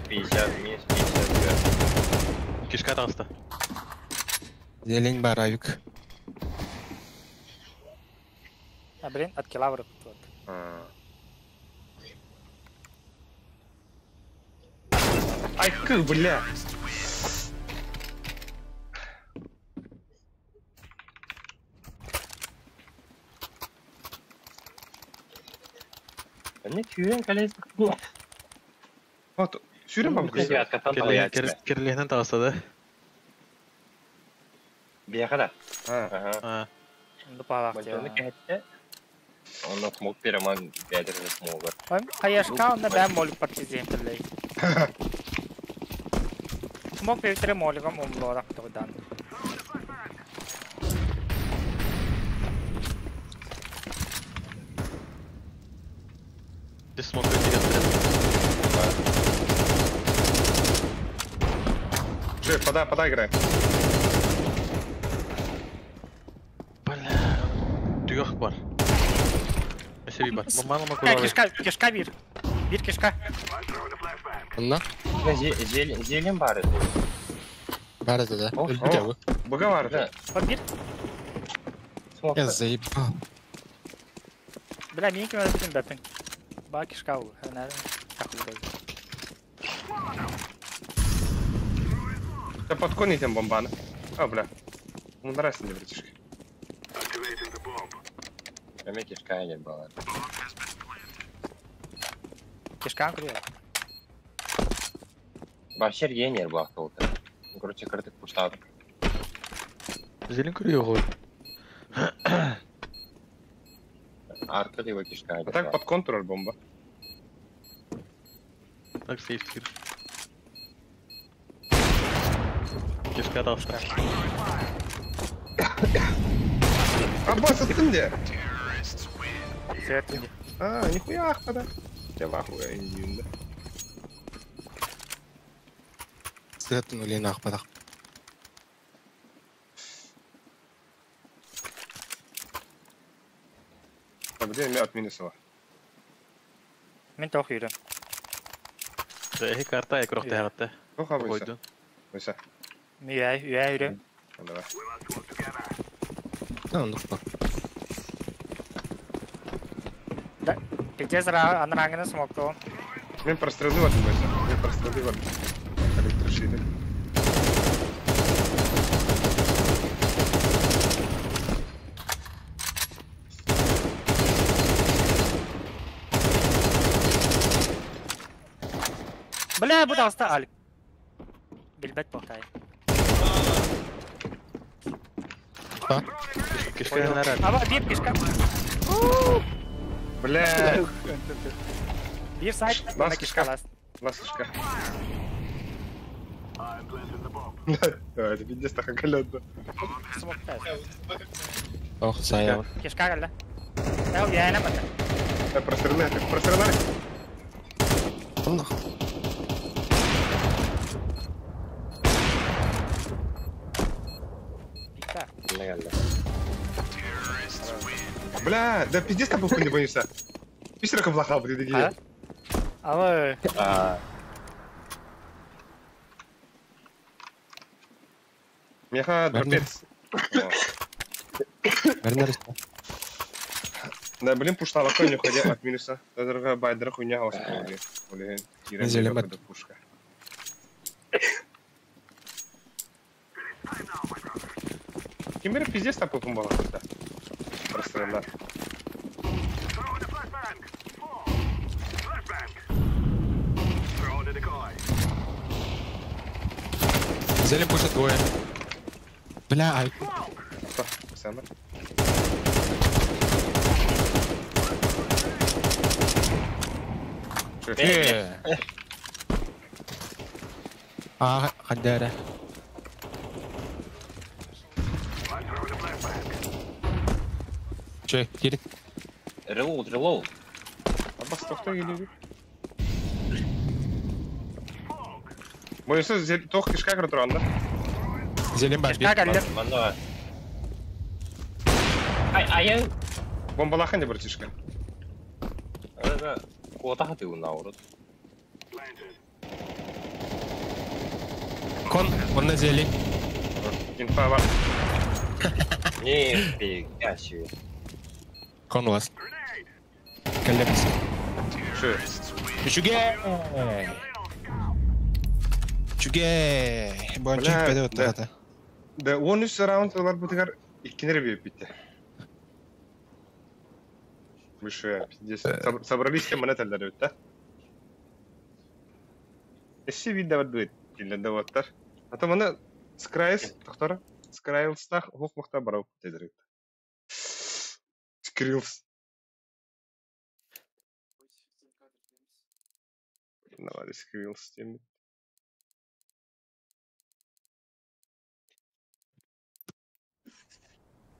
50, минус 50. Кишка таста. Зелень баравик. А, блин, от килавра тут. Ай, кы, бля. Не түйен калес. Вот, сүүрэн бам кыса. Керлehнен таста да. Бияхада. Ага. Ну палак. Он смог переман ядерный смог. Хаяшка, он на бэм молик партизен тылей. Смог перетре моликом умлорах тогда. Ты смог перетре. Че, подай, подай, играй. Бля, түйөх бар. Бар. Кишка, кишка бир. Бир кишка. Онна? Зелень бар это. Бар это, да. Быга бар это. Бир. Я заебал. Бля, минки надо битин бәпин. Ба кишка у. Да подкон этим бомбана. А, бля. Ну, нравится мне, братишка. Эме кишка не было. Кишка крия. Вообще гений был кто-то. Короче, крытых пуштат. Зелень крия гой. Арка его кишка. А так под контроль бомба. Так сейф кир. Кишка таста. Аббас, а ты где? А, нихуя ахпада. Я вахуя индиюнда. Сетнули нахпада. Так, где меня от минусова? Мен тох юрем. Да, эхи карта я крохты хатта. Тоха бойся. Бойся. Я юрем. Давай. Да, ну что. Да, пиздец, анрангена смог то. Мен прострелил от бойся. Мен прострелил от электрошиты. Бля, буду оста аль. Билбет болтай. Кишка нарад. Аба, бир кишка. Бля. Бир сайт, на кишка ласт. Ласт кишка. Да, это пиздец так оголенно. Ох, саял. Кишка галла. Да, я на пата. Да, прострелай, ты прострелай. Бля, да пиздец там похуй не боишься. Пиздец как плохо, блин, такие. Алло. Меха, дропец. Да, блин, пушта лакой не уходя от минуса. Да, дорогая байдера хуйня, а блин. Пушка. Кимери пиздец тапыпын балакта. Простреллар. Зелень пушит двое. Бля, ай. Самыр. Э. А, хандара. Че, кири. Релоуд, релоуд. Абас тохтой келеби. Бойсы тох кишка кірі тұрғанда. Зелень бар. Кишка кәллер. Манна. Ай, ай, Бомбалахан де братишка. ай. Куота хаты наурут. Кон, он на зелень. Инфа бар. Не, фига себе. Кон у вас. Коллекция. Шö. Чуге! Чуге! Бончик Бля, пойдет да. это. Да, 13 раунд олар бутыгар иккинер бейіп бітті. Выше, пиздец. Собрались тем монеталар өтті. Эсси вида бат дилленде баттар. Ата мана Скрайс, тоқтар, Скрайлстах хук мухта барау дедирет. Скрилс. Навали Скрилс тем.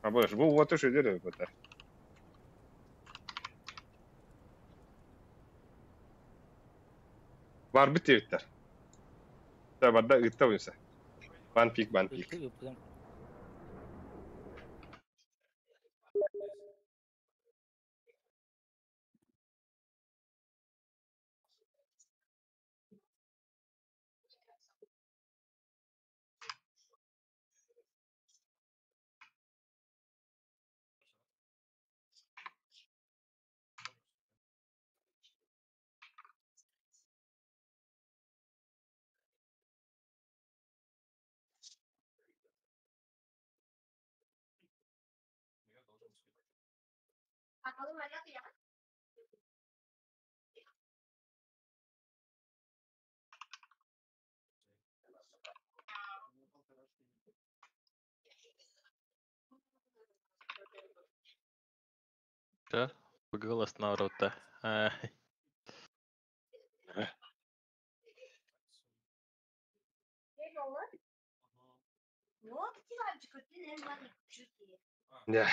А больше, бу вот уж идет баттар. Бар бит дебиттер. Да, барда ытта ойынса. Бан пик, бан пик. Да, голос наоборот-то. Да.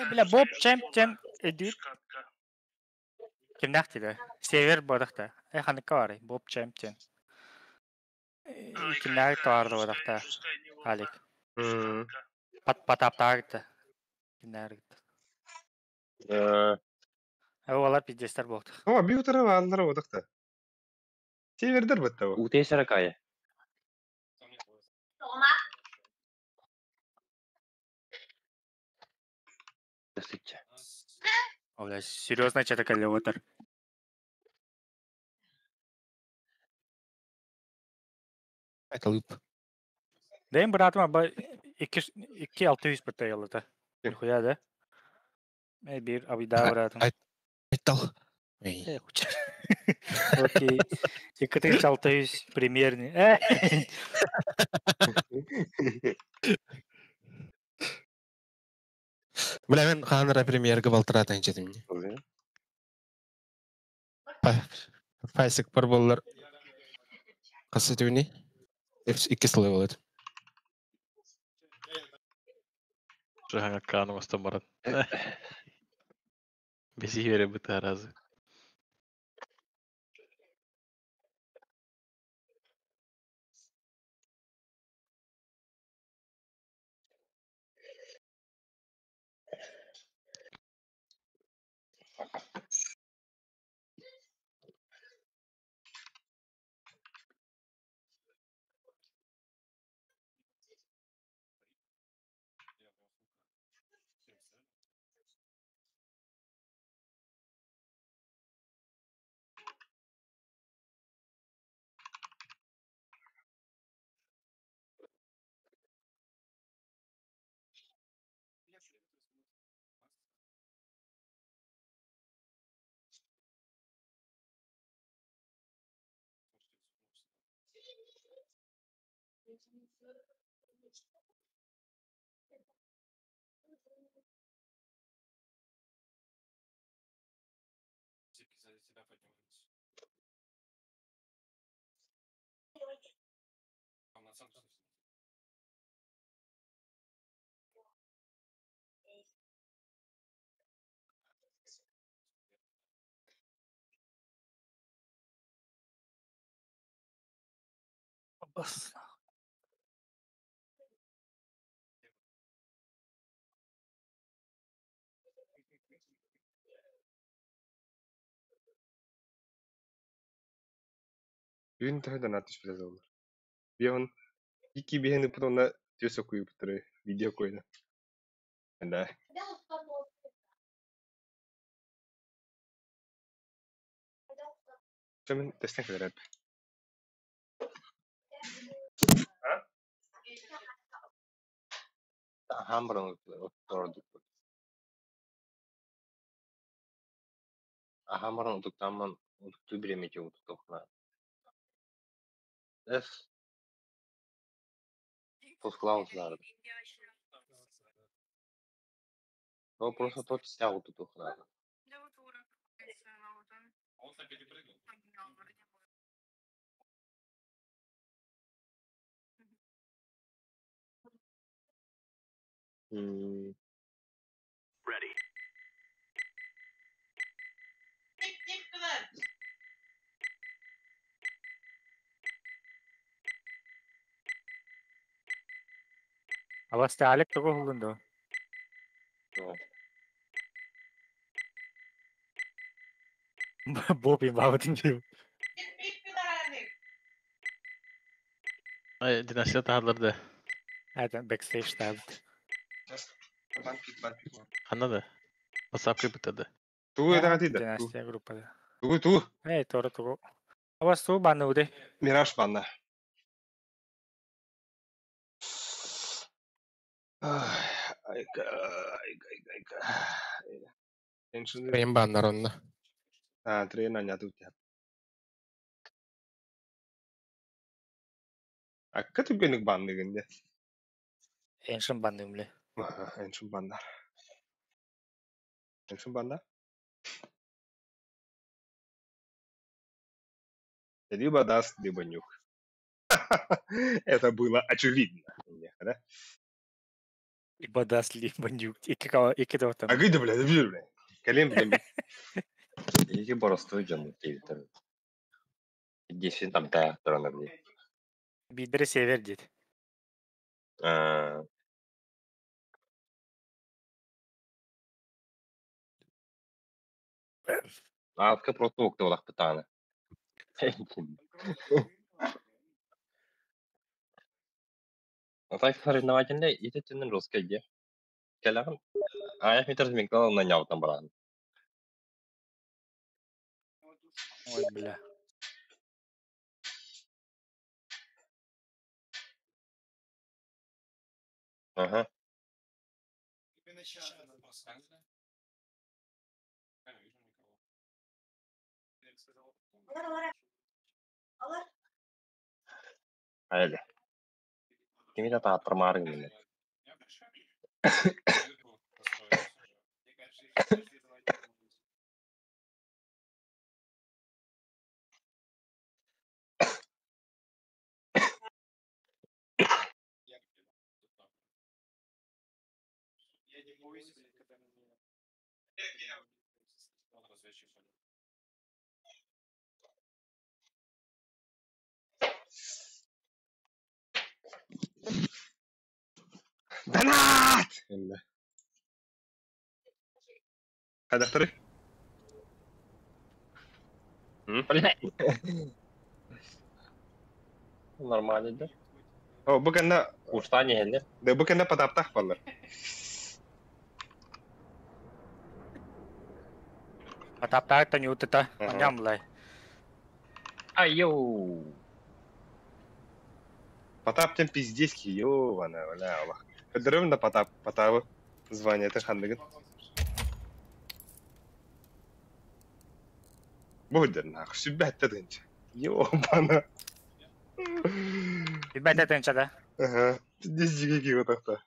Бля, Боб Чемп Чемп эдит. Кимнах тиде? Север бодахта. Ханыкка бар. Боб Чемп Чемп. Кимнах товарды бодахта. Алик. Пат патаптагыта. Кимнах. Олар пиздестер болду. О, бьютер аллар бодахта. Севердер бітті. Утесера кая. Здравствуйте. О, бля, серьезно, что-то калеватор. Это лып. Да им братым аба 2-600 бітті ялыта. Нихуя, да? Бир абида братым. Айтал. Окей. 2600 примерно. Бля, мен ханра премьерга балтыратын жетим. Файсик бар боллар. Касы түбүни? Икки сылы болот. Жаһаңа каным астан барат. Беси бере быта разы. Бас. Түүн төһө да наат түспүтэ буоллар. Биһон икки биһэн ыппыт уонна түөс окуйбуттары видео куйна. Да. Мин тэстэн кэлэрэ. Аһаан баран ордукпут. Аһаан баран утуктааммын утуктуу бириэмэтэ утуктуохпуна. Эс Тускулаан Ол просто тот сяу утуктуохпуна. М Абас Алек тугу уһуллун дуо? Бобин баабытын диэбит. Ай, династия таһаллар да. Это бэкстейдж таабыт. Ханна да? WhatsApp кыпыта да. Тугу этаҕытый да? Династия группада. Тугу тугу? Эй, туора тугу. Абас тугу банныуды? Мираж банна. Айка, айка, айка, айка. Эншин Трейн баннар онно. А, трейн анньатыбыт диэн. Акка түргэнник банныгын дии. Эншин банныым ле. Эншин баннар. Эншин баннар. Либо даст, либо нюх. Это было очевидно. Да? Либо даст, либо нюх. Икки кого, икки там. Агыйда, бля, бля, бля. Кэлин, бля. Ики боростуой дьон диэбиттэр. Десин там таахтарана били. Бидре север дит. Аа Аатка просто уктуолахпытаана. А так соревновательный итеттинен русский де. Кэлэҕин аайах метр миҥкаланна ньаутан бараан. Ой, бля. Аха. Хайда. Кими да тааттармаары гыннар. Донат! Хайдахтары? Блядь. Нормально да? О, бу кэннэ Устан иһэллэр. Да, бу кэннэ потаптах баллар. Потаптаах ньуутута. Анньам лай. Айоу. Потап тем пиздецкий, ёбана, бля, Аллах. Көдөрөм да Потап, Потабы звание это ханныгын. Бу нах, сүбәттә дынча. Ёбана. Бэт этенче да. Ага. Пиздец жиге киіп отақта.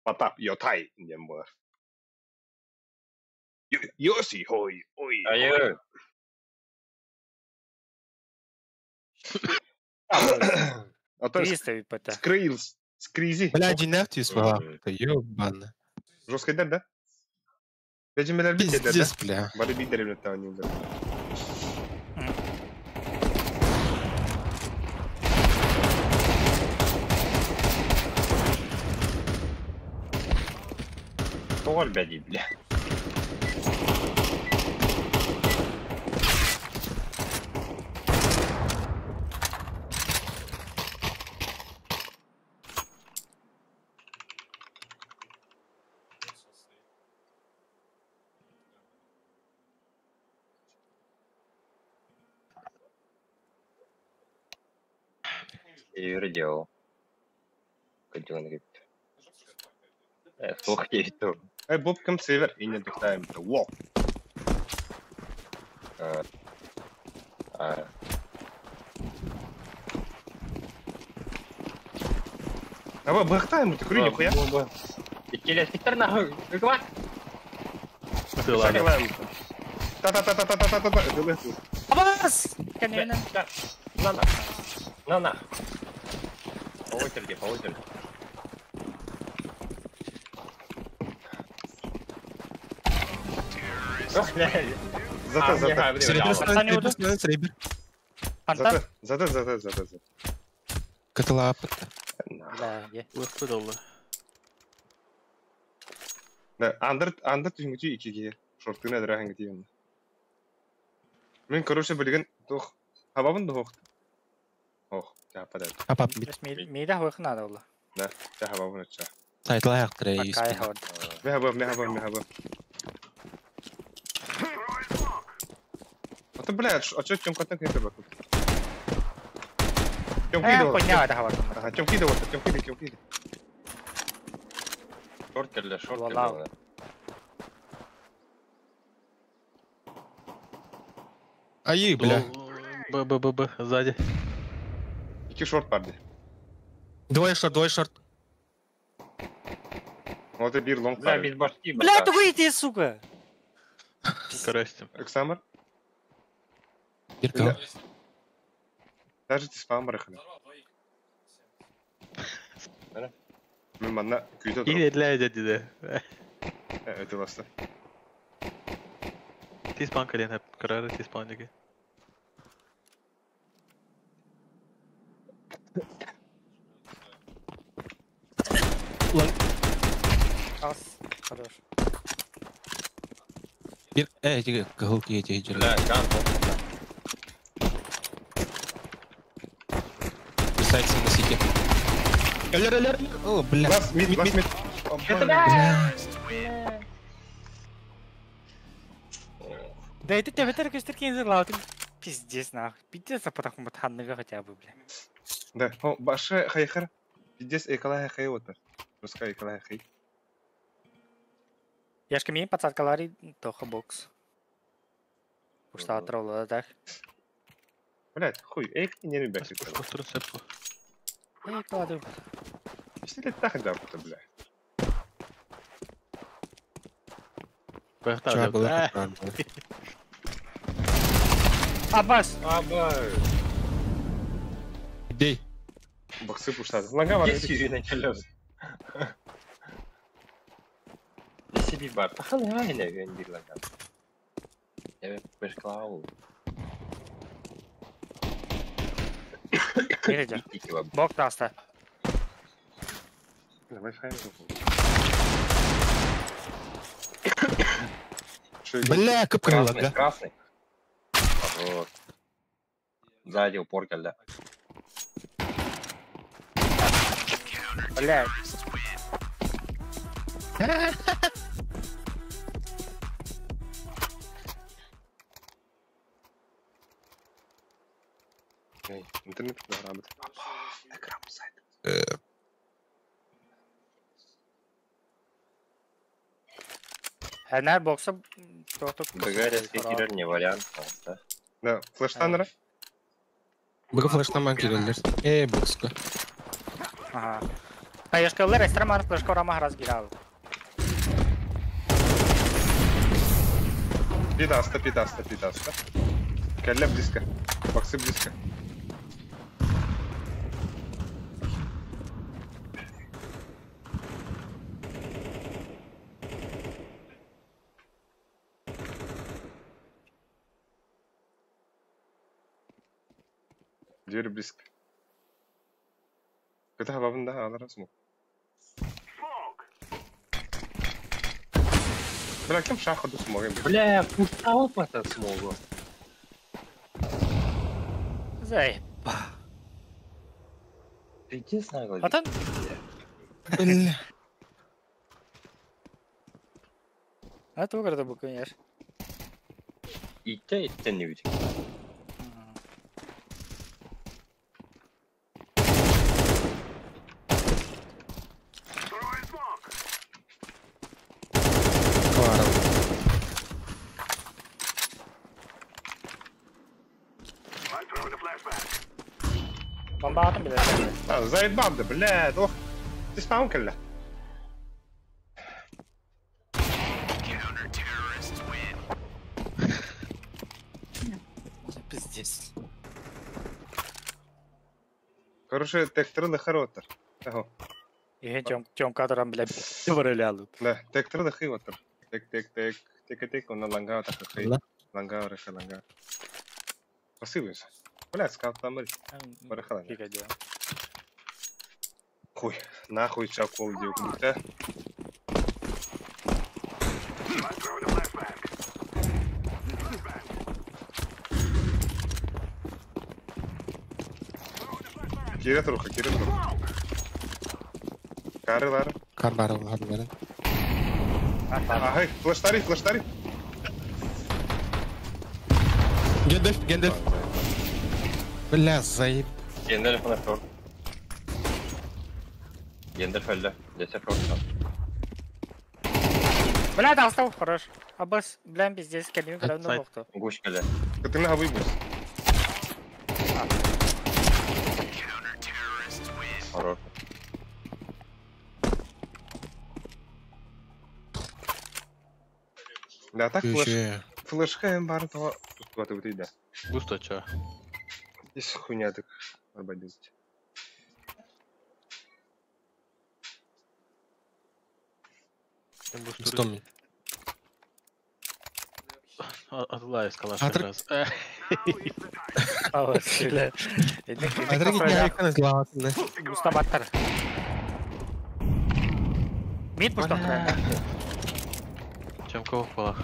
Потап, йотай, дем болар. Йоси, хой, ой. Айы. А то 300 ПТ. Скрылс, скризи. Бля, динах ты свала. Ёбана. Жестко да? Бежимелер бит да? Пиздец, бля. Бары бит деревне там не удар. Тоғыр бәди, бля. Юридел. Кадюн гип. Слух есть. Эй, Боб кем север и не духтаем. Во. Давай, бахтаем, ты курили, хуя. Иккилэстиктер нахуй. Ыква. Та-та-та-та-та-та-та-та. Абас! Конечно. На на. На на. По очереди, по очереди. Зата, зата. Сребер, сребер. Фонтан? Зата, зата, зата, зата. Каталапата. Да, е. Выпадал. Да, андер, андер түһүнгүтү икиге. Шортына дырахангити онна. Мен, короче, билген тох хабабын дох. Ох, жапа да. Апап бит. Мейда хойхын ада ола. Да, хабабын отча. Сайтла яктыры Акай хавар. Ме хабаб, ме хабаб, ме хабаб. А то, блядь, а чё тёмкатын кайта бакут? Тёмкиды вот. Хуйня это хавар. Ага, тёмкиды вот, тёмкиды, тёмкиды. Шорт келді, шорт келді. Ай, бля. Б, Б, Б, Б, сзади. Iki шорт барды. Двое шорт, двое шорт. Вот и бир лонг. Бля, без башки. Бля, ты выйди, сука. Короче. Александр? Бир Даже ты спам барахана. Мен манна күйді Или для дяди, да. Это ласта. Ти спан кален хеп, карара ти спан деге. Ас, хорош. Бир, тиге, кыгыл кие тиге жер. Бля, ган. Сайт на сити. Элер, элер, о, бля. Лас, мид, лас, мид. Бля. Да это тебе только что лаутин. Пиздец, нахуй. Пиздец, а потом вот ханныга хотя бы, бля. Да, о, башы хайхар. Пиздец, экалай хай вот. Русская экалай хай. Яшка ми подсадкалари тоха бокс. Ушта тролла, так? Блядь, хуй, эк не ребят. Эй, кладу. Если так да, бля. Аббас! Аббас! Бей! Боксы пуштады. Лага бар. Себе бар. Пахал хайна гендир лага. Я пешклау. Бок таста. Давай хайна. Бля, кып-кырыл Красный, красный. Вот. Сзади упор келді. Бля. Интернет программа. Экран сайт. Әнәр бокса БГ резкий не вариант, да? Да, флеш таннера. Быга флештан киреллер. Бокска. Ага. Хаешкалар эстраман флешка рама разгирал. Пидаста, пидаста, пидаста. Кэллэ близко. Боксы близко. Дверь близко. Кытаха бабын да алар смог. Бля, кем шаха ду смог? Бля, пустал это смогу. Зай. Пиздец наглый. Атан? Бля. А то когда бы, конечно. Итте, итте не видел. Бомба атом билет. А, заебал да, блядь, ох. Ты спаун кэллэ. Пиздец. Короче, текторы хорош. Ага. И тем тем кадром, блядь, вырылял. Да, текторы хивотер. Тек тек тек тек тек он ланга так хей. Ланга реха ланга. Спасибо. Блядь, скаут там барахала. Хуй, нахуй чакол девку, да? Кире труха, кире труха. Кары бар. Кар бар, бар, бар. Ага, флештари, флештари. Гендальф, Гендальф. Бля, заеб. Гендальф на фор. Гендальф өллө. Десе фор. Бля, достал, хорош. Абас, бля, пиздец, кэлми, бля, ну бохту. Гусь кэлэ. Кытына хабый бус. Хорош. Да, так флеш. Флешка им бар того. Тут куда-то вот иди. Густо чё? Здесь хуйня так арбадить. Что мне? Атлай скала раз. А вот, бля. Густо баттар. Мид пусток. Чем кого в полах?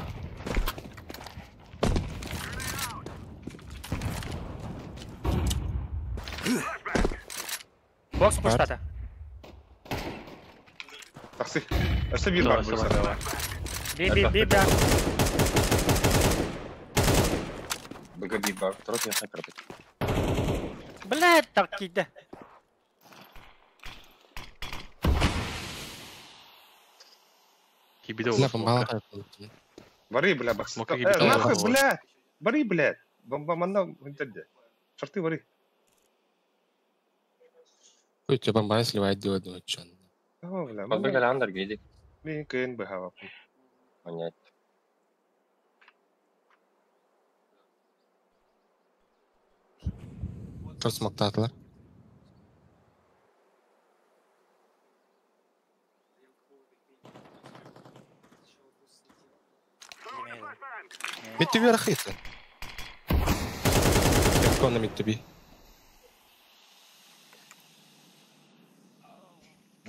Бокс пустата. Такси. Өстө бир бар буйса. Би би би би. Быга би бар. Трот я сакрыт. Блядь, так киде. Бля, бомба. Бары, бля, бакс. Нахуй, бля. Бары, бля. Бомба манна интерде. Шарты бары. Хуй тебе бомба сливает делать, ну чё. О, бля. Бабы андер гидик. Мен кын бахава. Понять. Что смоктатлар? Миттеби рахиса. Кона миттеби.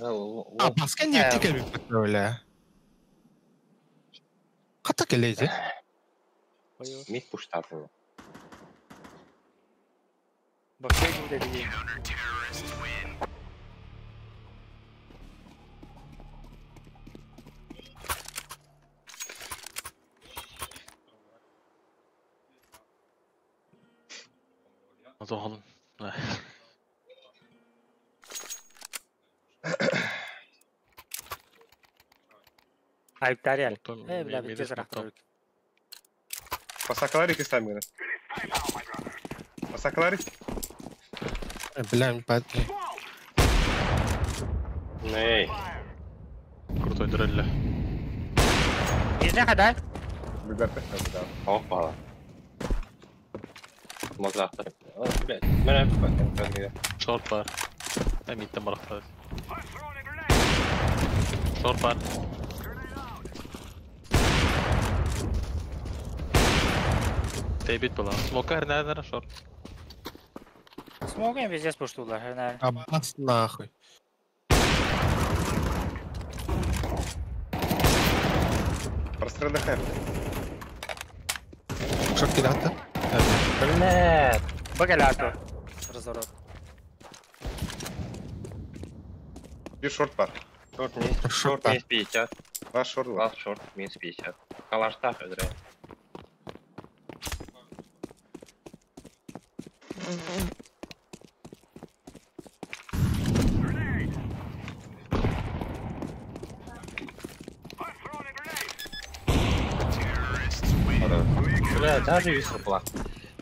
А, баска не тикер бля. Хата келезе. Мид пуштатыл. Азоғалын. Айптариал. Бля, битез рахтырык. Пасакалари кистамгына. Пасакалари. Бля, не падай. Ней. Крутой дрелля. Изне хадай. Бігати, да. Опа. Мозахтар. Блядь, мене Шорт бар. Мидтен барахтар. Шорт бар. Тейбит была. Смока наверное, шорт. Смогем везде спуштулар, наверное. Аббас нахуй. Прострели хэп. Шорт кидата? Блядь. Багалято. Разворот. Bir шорт бар. Шорт минус, шорт минус 50. Ваш шорт бар. Ласт шорт минус 50. Калаштах играет. Бля, даже вископлах.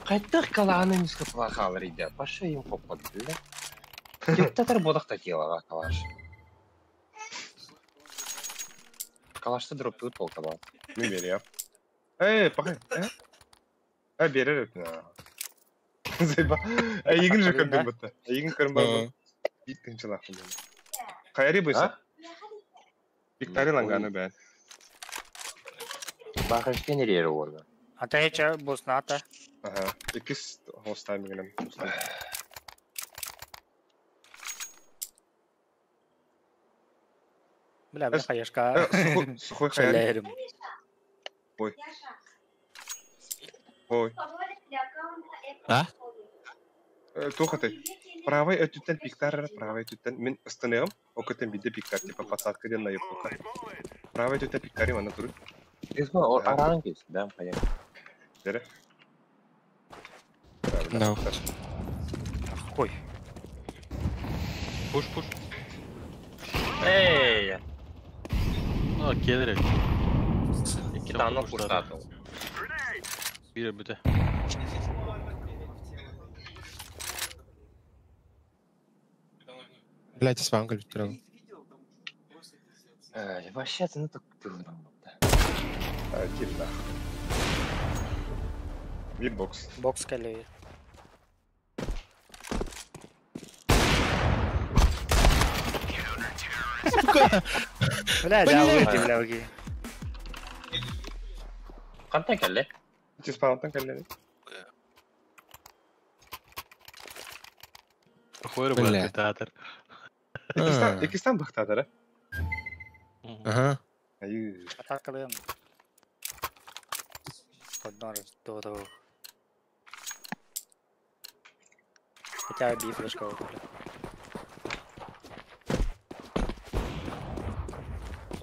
Қайттық каланы вископлах алыр иді. Паша им қоппады, бля. Диктатор бодақ та келаға калаш. Калашты дроп тут толкабал. Мен берем. Эй, пахай. Э, берер. Зайба. Эгин же көрдüm бутта. Эгин көрүм бар. Бит тынчылак. Хайри буйса. Виктори ланганы бән. Бахашкен рері орны. Ата хече бусната. Ага. Икис хостаймигенем. Бля, бля, хаешка. Сухой хайри. Ой. Ой. А? Тухаты. Правый өтүттен пиктар, правый өтүттен мен ыстыныгым, окотен биде пиктар, типа подсадка ден наебка. Правый өтүттен пиктар имана туру. Изма, араның кес, да, понятно. Дере. No. Ой. Пуш, пуш. Эй! Ну, келер. Китаны пуштатыл. Бире бүте. Блять, с вами говорю. Вообще, ну так ты Килла. Битбокс. Бокс калей. Сука! Бля, да, выйди, бля, уги. Қантай кәлі? Тиспаунтан кәлі. Хуйры бля, театр. Икистан бахтадыр, а? Ага. Атакалыйм. Одно раз, до. Хотя би флешка бля.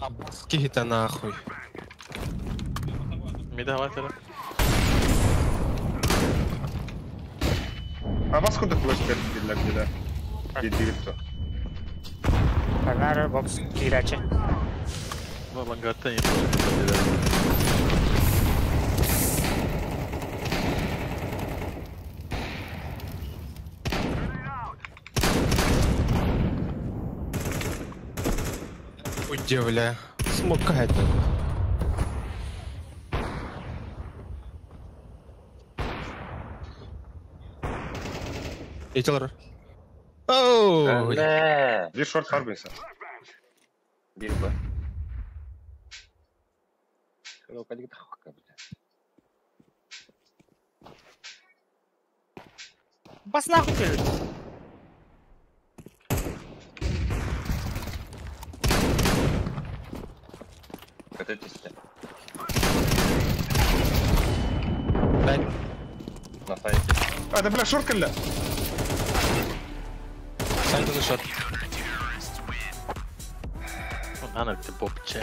Аббас кихита нахуй. Мида хватит. Аббас куда флешка для где-то? Где-то. Канара бокс кираче. Лангата не тоже. Уйди, бля. Смока это. Ителер. Оу! Бля! Bir шорт харбинса. Bir б. Бас нахуй келет. Көтөтүстэ. Блядь. На сайте. А, да бля, шорт кэллэ. Сайт на шорт. Ана ты бобче.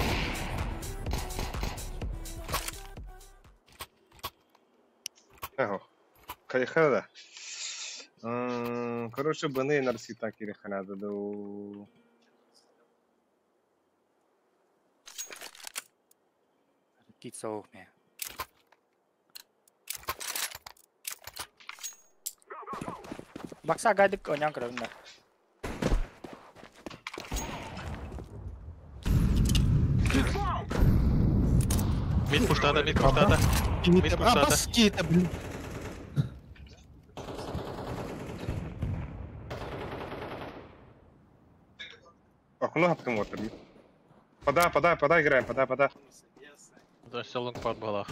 Ага. Кайхада. Короче, баны нарсита кириханада до. Птица охме. Бакса гайдык онян көрөбүн да. Мид пуштада, мид пуштада. Мид А, пуштада. баски это, блин. Окно хаптым вот. Пода, пода, пода играем, пода, пода. Да, все лонг пар была.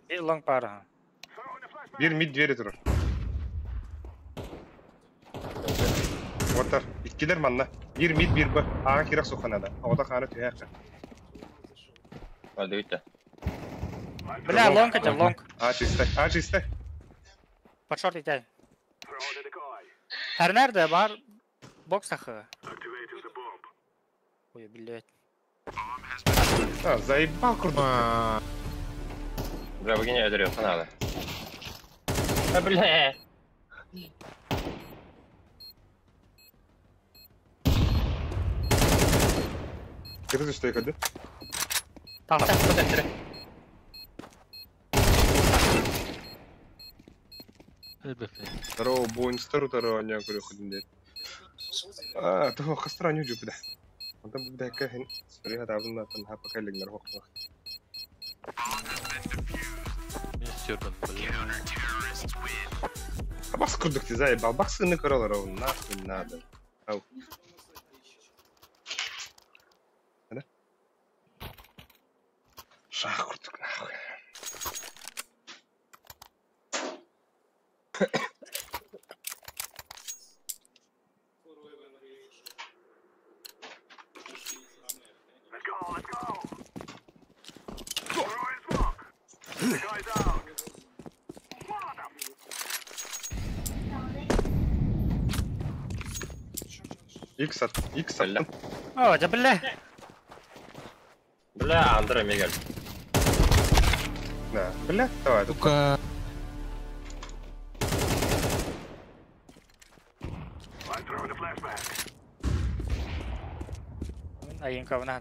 Bir long пара. Bir mid двери турар. Отар. Иккилер манна. Bir mid bir б. Ага кирак суханада. Ода ханы түһәккә. Өлдүбүт. Бля, лонг это лонг. А чисто, а чисто. Под шорт итәй. Her nerede var? Box takı. Ой, блядь. А, заебал курдук. А, Бля, богиня өлөрүөххэ наада. А, бля. Кыргыз что кады? Tahta. Здорово, Бонстер, здорово, не говорю, ходим дед. А, то хастра не жупда. Онтон бу бэкэ хин сөрү хатабын тан хапа кэллиҥнэр хохлох. Мен бля. А бас курдук ти заебал, баксы көрөлөр ол нахуй надо. Ау. Ана? Шах курдук нахуй. X at, X Бля. аттым. О, да бля. Бля, Андре Мигель. Да, бля, давай. тут. Сука. Айын кабына.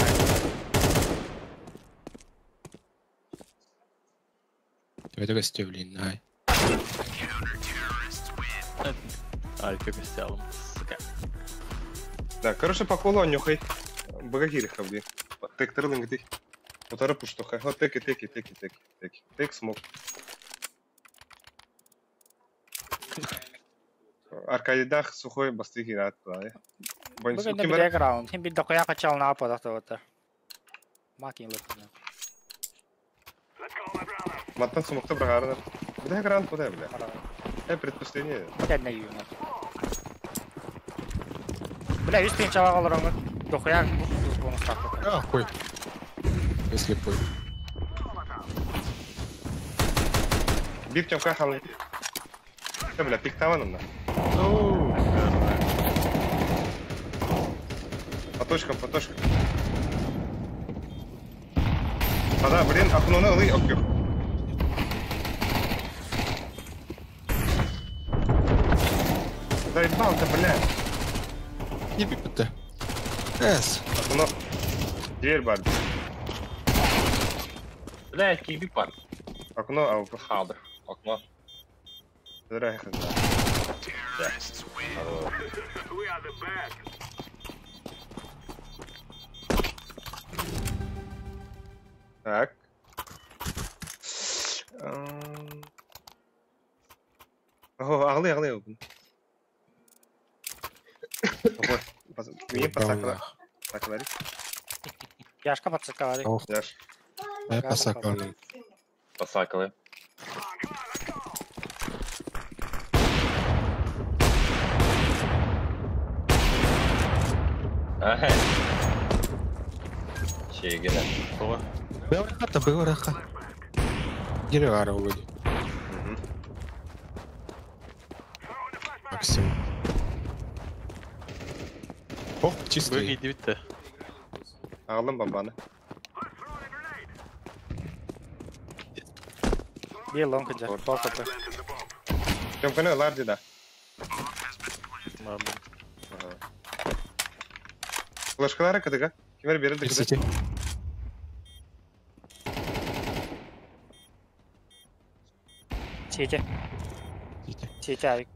Это гостей, блин, ай. Ай, как гостялым, сука. Да, короче, по колу нюхай. Багагири хавди. Тек терлинг ти. Утары пуштуха. Вот теки, теки, теки, теки, теки. Тек смок. Аркадидах сухой бастыки рад. Бүгін де бір раунд. Хим bir докоя качал на апа да вот. Макин лыпны. Маттан сумокта брагарна. Куда гран, куда, бля? Предпоследнее. Куда не юна. Бля, үс пин чалага олорон докоя бонус тапты. А, хуй. Я слепой. Бир тёмка халы. Да, бля, пиктаван на. По точкам, по точкам. А да, блин, окно на лы, окей. Заебал ты, бля. Не пипа-то. С. Окно. Дверь бар. Бля, киби пар. Окно, а Хадр. Окно. Зря я Здорово. Так. О, ағлы, ағлы. Мне посакала. Посакала. Яшка подсакала. Ох, Яш. я посакал. Посакалы. Ага. Чегина. Того. Беураха-то, беураха. Деревара вроде. Максимум. Ох, чистый. Бөги дибитте. Ағлым бомбаны. Bir long кыжа. Толкаты. Тёмканы ларди да. Мам. Флешкалары кыдыга. Кимер берилди кыды. Сити. Чече. Сити. Чече айык.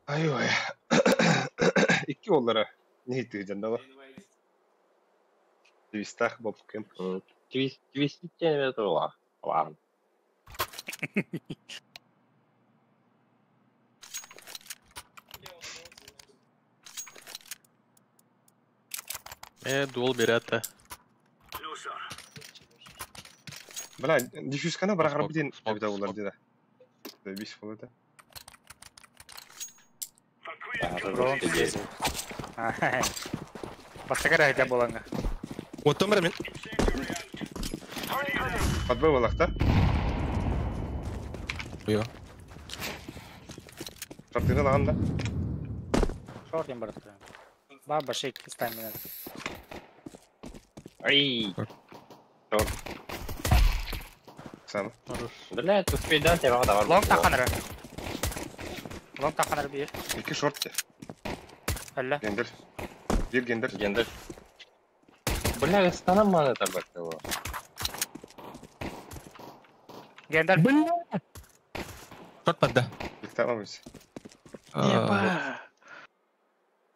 Ай-ой. Икки оллара не хиттигден дала. Твистах Боб Кэмп. Твист, твистите тула. Ладно. Дуол берете. Бля, диффюзканы бірақ арбиден Смок, бит олар смок. деді. Бис болады. Рон. Бастакар айда болаңа. Оттон бар мен. Подбой болақ та. Йо. Шартыны алған да. Шорт ем барат. Ба башек стамина. Ай, Сам. Хорош. Бля, успей дать, я вам Лонг таханара. Лонг таханара бир. Екі шорт те. Әллә. Гендер. Bir гендер. Гендер. Бля, станам маны табак его. Гендер. Шорт бар да. Тамам біз.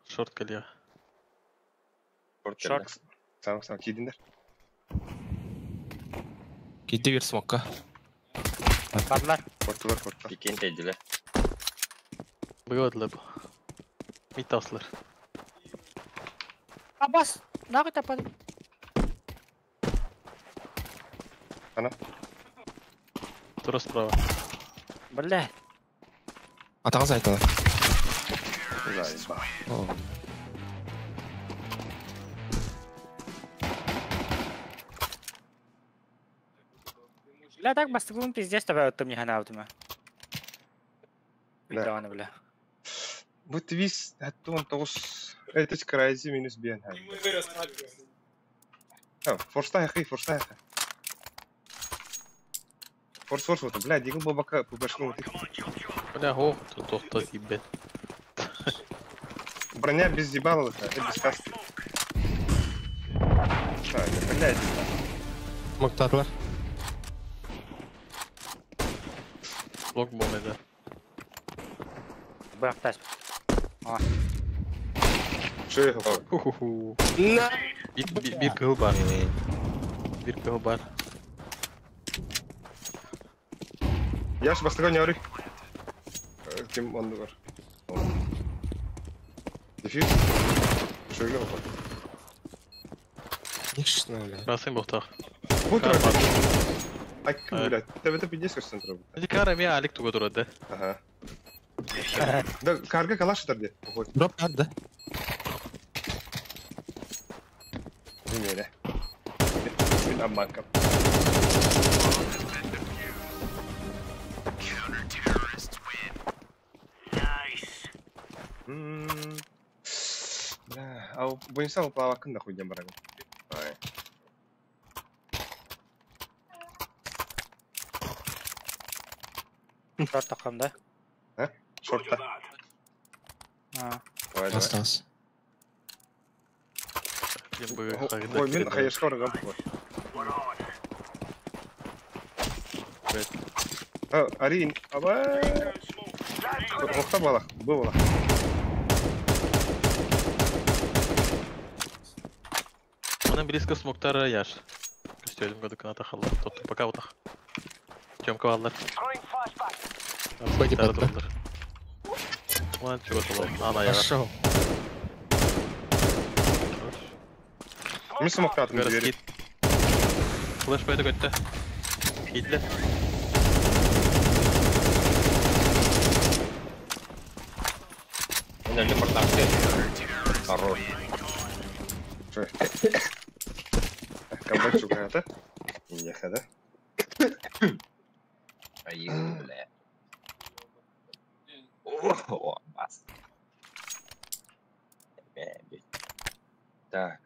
Шорт кэлиэ. Шорт. Сам сам кидиндер. Киди бир смокка. Барлар. Korktular korktular. Пикин тедиле. Быгыдылар бу. Мид таслар. Абас. Нагы тапады. Тура справа. Бля. Атаға зайтала. Заеба. Бля, так бастыгын пиздец таба өттім не хана аутыма. Да. Бля, бля. Бу твист 19. Это крайзи минус бен. Форста хи, форста хи. Форс форс вот, бля, дигл бабака пубашну. Бля, ох, тут тохто ебет. Броня без ебала, это без каски. А, блядь. Смоктадылар. Лонг болмайды. Бырақ тас. Что я хотел? Ху-ху-ху. Bir кыл бар. Bir кыл бар. Я ж бастыга не оры. Ким он бар. Дефьюз. Что я хотел? Конечно, бля. Расын бохтах. Вот Кар бар. Ай, блядь, тебе это пиздец как центр. Эти кара мен алик туга турады. Ага. Да, карга калаш где? Походу. Дроп бар да. Не, не. Обманка. Бля, а бойынса уплава кын нахуй дем барагын. Ай. Шорт тақам да. Шортта. А. Давай, давай. Остался. Ой, мен хаешка оргам. А, Арин, аба. Охта балах, бу балах. Оның близко смоктары яш. Көстөйдім көдік кына тахалар. Тоттум пока утах. Тёмка баллар. Пойди Смоктары подда. туралар. Уан чего толар. Ана яга. Пошел. Мен смоктатым Городский. двери. Флеш пойду көттө. Китле. Он әлі портакты. Хорош. Что? Камбэк чугата. Неха, да? Ай, бля. О, бас. Так.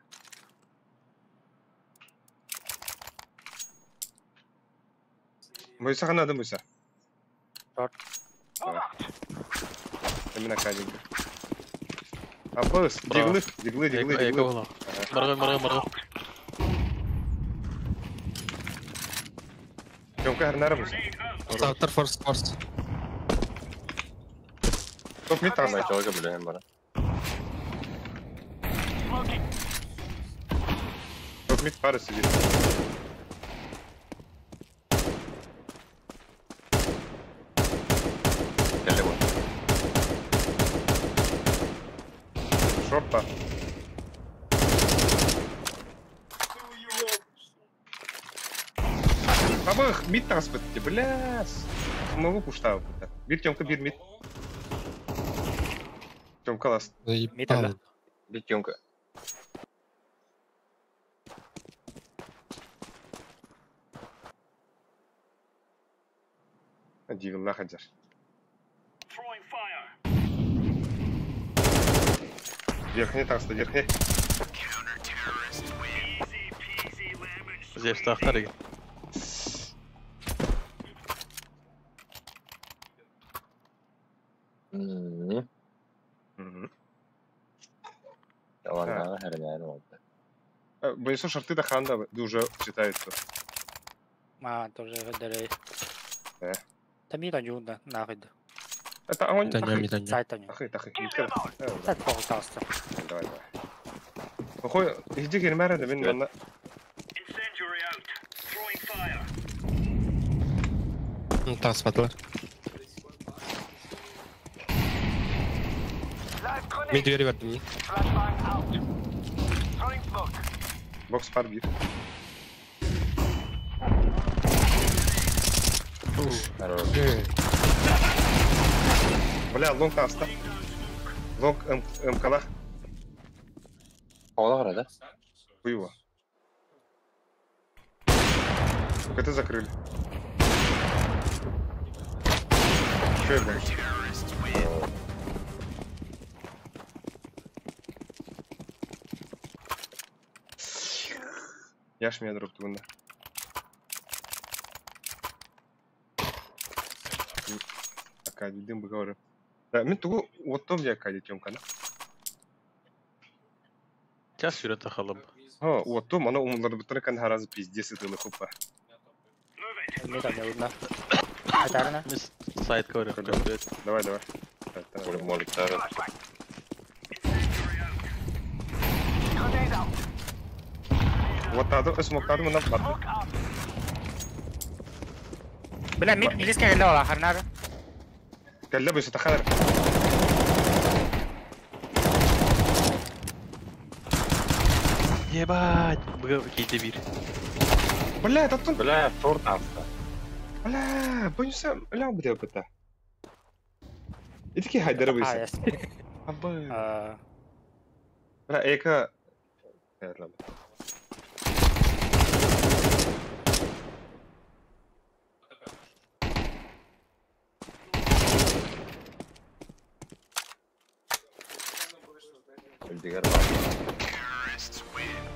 Бойса қанады бойса. Шорт. Именно кадинг. Абыс, Браво. диглы, диглы, диглы, Эко диглы. болар. Маргы, маргы, маргы. Тёмка хернара бус. Стартер форс форс. Топ мид Там тағыс. началга билем бара. Топ мид пара сидит. Келе бу. Шорт бар. Абых, мид тағыс бітті, бля. Самого пуштау бітті. Bir Тёмка, bir мид. Тёмка ласт. Заебал. Бит Тёмка. Дигл хаджар. Верхний тағысты, верхний. Здесь тахтар еген. Мм. Мгм. Аланнага хернәр oldu. Бойсо шорты да ханда уже читается. А, тоже дәрей. Э. Там и там да, нахуй. Это огонь. Митаньо, Тахы, митаньо. Сайт там. тахы, тахы. Митка. Сайт пожалуйста. Давай, давай. Охой, иди гермера, да мен на. Ну, так, спатлар. Мид двери вердим. Бокс пар бир. Хорош. Бля, лонг таста. Лонг МКлах. Ола карада. Хуево. Это закрыли. Че я боюсь? Яш меня дроп тугунда. Акади дым бы говорю. Да, мен тугу вот том я Акади Тёмка, да? Час сүйрен тахалым. О, вот том, оно умлар бутыр кан харазы пиздец это хупа. Ми там не видно. Айтарына. Мис сайт говорю. Давай, давай. Так, давай. Улы моликтар. Вот таду, смоктаду мына бат. Бля, мид близко келе ола, харнар. Кэлле бүйсө тахар. Ебать. Быга кейде бир. Бля, таттын. Бля, шорт аста. Бля, бойся, бля, бля, бля. Итки хайдары А, бүйсө. Абы. А, Бля, эка. Ладно. Өлдигер бар.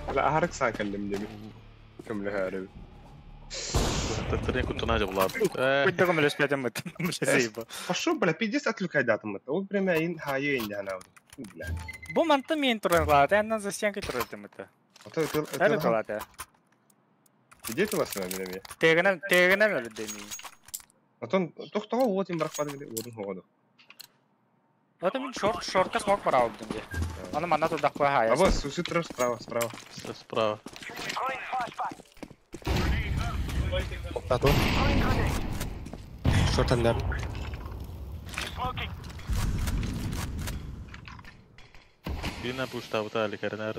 Бля, ахарык сан кэллим деми. Кем ле хары. Таттырын кутуна жабылап. Куйдыгым үлеспедим бит. Заеба. Пошел, бля, пиздец отвлекай датым. Ол прямо ин хайы инде ана. Бля. Бу манты мен турын кылат, андан за стенкой турын это. А то это Әлі кылат. Где ты вас на меня? Тегенен, тегенен өлі демей. А то тохтого вот им брак падали, вот он ходу. Это мен шорт, шортка смог барау бдинге. Аны манна туда қой А хаяс. вот суситр справа, справа. Справа. Тату. Шортандар. Биринен пуштабыта али каринар.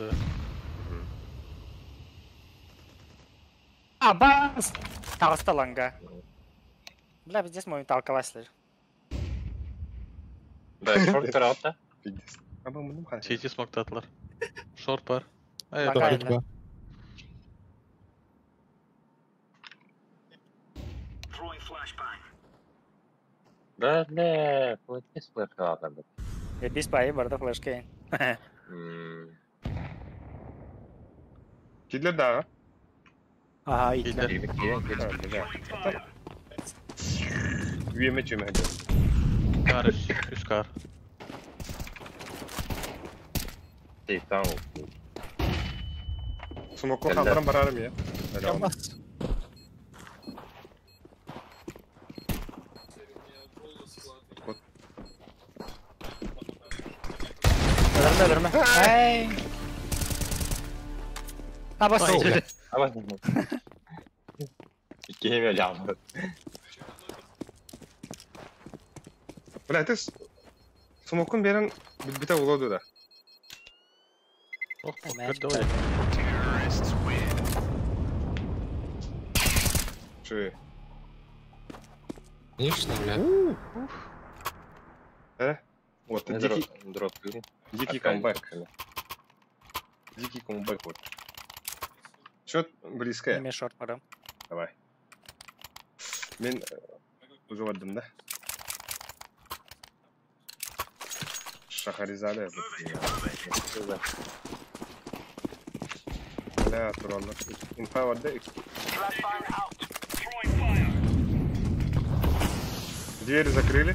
А, бас! Тағыста ланга. Бля, здесь мой толковать. Да, шорт караутта. Пиздец. А мы мунум хай. Чечи смоктатлар. Шорт бар. Ай, Ланга бар. енді. Да, бля, платис флешка алда. Бес байы барды флешке. Кидлер да. Ага, итлер. Кидлер. Кире, кире, кире. Үйеме чөмө хәдер. Кар, үш кар. Сейфтан Смоко Кэлле. халдаран барарым я. Бас. Өлөрмө, өлөрмө. Эй! Абас. Абас. Киһи өлөммүт. Бля, ты смокун берен билбите улоду да. Ох, көрдө Чуй. Конечно, бля. Э? Вот, дикий, дикий камбэк. Дикий камбэк вот. Счет близкое. Мен шорт барам. Давай. Мен уже бардым да. Шахаризаде. Бля, тураллар. Инфа бар да. Двери закрыли.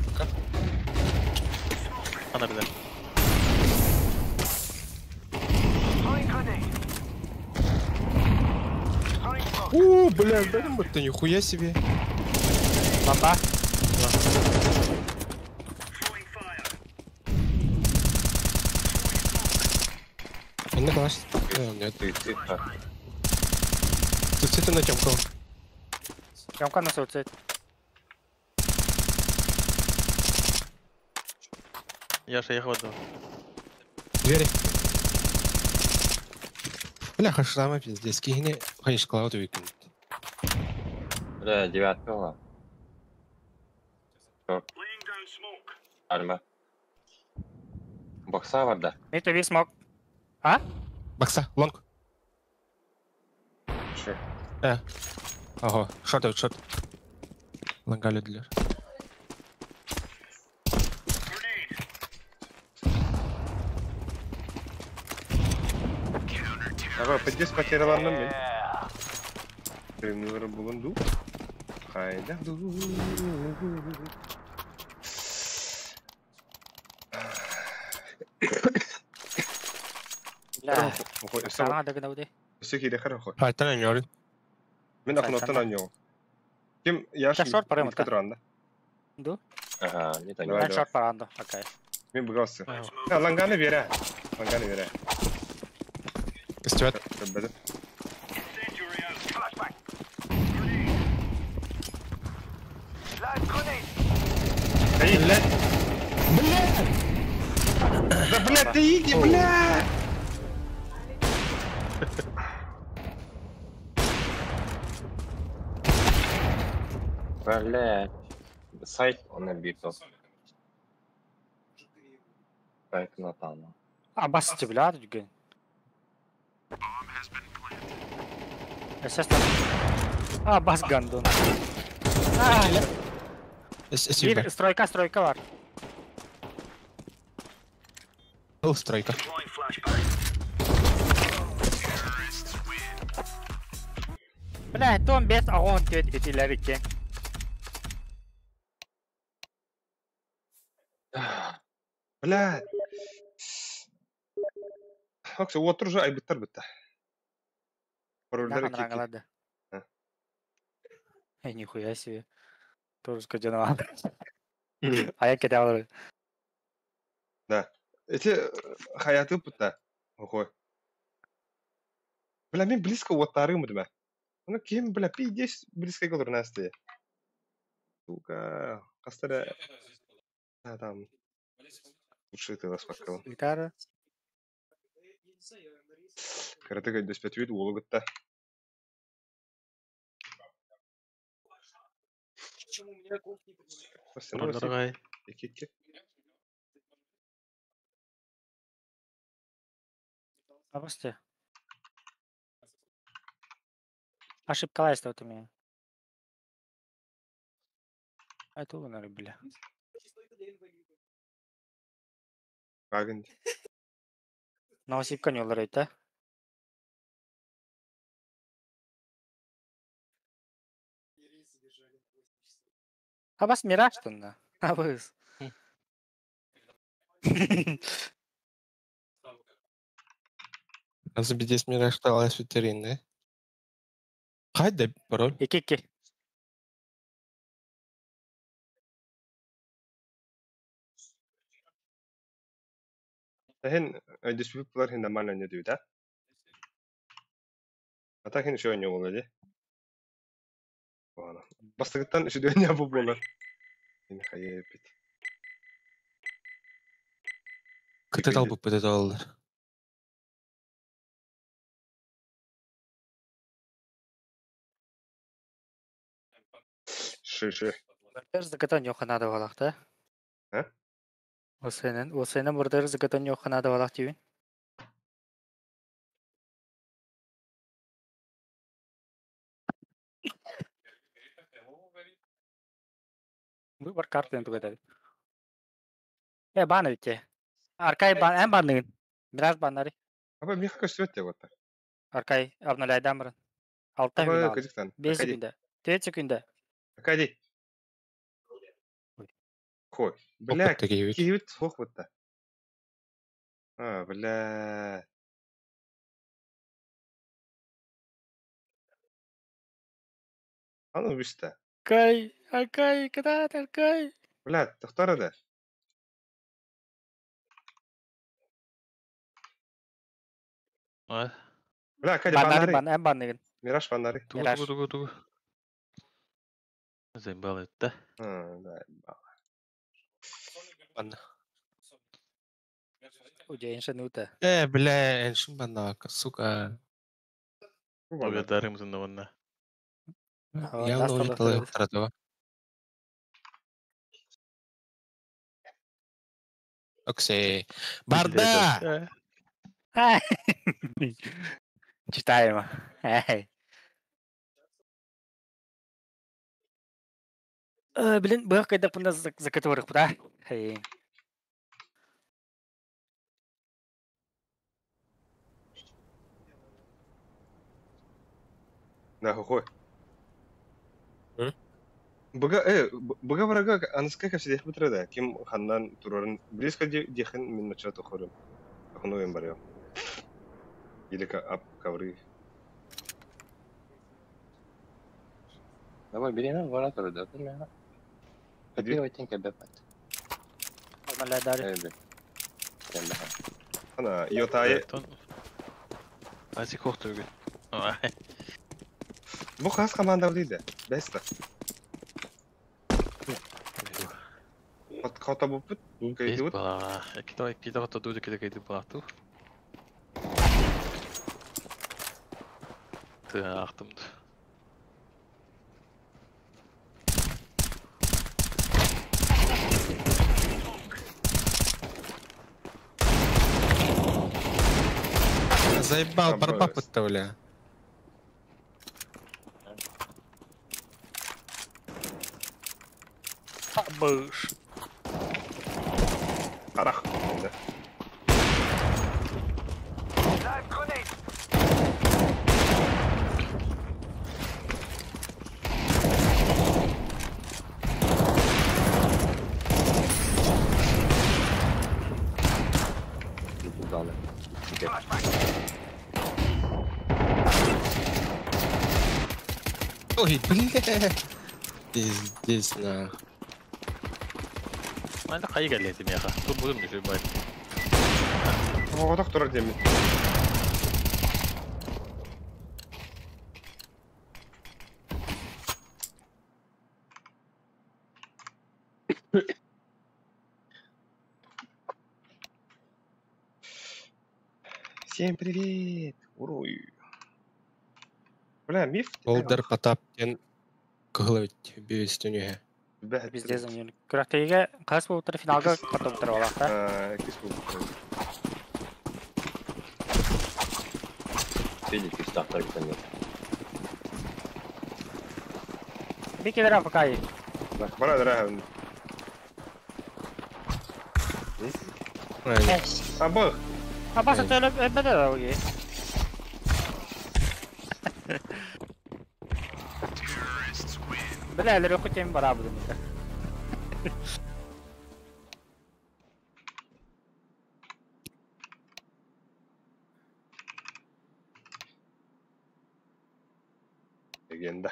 Ана билер. О, бля, да это нихуя себе. Бомба. Он на класс. Нет. Ты, ты, Тут это на Тёмку. Тёмка на суицид. Я же ехал до. Двери. Бля, хашлама пиздец. Кигни, конечно, клауду выкинуть. Бля, девятка была. Альма. Бокса бар да. Это весь смог. А? Бокса, лонг. Че? Ого, шорт, шорт. Лонга людлер. Ага, пиздец потеряларным мен. Кремнилары булунду. Хайда ду. Бля. Охой, Сана дагнауды. Все кире хорошо. Хайтан аньоры. Мен акноттан аньо. Ким яш? Да, шорт барым, да. Туранда. Ду? Ага, не так. Давай, Мен шорт баранды. Окей. Мен бугасы. А, ланганы бере. Ланганы бере. Костюат. Беде. Эй, блядь. Блядь! Да, блядь, ты иди, блядь! Блядь. Сайт он битл. Так, Натана. Абас бля, дүген. Естественно. Абас гандон. Спасибо. Bir стройка, стройка бар. Был стройка. Бля, том бес агон тет этилер икен. Блядь. Окса, отыр уже айбыттар бітті. Парольдары Нахуй кеки. ладно. А. Эй, нихуя себе. Тоже скадиновал. А я кидал. Эти хаяты бітті. Охой. Бля, мен близко оттарым бітті. Ну, кем, бля, пиздец близко голыр насты. Сука, кастара. Да, там. Лучше ты вас пока. Гитара. Каратыга дөспәт бит улы гытта. Почему у меня комп не поднимает? Роллергай. Ики Абасты. Ошибка лайста вот у меня. А это лунары, бля. Багын. Новосипка не олар да? Абас мираж тонна. Абыс. Азбидес мираж талас витрины. Хайда пароль. Ики ики. Хин диспут булар хин нормально не дүү да. А так хин еще не болар ди. Ладно. Бастыгыттан үшүдөн не бу болар. Хин хайы бит. Кытыт албып бөтөт алалар. Ши-ши. Зыкытан yok надо балах да. А? О сенен burada зыкытан yok надо балах дейін. Выбор карты тугада. Бан өте. Аркай бан, эн банныгын. Мираж баннары. Аба миха көстүбөт деп атта. Аркай обнуляйдан бұрын. Алта Аба күн алды. көжүктан. 5 секунда. 4 секунда. Акади. Ой. Хой. Бля, Опыт кийбит. кийбит суох бутта. А, бля. Аны биште. Аркай, Аркай, кыдат, Аркай. Бля, токтор да. А? Бля, Акади Баннары баннары. бан, эн банныгын. Мираж баннары. Тугу, Мираж. тугу, тугу, тугу. Заебал это, да? А, да. Банна. Удейншен ута. Бля, эншин банна, сука. Бу баннары. Благодарим за новына. Явно уже талай таратова. Оксей. Барда! Читаемо. Эй. Блин, бых когда пында за которых, да? Эй. Да, хохой. М? Бага, бага врага, аныска кәпсидех битре Ким ханнан турарын близко дехин мин начат охорым. Ахну им барё. Или ка ап ковры. Давай, бери нам вора тоже, да, ты меня. Копировать тенька бепат. Обнуляйдары. Э, бе. Ана, йотайы. Азик хохту үгүн. Бу хас команда дейді. Беста. Хата бу пут. Бес Кайдут. бала. Кита кита хото дуду кита кита бала ту. Ты ахтымды. Заебал, барба пытта, бля. Быш. Арах. Да. Ой, бля. Пиздец, на. Манда кайы келди мияка. Тур будум десе бай. Оғодох турар деймин. Всем привет! Уруй. Бля, миф. Олдар Потап тен кыгылыбит бивестенүһэ. Пиздец, они. Күрәктәгә кас булып финалга катып тора алак, да? Кис булып. Федик из стартер нет. Бик келер пока. Бара дара. А бах. А баса төлөп өтмөдө да уги. Бля, элер өкү тем бара будун. Легенда.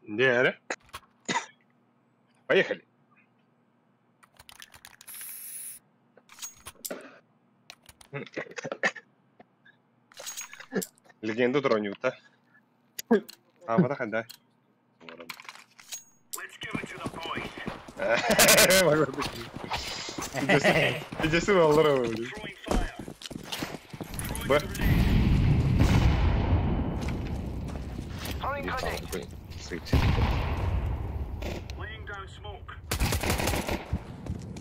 Где, Поехали. Легенду дронюта. А, вот так, да. Иди сюда, аллара. Б.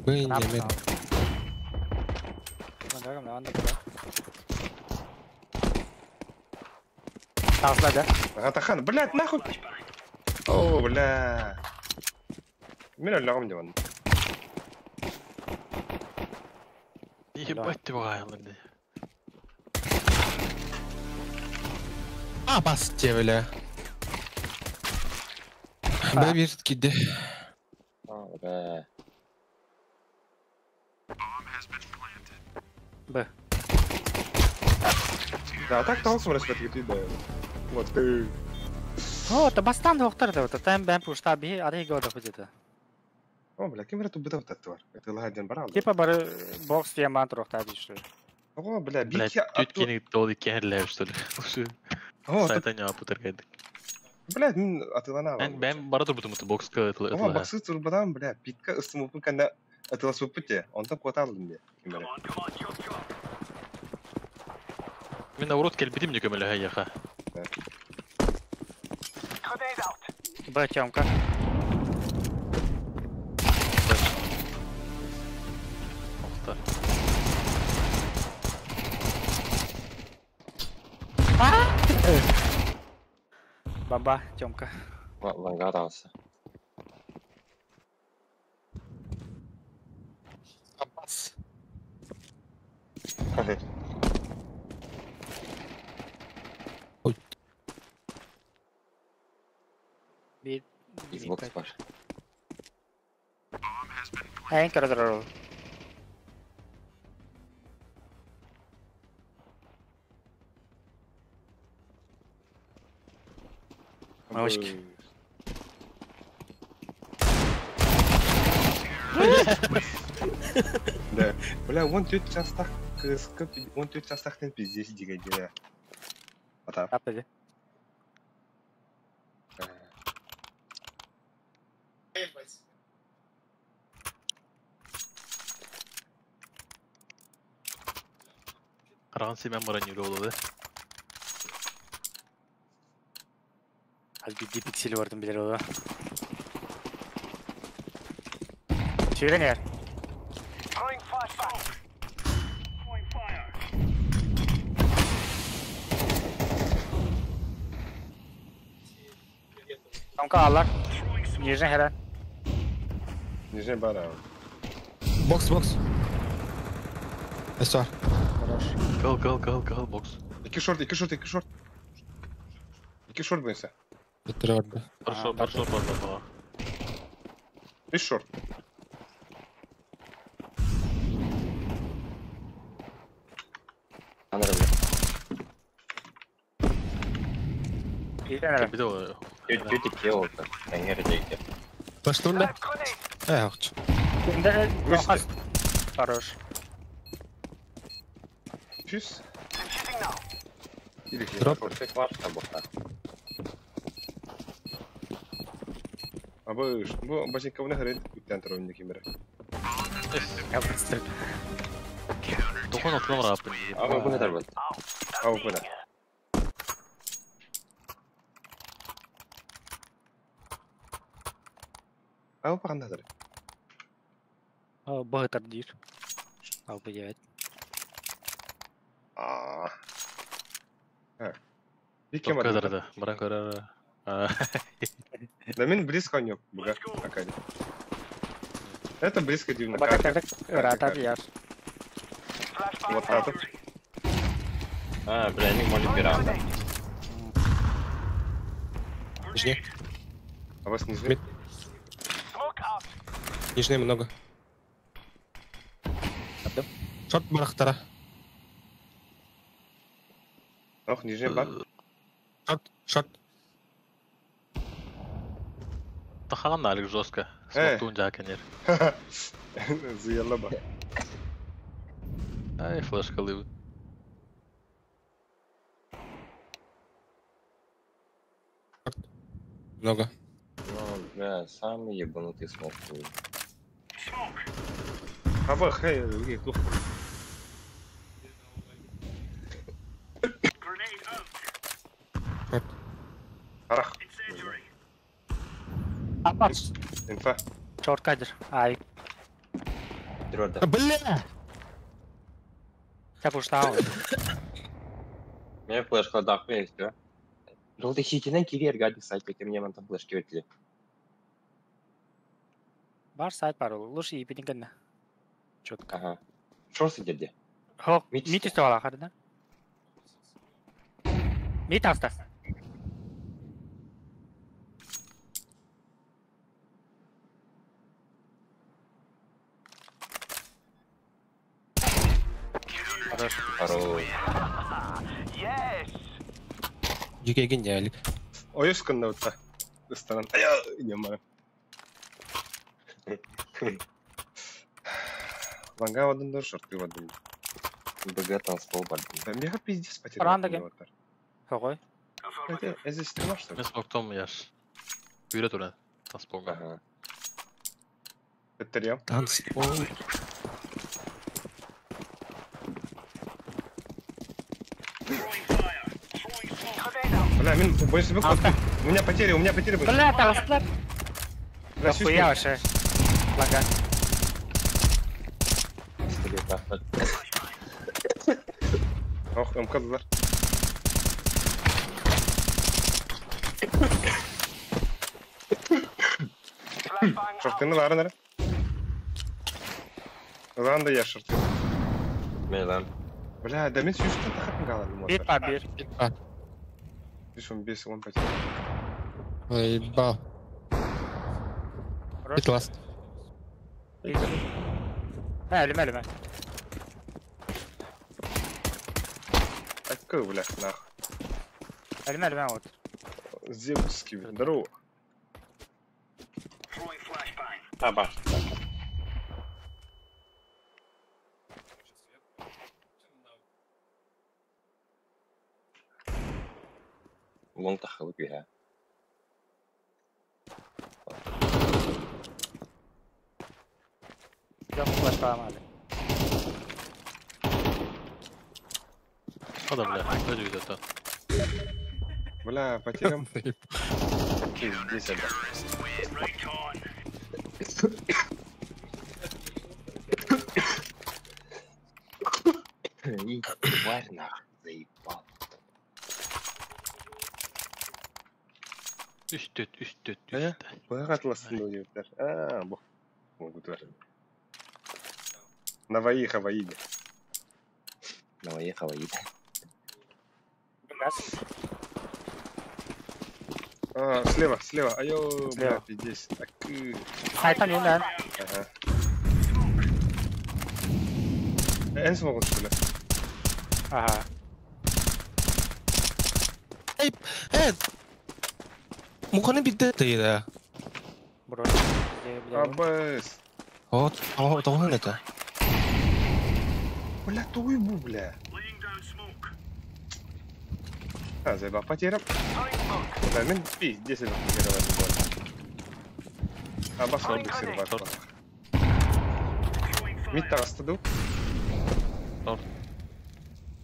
Б не мед. Атахан, блядь, нахуй! О, бля. Мен өллөҕүм дьон. Ебать ты бугайлар. А, бас те, бля. Б бир киде. Б. Б. Да, так толсым респект да. Вот ты. О, та бастан доктор да, та бэм пушта би, ари года худета. О, бля, кем это быдав татуар? Это ладен барал. Типа бары бокс диамант рохта что ли. О, бля, Блядь, тут кинет толы керлер, что ли. О, сайта не апутергайдык. Блядь, мин атылана. Мен бэм бара турбутум бокска это. О, боксы турбадан, бля, питка ысымупун канда атыласуппуте. Онтон кваталдым де. Мен наоборот келбитим не көмөлө хаяха. Б, Тёмка. Баба, Тёмка. Лангадался. Абас. Ой. Xbox бар. Эн көрдөрөр. Мавочки. Да. Бля, вон тетя частах, вон тетя частах тен пиздец дигайдера. Ата. Апеди. Караган семен баран юрө болду. Аз бидди пиксели бардым билер ола. Чүрен эр. Томка алар. Нижний херен. Нижний бара. Бокс, бокс. Эсар. Хорош. Кал, кал, кал, кал, бокс. Iki шорт, iki шорт, iki шорт. Iki шорт бойынша. Бітірі барды. Бір шорт, бір шорт бар, бар. Үш шорт. Баштын да? Э, акчы. Хорош. Чүс. Дроп. Абы, бу башинка буны хөрен үттен турун кемере. Я быстро. Тохон отлам рапын. Абы буны дарбат. Абы буны. Абы пагандадыр. Быгытар дир. Абы девять. А. Кем Баран көрөр. Да мен близко не буга. Это близко дивно. Вот это. А, бля, не молит веранда. Нижний. А вас нижний? Нижний много. Шорт барахтара. Ох, нижний бар. Шорт, шорт. Тахаган налик жестко. Э. Смоктун жакенер. Зыялла ба. Ай, флешка лыбы. Много. Ну, бля, самый ебанутый смог был. Хаба хэй, их дух. Арах. Апас. Инфа. Шорт кадр. Ай. Трёрда. Бля! Я пуштал. Меня флешка дах есть, да? Желтый хитинен кирер гади сайт, как мне мантан флешки өтли. Бар сайт бар ол. Лучше ипидин гэннэ. Четко. Ага. Шор сидерде. Хок, Мит мит үстэ бала хардына. Мит аста. Хорош. Хорош. Дикий гениалик. Ойус кынна утта. Ыстанан. Ая, идем бара. Ланга вадын шорты вадын. БГ танцпол бардым. Да мега пиздец потерял. Ранда ген. Какой? Это здесь стена, что ли? Мен смоктом яш. Үйрет уран. Танцполга. Ага. Это рем. Танцпол. Бля, мин больше бы Аста. У меня потери, у меня потери были. Бля, тагаслар. Бля, Хуя вообще. Лага. Пистолет ахтат. Ох, МК-дар. Шортыны бар, нары. Ылан да я шорты. Мейлан. Бля, да мен сүйістен тахатын қаладым. Бир па бир. Бес он бес он потерял. Ебал. Хорош. Это ласт. Әлім, әлім. Такой, бля, нах. Әлім, әлім, вот. Зевский, здорово. А, баш. Лонг тахалып я. Жок, флешка алмады. Ада, бля, өз үйдө Бля, потерям. Пиздец, это. И тварь нах, заебал. Үстөт, үстөт, Э? үстөт. Бага атластын деп. А, бу. Могут ver. Наваи хаваиде. Наваи хаваиде. Газ. А, слева, слева. Айо, бля, Слева. пиздец. Так. Сайтан юндан. Ага. Эн смогут, что ли? Ага. Эй, э! Муханы битте тыйда. Бро. Абэс. Вот, о, тоҕон это. Бля, туйбу, бля. А, заебал потерям. Да, мен пиздец это потерял один гол. Аба сордuk сир бар. Мид тағыстыду.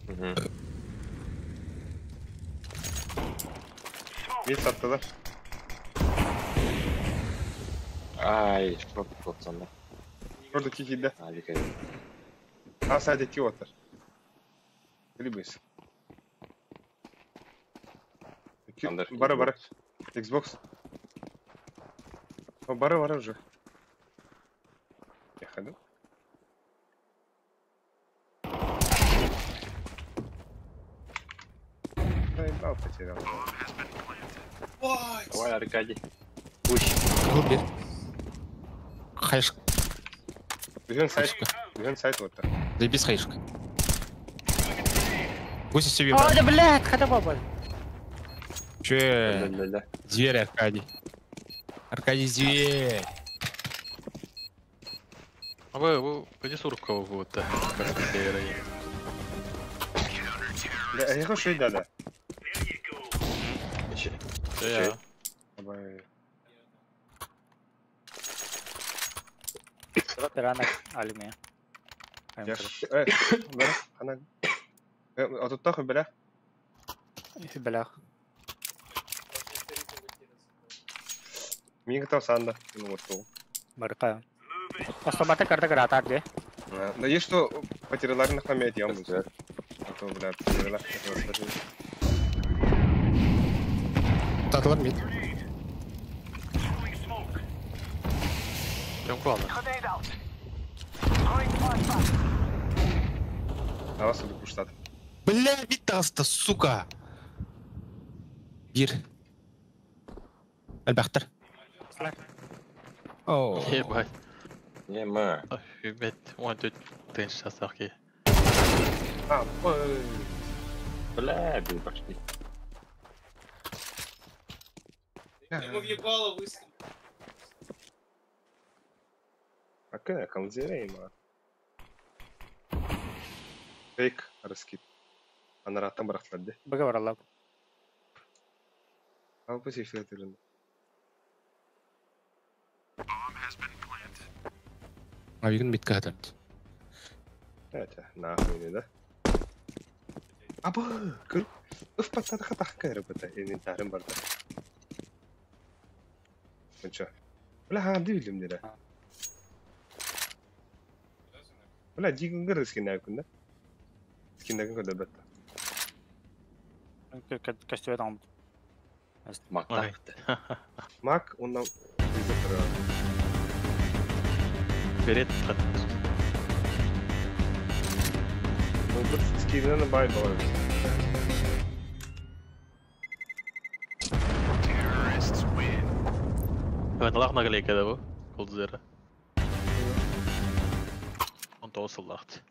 Мгм. Мид саттылар. Ай, шорт котсанда. Орду кихиде. А, вика. А, сайде ки отыр. Либис. Андер. Бары, бары. Xbox. О, бары, бары уже. Я ходу. Заебал, потерял. Давай, Аркадий. Пусть. Кыл бир. Хайшка. Бүйін сайт, бүйін сайт отыр. Заебись хайшка. Гуси себе. О, да, блядь, хата баба. Че? Ля-ля-ля. Дверь, Аркадий. Аркадий Зверь. А вы, где Суркова будет-то? Да, я хочу да, да. Да. Пирана алюме. Она. А тут так бля. Бля. Мига там санда, ну вот то. Барка. Особата карта грата где? Да есть что потеряла на память, я могу. А то, бля, потеряла. Татлар мид. Прям главное. А вас буду пуштат. Бля, Витаста, сука! Бир. Альбахтар. О. Ебать. Не, ма. Ебать, он тут ты сейчас арки. А, ой. Бля, бил почти. Ему въебало выстрел. А как он зерейма? Фейк раскид. Анаратан барахтарды. Бага. А пусть еще это. А вигн битка хатарт. Это нахуй не да? Аба, кыр. Уф паттар хатах кыр бата инвентарым барда. Ничего. Бля, ха, дивилим дере. Бля, дигин скин күндә. Скиндәген көдә бетте. Костюм там. Мак такты. Мак, оннан Берет. Ну, скиннен бай бар. Ben lach наглейка да бу. Колдузера. Он то осыллахт.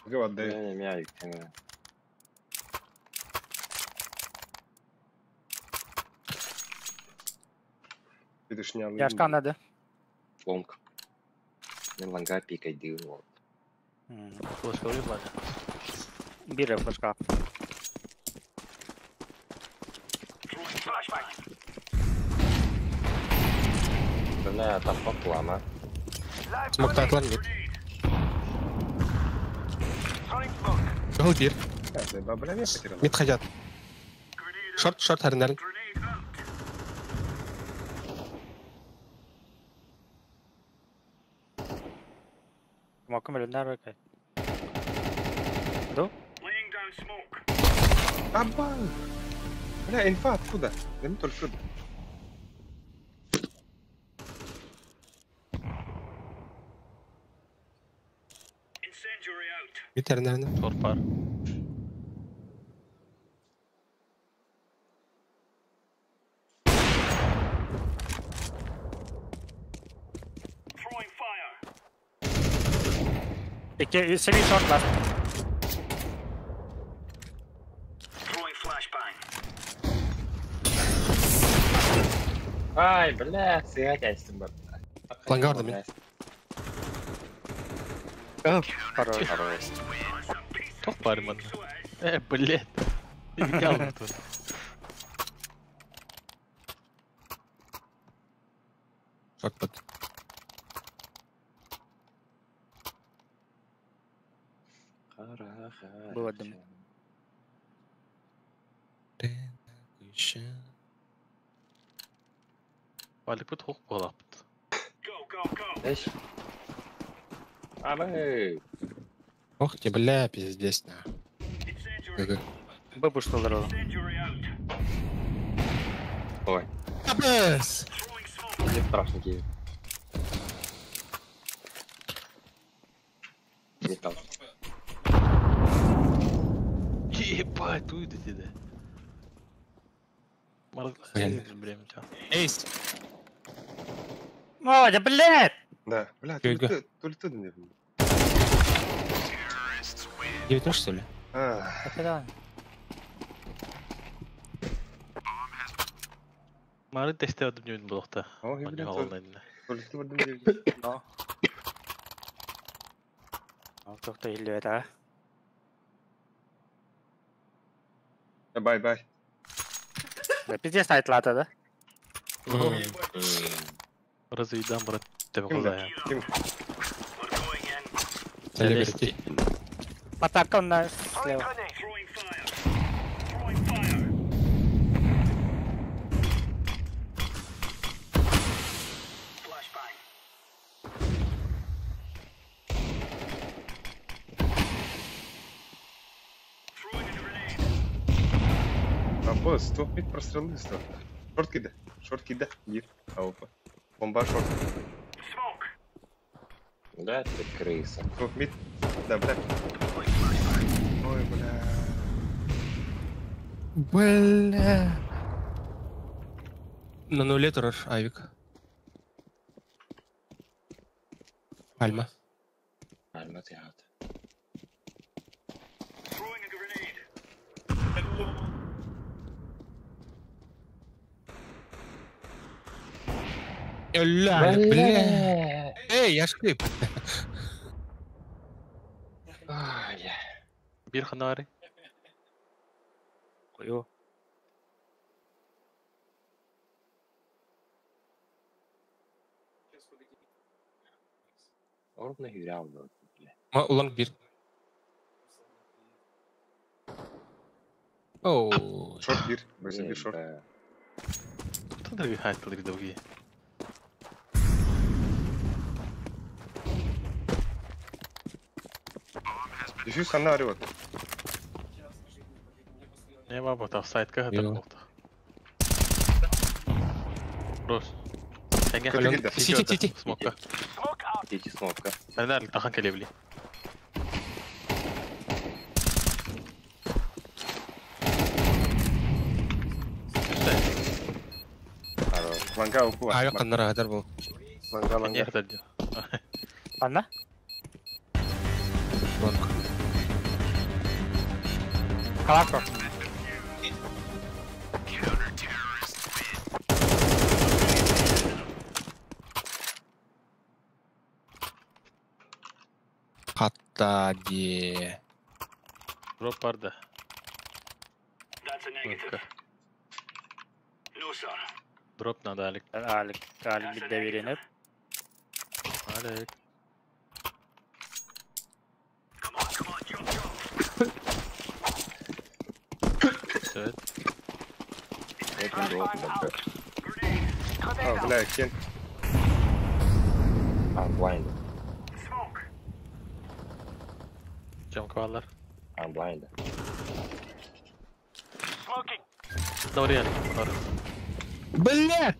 Говори. Не, не, не. Яшкан надо. Лонг. Мен ланга пикай дил вот. Флешка уебали. Бире флешка. Бля, там поплама. Смог татлар мид. Кыл бир. Мид хотят. Шорт, шорт харнарын. Маком элендер окей. Ду? Аба! Бля, инфа откуда? Да не только сюда. Мид харнарын. Шорт пар. Икки семи шорт бар. Ай, бля, сыгать айстым бар. Ланга барды мин. Хорош. Хорош. Тох барман. Блядь. Ялды тут. Шорт под. Было дым. Валик бут хук болапт. Эш. Абы. Ох ты, бля, пиздец, на. Бабу что здорово. Ой. Абэс! Не страшненький. Не там. Ебать, тут иди, да. Эйс! О, да блядь! Да, бля, то ли ты не был. 19, что ли? А. Да. Мары тесте одум ньүн булукта. О, Манья хибрид. холонайна. Толикти бардым диэбит. Но. Ол тохто иһиллибэт аа. Бай бай. Да пиздец сайтлаата да. Разыйдан брат тебе Ким да? козая. Ким? Селебрити. Атака на слева. Апа, стоп, мид прострелы стоп. Шорт киде. Шорт киде. Бир. Опа. Бомба шорт. Да, ты крыса. Стоп, мид. Да, бля. Ой, бля. Бля. На нуле турар авик. Пальма. Альма ты ат. Бля, бля. Эй, я шкрип. Ай, Бир ханари. Кою. Орбна хюрял был, бля. Ма улан бир. Оу. Шорт бир. Бөсө бир шорт. Да. Кто дорогие хайтлы другие? Дефьюз ханна арып. Не баба, там сайтка это Йо. болта. Рос. Көтө килде. Сити, сити. Смока. Дети смока. Наверное, тахан келебли. Хорош. Ланга опу. Авик каннара хадар бу. Ланга Не ланга. хотел. Анна? Лонг. Калако. Хатта де. Дроп барда. Дроп надо, Алик. Алик, Алик бит доверенеп. Алик. Все, Это дроп, да. А, бля, кен. I'm blind. чем квалар. I'm blind. Добрый, Алик. Добрый. Бля!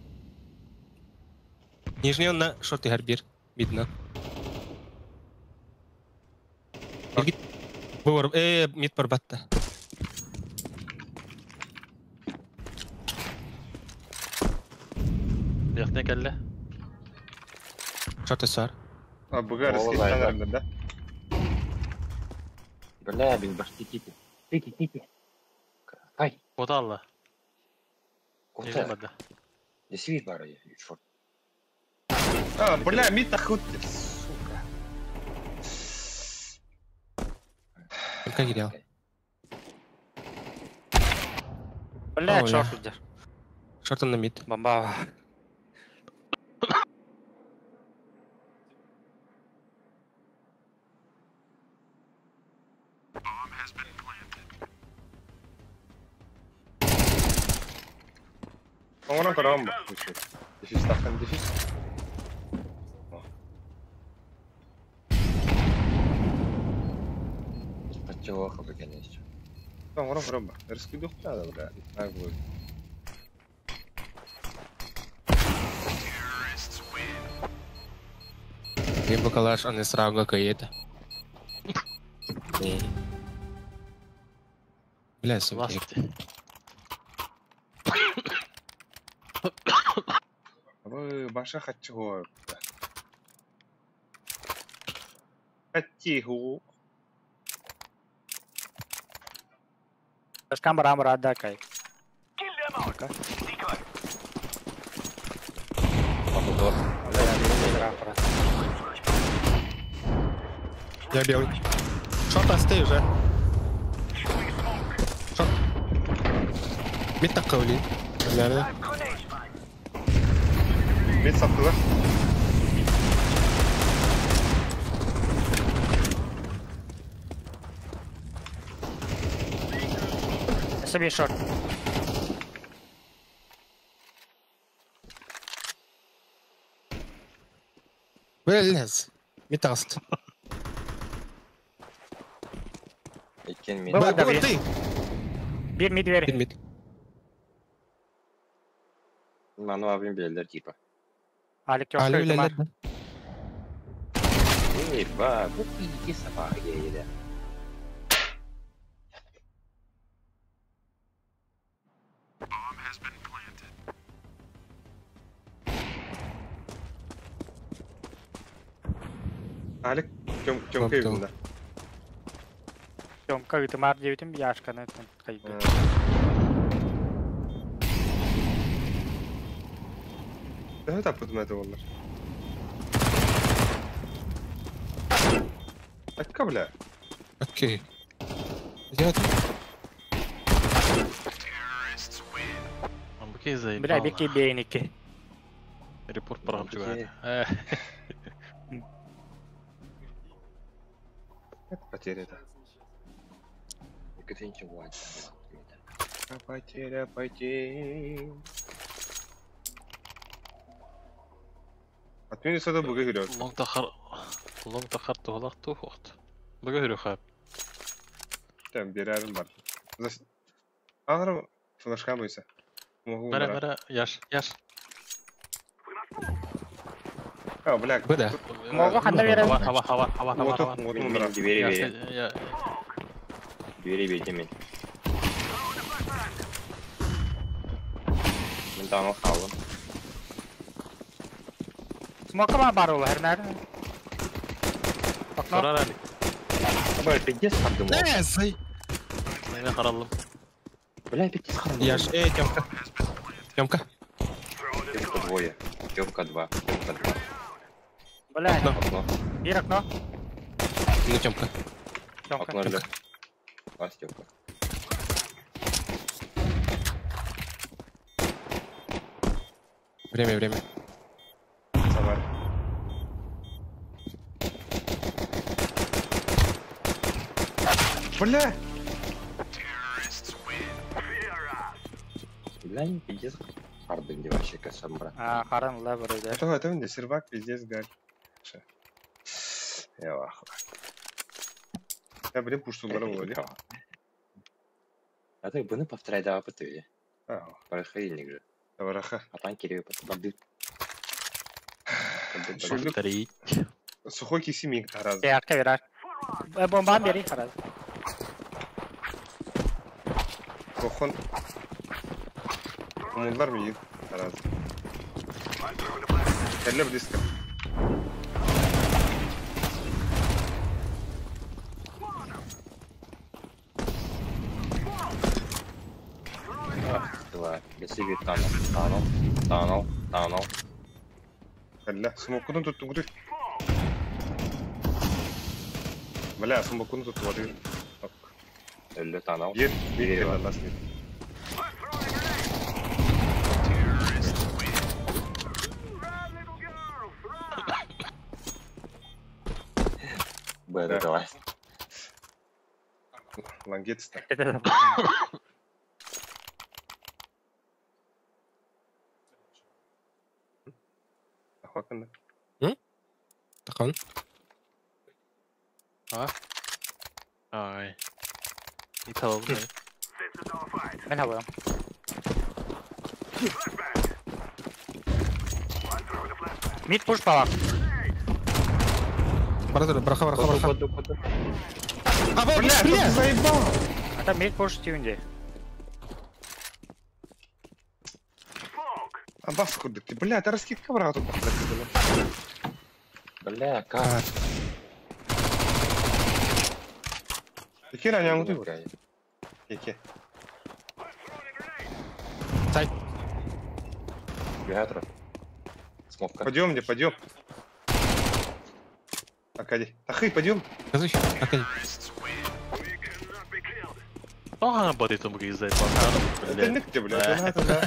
Нижний он на шорты харбир. Видно. Бу мид барбатта. Яхне келле. Шорты сар. А, буга О, рискет лайна. танарда, да? Бля, без башки тики. Тики, тики. Ай, Вот Алла. Не куда? бада. Здесь бара, я шорт. А, бля, мид тахут. Сука. Как гирел? Бля, О, шорт идер. Шорты на мид. Бомба. Оңорон көрөм бу. Дефьюз тахан дефьюз. Подчего хабы, конечно. Оңорон көрөм бу. Риски духта да, бля. Так будет. Мен бу калаш аны срауга кайета. Бля, сука. Власти. Вы баша хочу. Хатиху. Ташкан барам рада кай. Пока. Двор. Я белый. Шорт отстой уже. Шорт. Мид такой. Наверное. Мид саптылар. Себе шорт. Блядь. Мид таст. Иккен мид. Был, да, ты. Бир мид двери. Бир мид. Ману абим белдер типа. Алик Али yok. үлелер. Эй, ба, бу иди собака едет. Алик, Тёмка югунда. Тёмка ытымар диэбитим Яшканы кайды. Төһө таппытым это боллар. Акка бля. Окей. Я Амбыке заебал. Бля, беки бейники. Репорт парам чугает. Это потеря это. Потеря, потеря. Отмени сюда буга гүрөт. Лонг тахар. Лонг тахар туһалах туһуохт. Буга хүрү хап. Там берәрим бар. Анры флешка бойса. Могу. Мәрә, мәрә, яш, яш. А, бля. Бля. Могу ханда берәрим. Хава, хава, хава, хава, хава. Вот, Двери бери. Двери бери мен. Мен тамақ қалдым. Смока ма бар ол, хернер. Окно. Турар Алик. Бля, пиздец қардым ол. Не, зай. Мен қаралдым. Бля, пиздец қардым. Яш, эй, Тёмка. Тёмка. Тёмка двое. Тёмка два. Тёмка два. Бля. Окно. Бир окно. Ну, Тёмка. Тёмка. Окно лег. А, Стёпка. Время, время. Савар. Бля! Бля, не пиздец. Хардын деп вообще кашам, брат. А, харын ла бір өйдер. Это это не сервак пиздец галь. Я вахуй. Я блин пуштулары болду. А ты бұны повторяй давай потуи. А, Барахайник же. Бараха. А там Кирилл бабы. Повторить. Сухой кисимик тараз. Я кавера. Бомба бери, хараз. Кохон. Умулар мийит тараз. Кэлле близко. Два. Бесиби танал, танал, танал, танал. Кэлле, смокунун тутту гүрү. Бля, смокунун тутту бары. Өллө танал. Бир, бир лас бир. Б, давай. Лангетста. Ахваканда. Тақан. А? Ай. Не талалым. Мен алам. Мид пуш палак. Братан, браха, браха, браха. А, бля, бля, заебал! Это мид пуш тюнде. А бас курдык ты, бля, это раскидка брату. Бля, как? Эки раняң ты. Эки. Сай. Бегатра. Смокка. Пойдем мне, пойдем. Аркадий. Тахы, пойдем. Казыч, Аркадий. Тоҕо батытым бу заебал. Это не где, блядь. Это надо, да.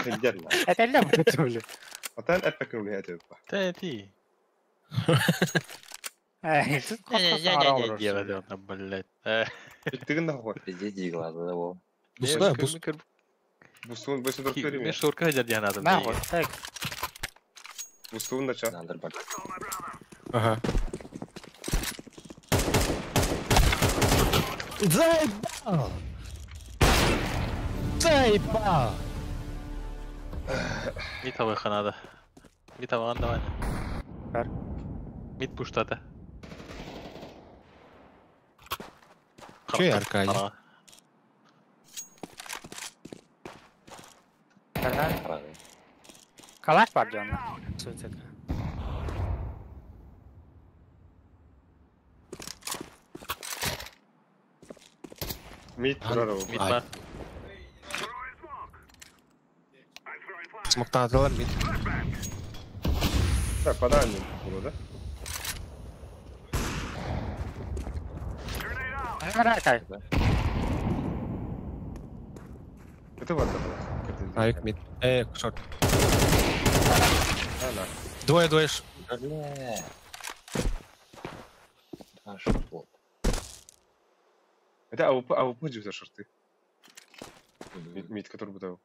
Идеально. Это лям бля. Отан эппекин это. Тэ ти. Эй, тут Не-не-не, делать он, блядь. Ты нахуй. Пиздец дигла, да, во. Буста, бус. Бустун быстро Мен время. шорка дядя надо. Нахуй, так. Бустун начал. Надо бар. Ага. Заебал! Заебал! Мид авыха надо. Мид аван давай. Бар. Мид пуштата. Че я, Аркадий? Калаш бар дьон. Суицид. Мид турар. Мид бар. Смоктаатылар мид. Так, подай мне было, да? Аркай. Это вот это. Айк мид. Шорт. А, да. Двое, двое. Бля. А, шорт. Это АВП, АВП же шорты. Мид, который был.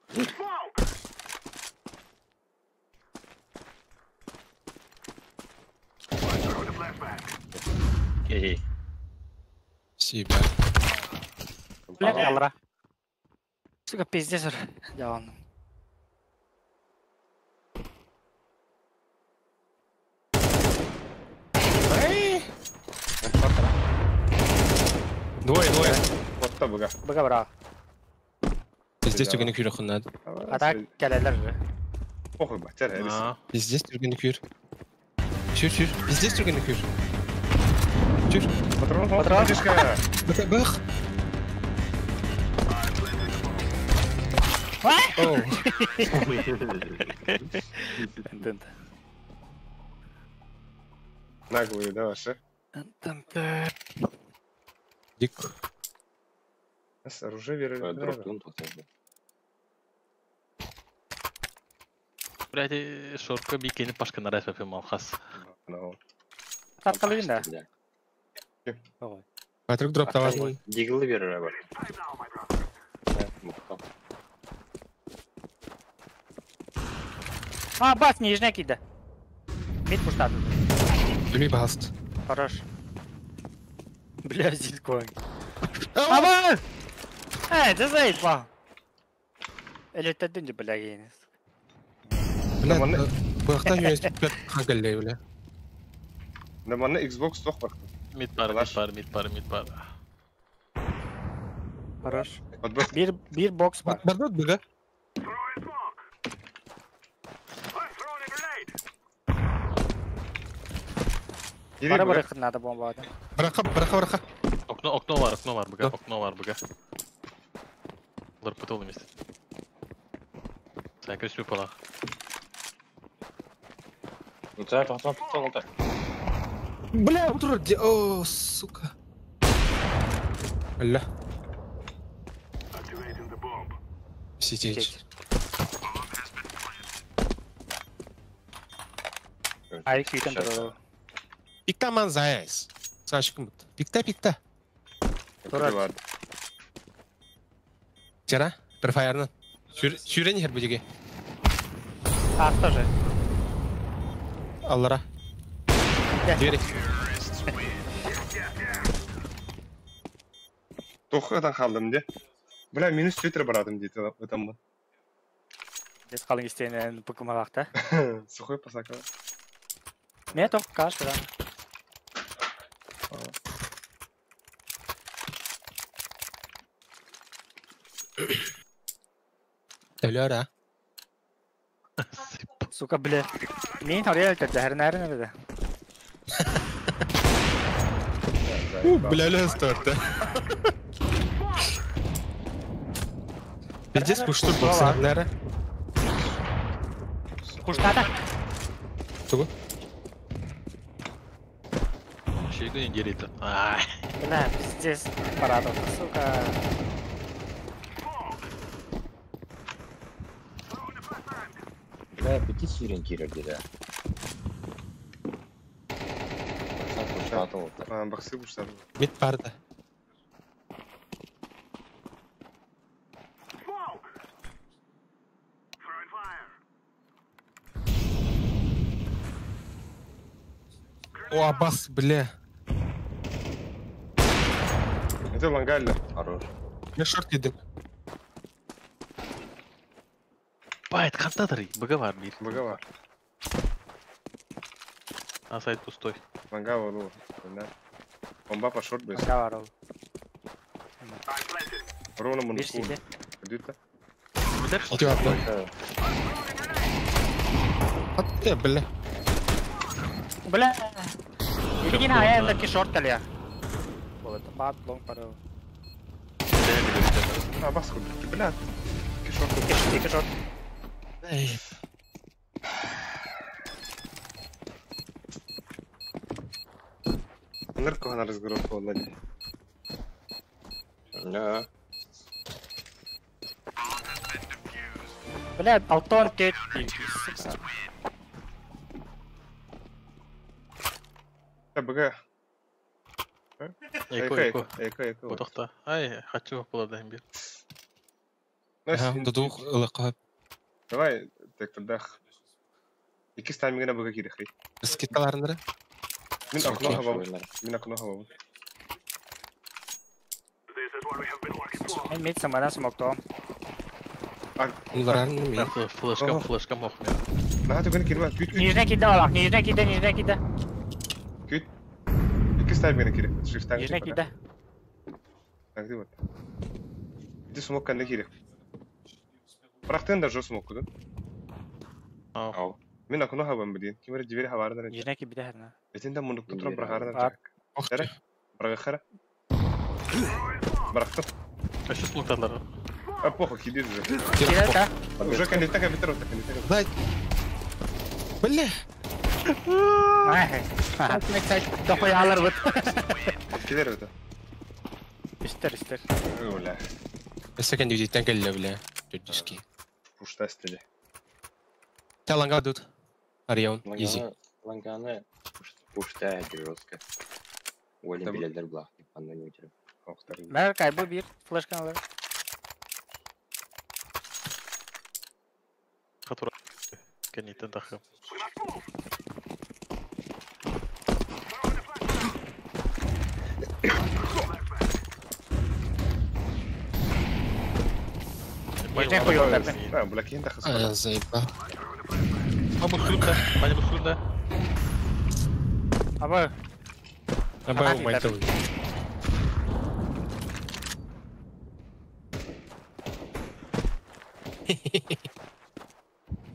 Эй. Спасибо. Бля, алра. Сука, пиздец. Дьон. Двое, двое. Вот та быга. Быга бра. Пиздец түргені күйрі құннады. А так келелер же. Похуй, батяр, эрис. Пиздец түргені күйр. Чүр, чүр. Пиздец түргені күйр. Чүр. Патрон, Патрон. патрон. Бых. Оу. Тын-тын. Наглые, да, ваши? Тын-тын. Дик. Нас оружие верили. Дроп тут. Блядь, шорка бикени пашка на райс попил малхас. Таткалыйын да. Патрик дроп тавазын. Диглы берер бар. А, бас, нижняя кида. Мид пуштады. Дүмей басты. Хорош. Бля, зилькоин. Аба! Эй, ты заебал. Или это дынди, бля, генис. Бля, бұяқтан USB қағылай, бля. Намана Xbox тоқ бар. Мид бар, мид бар, мид бар, мид бар. Хорош. Bir box бар. Бар да быга. Бара бара надо бомба. Брака, брака, брака. Окно, окно бар, окно бар, быга, окно бар, быга. Олар пытыл емес. Сен көз пала. Бля, утро, о, сука. Бля. Сидеть. Ай, күйден тұру. Пикта ман заяз. Сашкым. Пикта, пикта. Тұрар. Тера, префайрнан. Сюрен хер будеге. А, тоже. Аллара. Двери. Тоқыдан қалдым де. Бля, минус твиттер барадым дейді этом. Здесь қалың истейін пыкымалақта. Сухой посака. Не тоқ каш, бля. Төлөр, а? Сука, бля. Мен орел тәдәрін әрін әрі. Бля, ля, старта. Пиздец, пуштур боксерлері. Пуштата. Тугу? Шейгу не делит. Ай. Бля, пиздец, парадов, сука. Бля, пяти сирен кирер деді. Бақсы бұштады. Мид барды. О, Аббас, бля. Это лангалля. Хорош. Я шорт едім. Байт, қантадыр, БГ бар бир. БГ бар. А сайт пустой. Ланга бар ол. Бомба по шорт без. Ланга бар ол. Ровно мұны Бир сиде. Күдүт Алты Атты, бля. Бля. Илигин аяндaki шорт калия. Вот, бат лонг парыл. А, бас күдүт. Бля. Ки шорт. Ки шорт. Эй. Нырку она разгрузка лади. Да. Бля, Алтон ты. БГ. Эко, эко. Эко, эко. Бутақта. Ай, хочу болады бир. Дудух ылыққа. Давай, так тогда. Икки стамигына БГ кирехи. Скидкаларындыры? Мин окно хабабын. Мин окно хабабын. Мен мид самана смокто. Уларан мен. Флешка, флешка мох. Наха түгін кирме. Күт, күт. Нижне киде алақ, нижне киде, нижне киде. Күт. Икки стамигына кирек. Шрифтан. Нижне киде. Так, вот. Иди смок кәнде кирек. Бірақтан да жо смок күдін. Ау. Мин окно хабам билин. Кимер дивер хабардан. Нижне киде херна. Этин да мундукту туран брахардан. Хара. Брахара. Брахты. А что смоктарлар? А похуй, киди уже. Киде да. Уже кандидата компьютер, вот кандидата. Дай. Бля. Ай. Дохуялар вот. Кидер это. Истер, истер. Бля. Эсекен дүйден келле, бля. Төдүски. Пушта стили. Таланга тут. Арион, изи. Ланганы пушта жестко. Уолин билелер була. Анна не өтіріп. Мэр кайбы бир флешканы алар. Хатура. Кенитен тахым. Нижне хуёлдар. Да, бля, кин тахыс. А, заеба. Абы хрунда, пани хрунда. Абы. Абы умайтыл.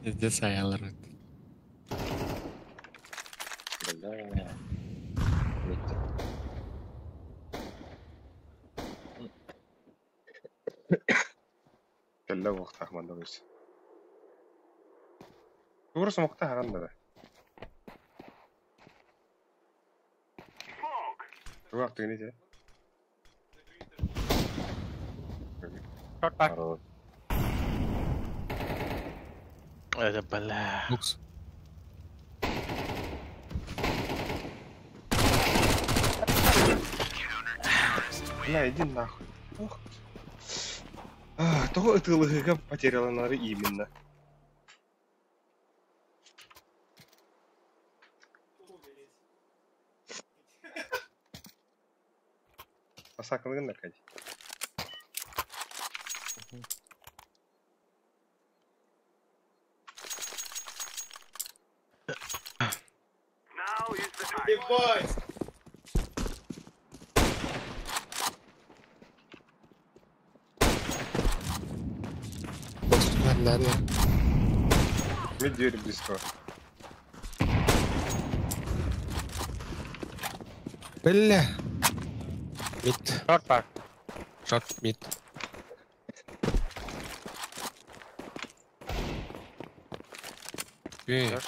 Пиздец аялар. Бля. Кэллэ уохтаах манна өс. Тугура смокта хаган да. Тугак тегини те. Шорт бар. Это бля. Лукс. Бля, иди нахуй. Ох. Того это ЛГГ потеряла нары именно. Асакалыгын да кәди. Ебать! Ладно. Мид дверь близко. Бля. Мид. Шорт бар. Шорт мид. Эй.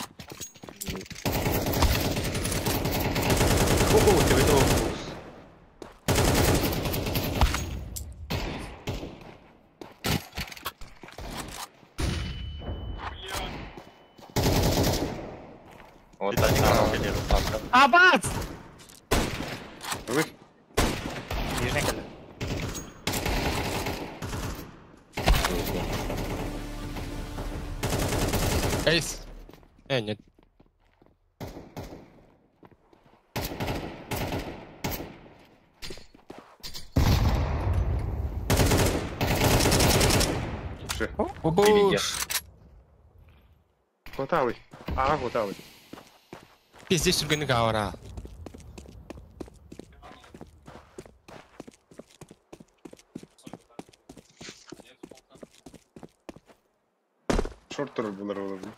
О, тебе это вопрос. Вот так. Абац! Вы? Нижний кэллэ. Эйс. Нет. О, Готовый. А, готовый. Пиздец, сүргені гаура. Шорт турur bunlar olabilir.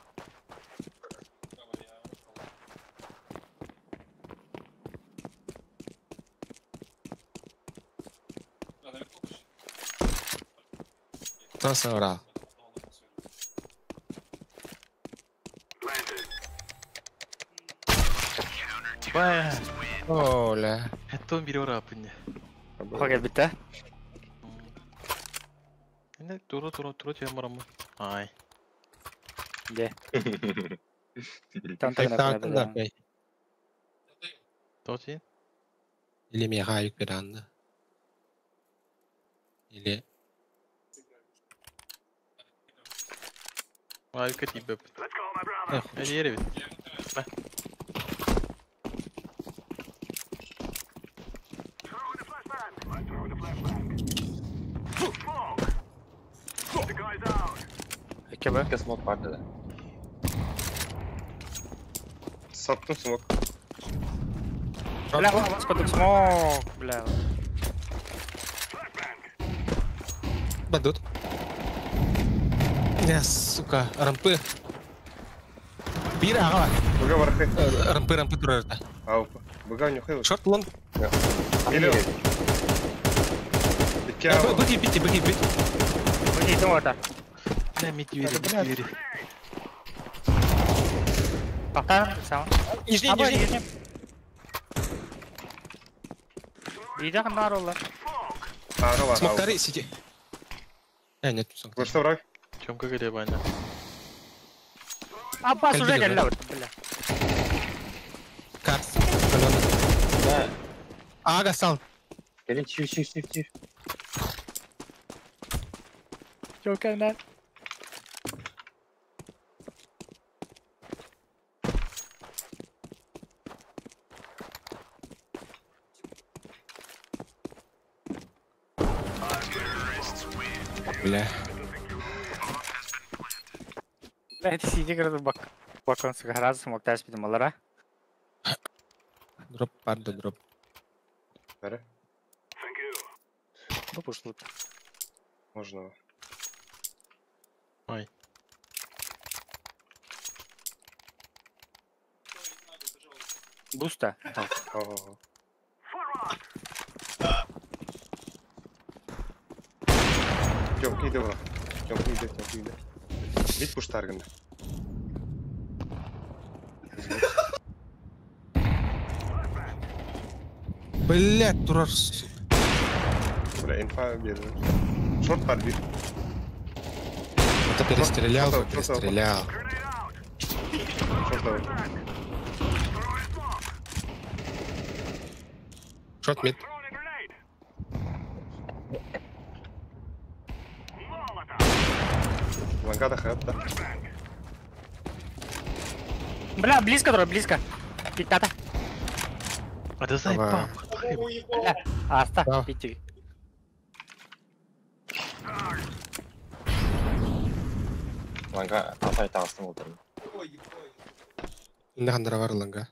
Таса ора. Бая. Оля. Это он берет рапынне. Хоға бітті. Не, туру туру туру тебе марамы. Ай. Де. Там Так, да. Тоти. Или мега юк беранды. Или... Ай, кати беп. Эри бит. Кебе. Смок vardı da. Sattım smoke. Бля, господи, смок, бля. Бадут. Не, сука, рампы. Бира, ага. Быга барахы. Рампы, рампы турарда. Аупа. Быга нюхай. Шорт лонг. Или. Быги, бити, быги, бити. Быги, иди орда. Бля, мид двери, мид двери. Пока, сам. Нижний, нижний. Иди хандар олар. Ага, бар. Смоктары, сиди. Нет, смок. Что, враг? Чемка где баня? Аббас уже келді, бля. Карс. Да. Ага, сал. Gelin çiv çiv çiv çiv. Jokerler. Бля. Бля, сиди кырды бак. Бакон сука, смок тас битим алара. Дроп, парда, дроп. Бері. Ну, пошло. Можно. Ой. Буста. Тёмка иди, брат. Тёмка иди, Тёмка иди. Бит пуштаргында. Блядь, турар, сука. Бля, инфа берді. Шорт бар бир. Это перестрелял, перестрелял. Шорт давай. Шорт мид. Лангада хэп, да. Бля, близко, дро, близко. Пятата. А ты заебал. Бля, аста, пяти. Ланга, атай тағысын отырмын. Инде хандыра бар ланга.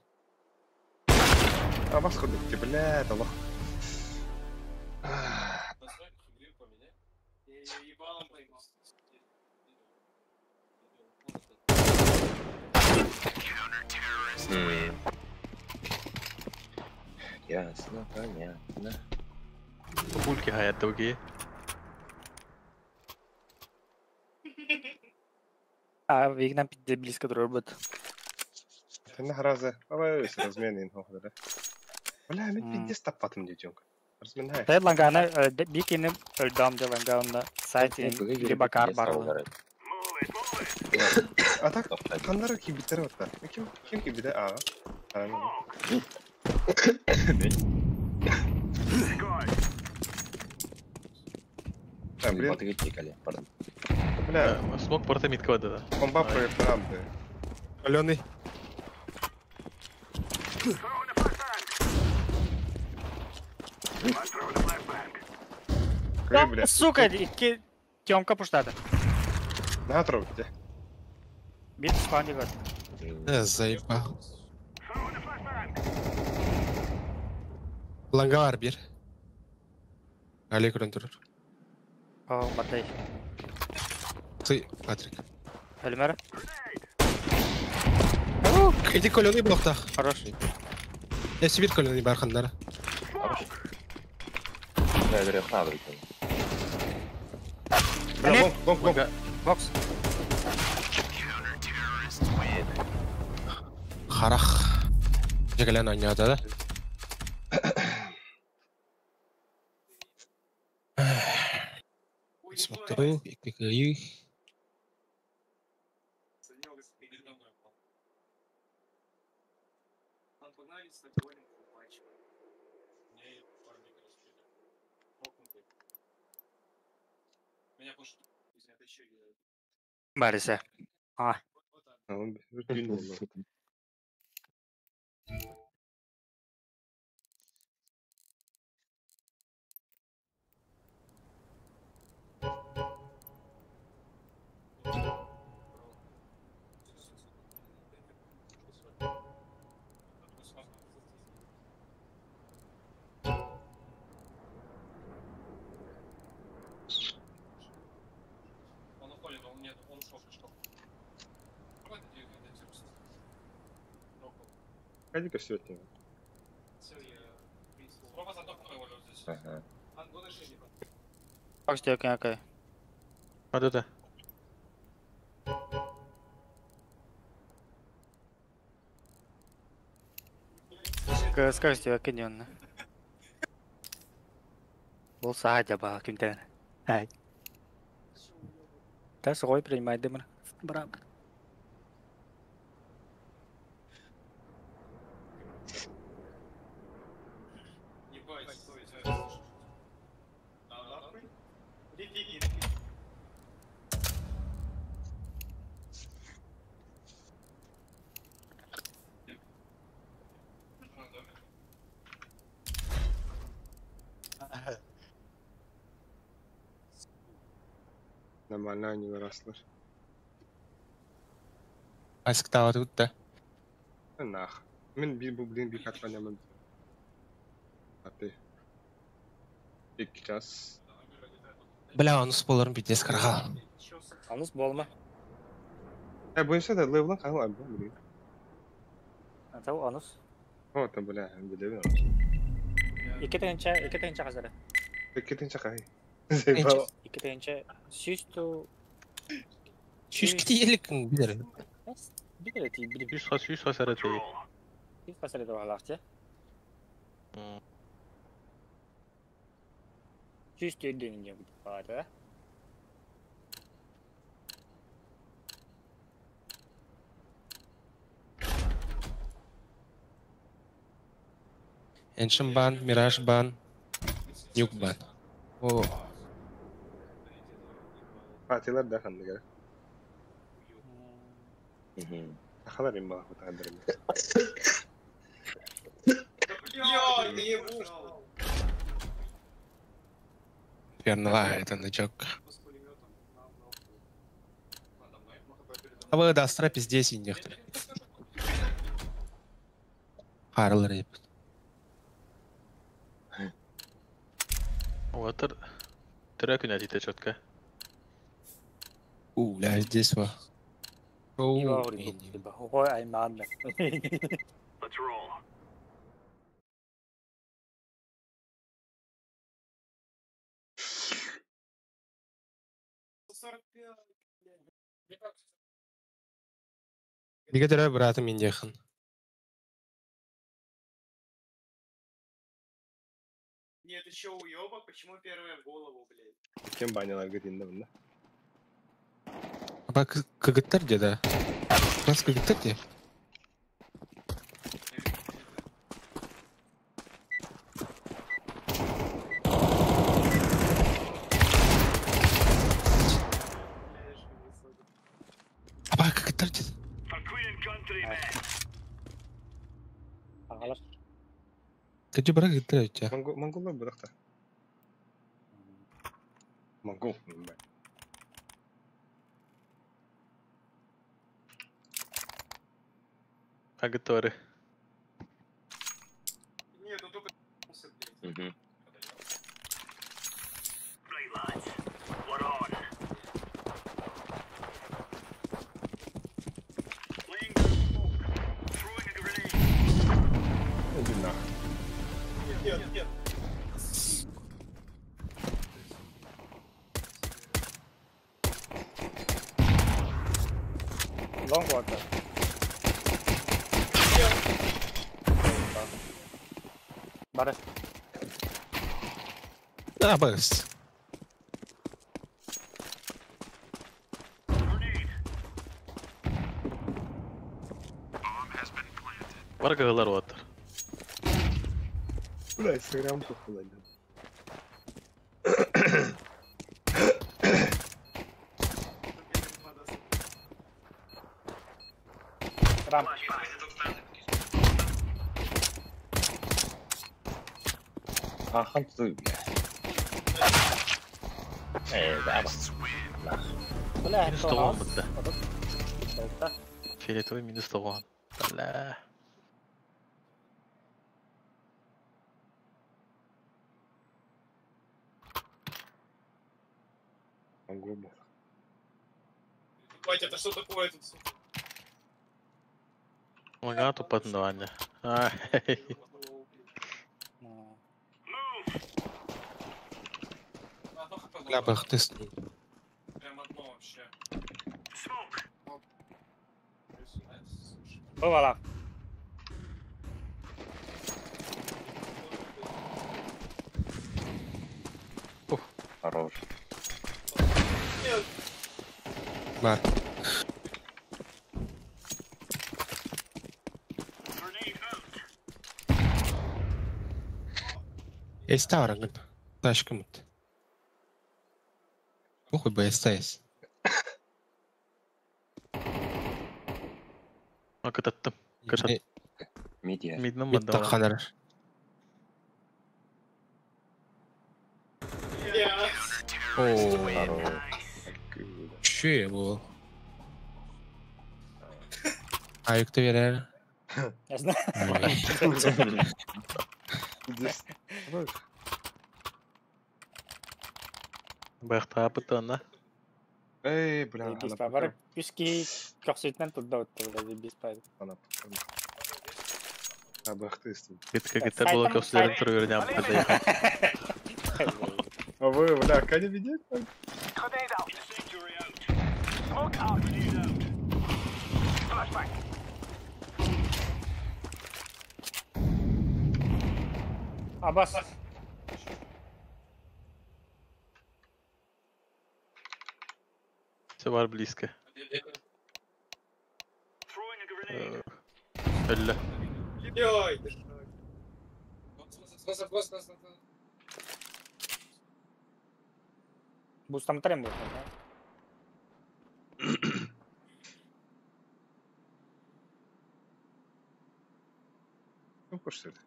А бас ходит, бля, это лох. Ясно, понятно. Пульки хаят другие. А, Вигнам пизде близко друг будет. Тенна харазы. Давай размены инфо, да. Бля, мен пиздец таппатым диэтиҥ. Разминай. Тэ лангана бикини өлдөм де лангана сайт либо кар барлы. А так, ханнара кибиттер отта. Ким ким кибите аа? А, блин. Бля. Смог порта митка да. Комба проектанты. Аленый. Бля. Сука, икки Тёмка пуштады. На трогайте. Бит спанди гот. Заебал. Лангавар бир. Али көрөн турар. О, батай. Ты, Патрик. Элмер. Иди коленый блоктах. Хорош. Я Сибирь коленый барханнара. Бля, лонг, лонг, лонг. Бокс. Харах. Жегален ойнады да. Смотрю, и Барыса. А. Ходи-ка сегодня. Ага. Бокс диэки окей. А да. Скажите, диэки Бұл саа жаба кимтен. Ай. Та сой принимает дымр. Брат. Нормально они выросли. Асыктава тут да. Нах. Мен би бу блин би хатванямын. А ты. Икки час. Бля, анус боларын пиздец карга. Анус болма. Э, буюнса да левлан кайла бу блин. Атау анус. О, там бля, билебин. Икки тенче хазара. Икки тенче кай. Икки тенче сүүс ту Сүүс кити билер. Билер ти билер. Сүүс хас сүүс хас әрэ тей. Сүүс хас әрэ табалаах те. Сүүс түйден не бар да. Эншин бан, Мираж бан, Нюк бан. О. Патилар да ханды керек. Ахалар им бала хутандыр. Верно, это нычок. А вы да, страпи здесь и некоторые. Харл рейп. Уатер. Трек не дите четко. У, бля, здесь во. Ой, айман. Let's roll. Некоторые братом индехан. чё, уёбок? Почему первая в голову, блядь? Кем баняларга тинде бunda? Аба кыгыттар де да. Бас кыгыттар де. Аба кыгыттар де. Агалар. Кыжы бара кыгыттар өтче. Монголлар быракта. Монгол. Агиторы. Нет, он только блядь. Угу. Иди нахуй. Нет, нет, нет. Long water. Бары. А, бас. Бар кыгылар уаттар. Бля, Инстаграм похуй. Рам. Ахан ты, бля. Да, Бля, Минус тоҕон бытта. Толта. Фиолетовый минус тоҕон. Бля. Монгол был. Батя, это что такое тут, сука? Мага тупатын да. Одно хп Бля, бахтыс. Прям одно вообще. Бывало. Хорош. Нет, Бар. Эста барангын. Ташкымыт. Похуй бы СТС. А кытаттым. Кытат. Медиа. Мидном Мид маддала. халар. бля. О, Хорош. Че был? Ayıktı verer. Я знаю. Бахта бытына. Эй, бля, Бис па. Бары үски көхсүтнен турда өттү, бля, бис па. Ана Абахтыстым. Битка гитар була көсүлөрүн туруп берген апты. А вы, бля, кани видеть? Абас. Все бар близко. Өллө. Ой, ты что? Бустам трем был, да? Ну, что это?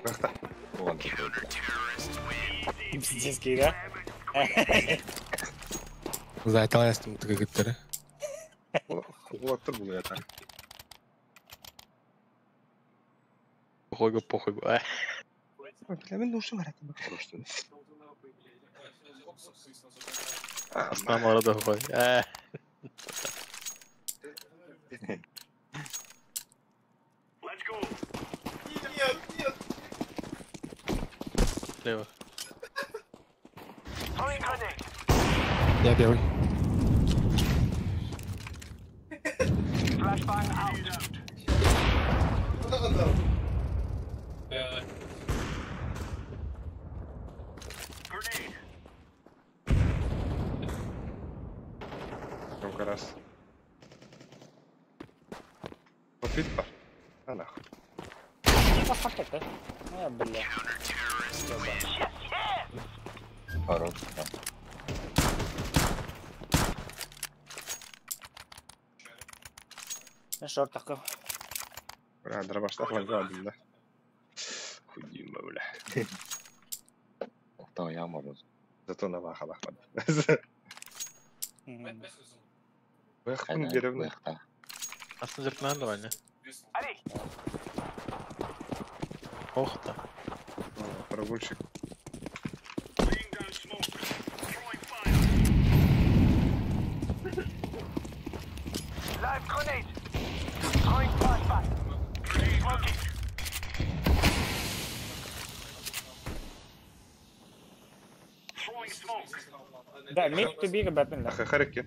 Бахта. Вон. Пиздец, да? Зайталастым тыгыттыры. Улаттыр бұл ята. Похуйгу, похуйгу. Бля, мен душым аратын бак что ли? Аснам арада хой. Нет, нет. Слева. Я белый. Ну-ка раз. Профит бар. А нахуй. Посмотри, да? Бля. Хорош. Шорт такой. Бля, дробаш так лагал, да? Хуйма, бля. Кто я могу? Зато на вахалах. Бэхпын деревня. Астын жертвынан да ваня. Ох та. Прогульщик. Да, mid to be ребята. Харики.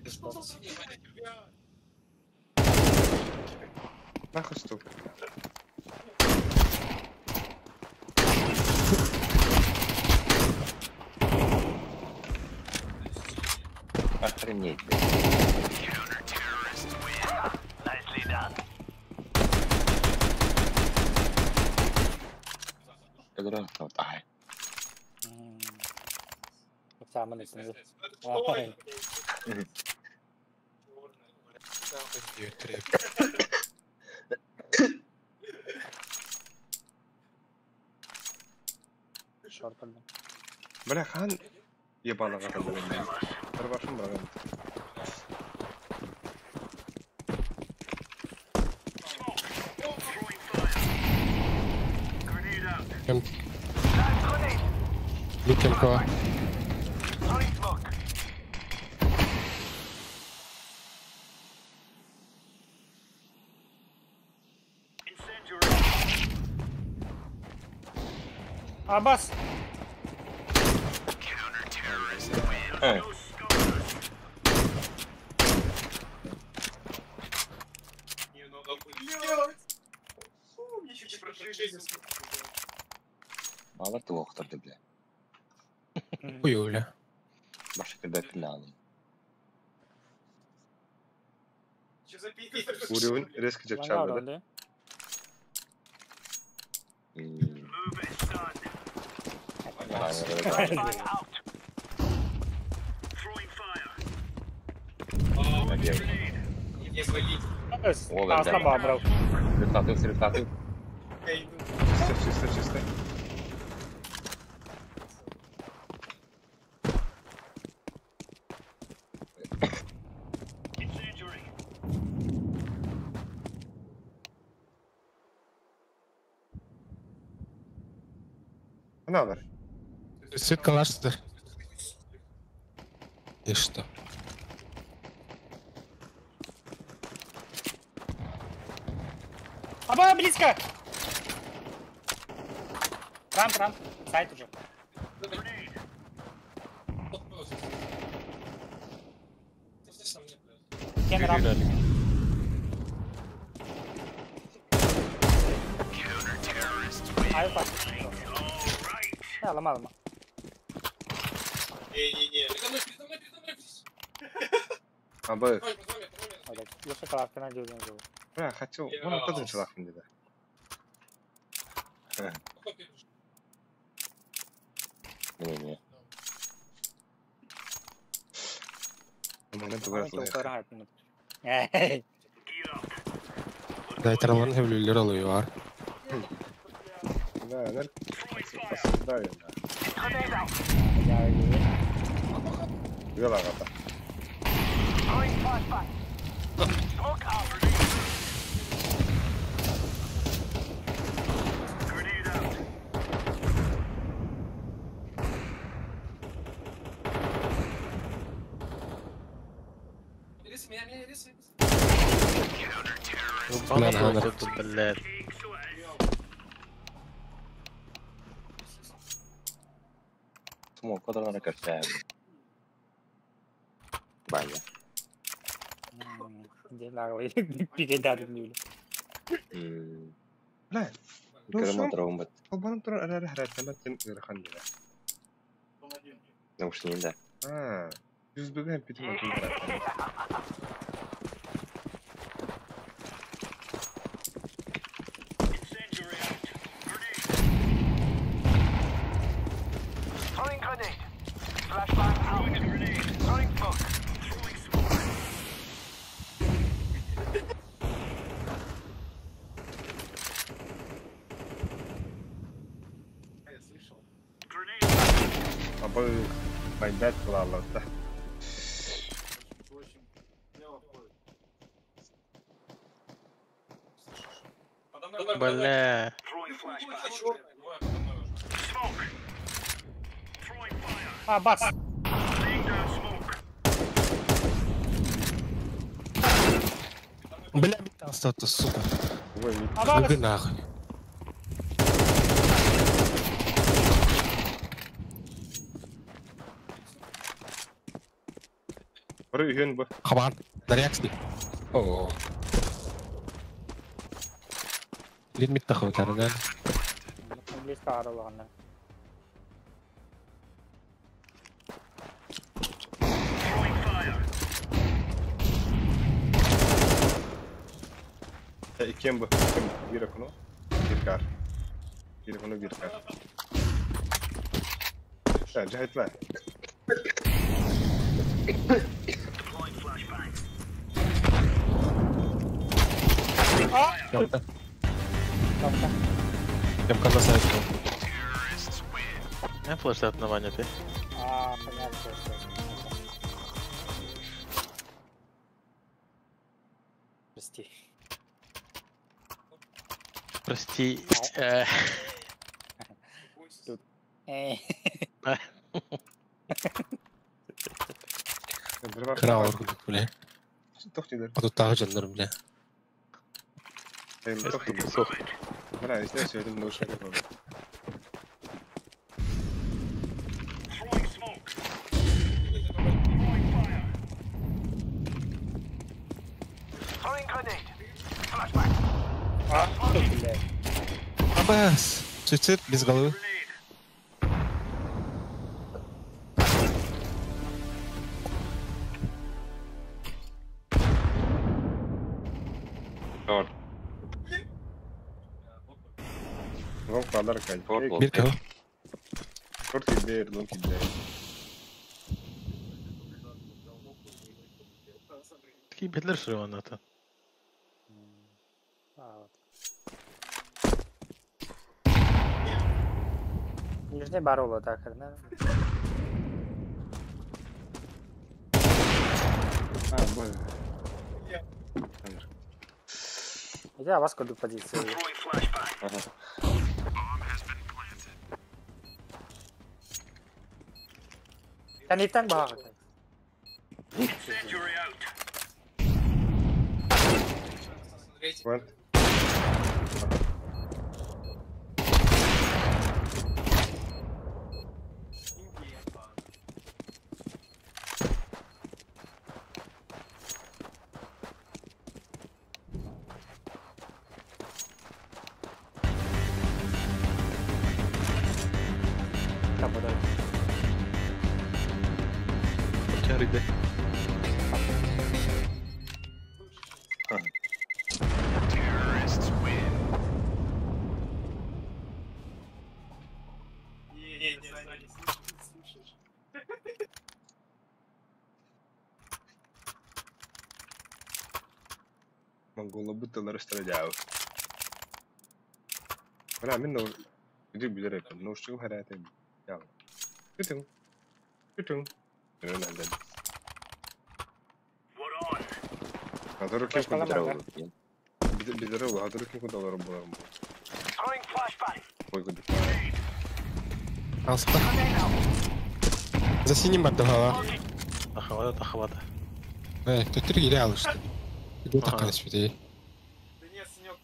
Нахуй стук. Охренеть, блядь. Ай. Бля, хан ебаного блин. Дробашым браган. Митенко. Абас! Мало ты лох ты, бля. Хуёля. Баша когда пинаны. Уровень резко чапчал, да? Слабо, брал. Рефтаты. Чисто, чисто. Надо. Свет калаш-то. И что? Аба, близко! Рамп, сайт уже. Кен рамп. Ай, пас. Да, ломал. Не-не-не. Аба. Бля, хотел. Вон тоже начала да. Не-не. Да, это Ролан юар. Да, да. Осуждаю, да. Вела гата. Блядь. Смог, куда надо качать? Vaya. Көрөм отуругум бат. Холбонон турар эрээри харааттаммат диэн ыарахан диэн. Наушнигын да. Аа, USB-га эппитим онтун харааттаммат. Абы майдат булаллар. Бля. А, бас! Бля, металл статус, сука. Ой, Абас! Выгы нахуй. Бары үһүөн бу. Хабан, наряксни. О. Лин миттахы тарынан. Близко аралағаннан. Иккиэн бу. Биир окно, биир кар. Биир окно, биир кар. Жайтла. Ямка. Ямка на сайте. Я флеш на Ваня ты. А, понятно, всё, всё, Прости. Прости. Тут. Краур, бля. Тохтилер. А тут тағы жандар, бля. Бля, если я сегодня наушники буду. А, блядь. Абас! Суицид без головы. Шорт. Лонг подарок. Бир кого? Шорт кидер, лонг кидер. Такие бедлер шриван это. Нижний бар оло так, да? А, боже. Я вас кладу позицию. Ага. Канитан бар. Вот. Там подожди. Чары, да. Монгола будто расстрелял. Бля, мен иди билер эппин, наушнигым харата. Я. Күтүң. Күтүң. Хатыры ким Башкалар кудалар. Билер ол, хатыры ким кудалар болар. Ой, куды. Алспа. За синим отдавала. Тахавата, тахавата. Эй, ты три реалы, что ли? Иду так, конечно, Да нет, Санек.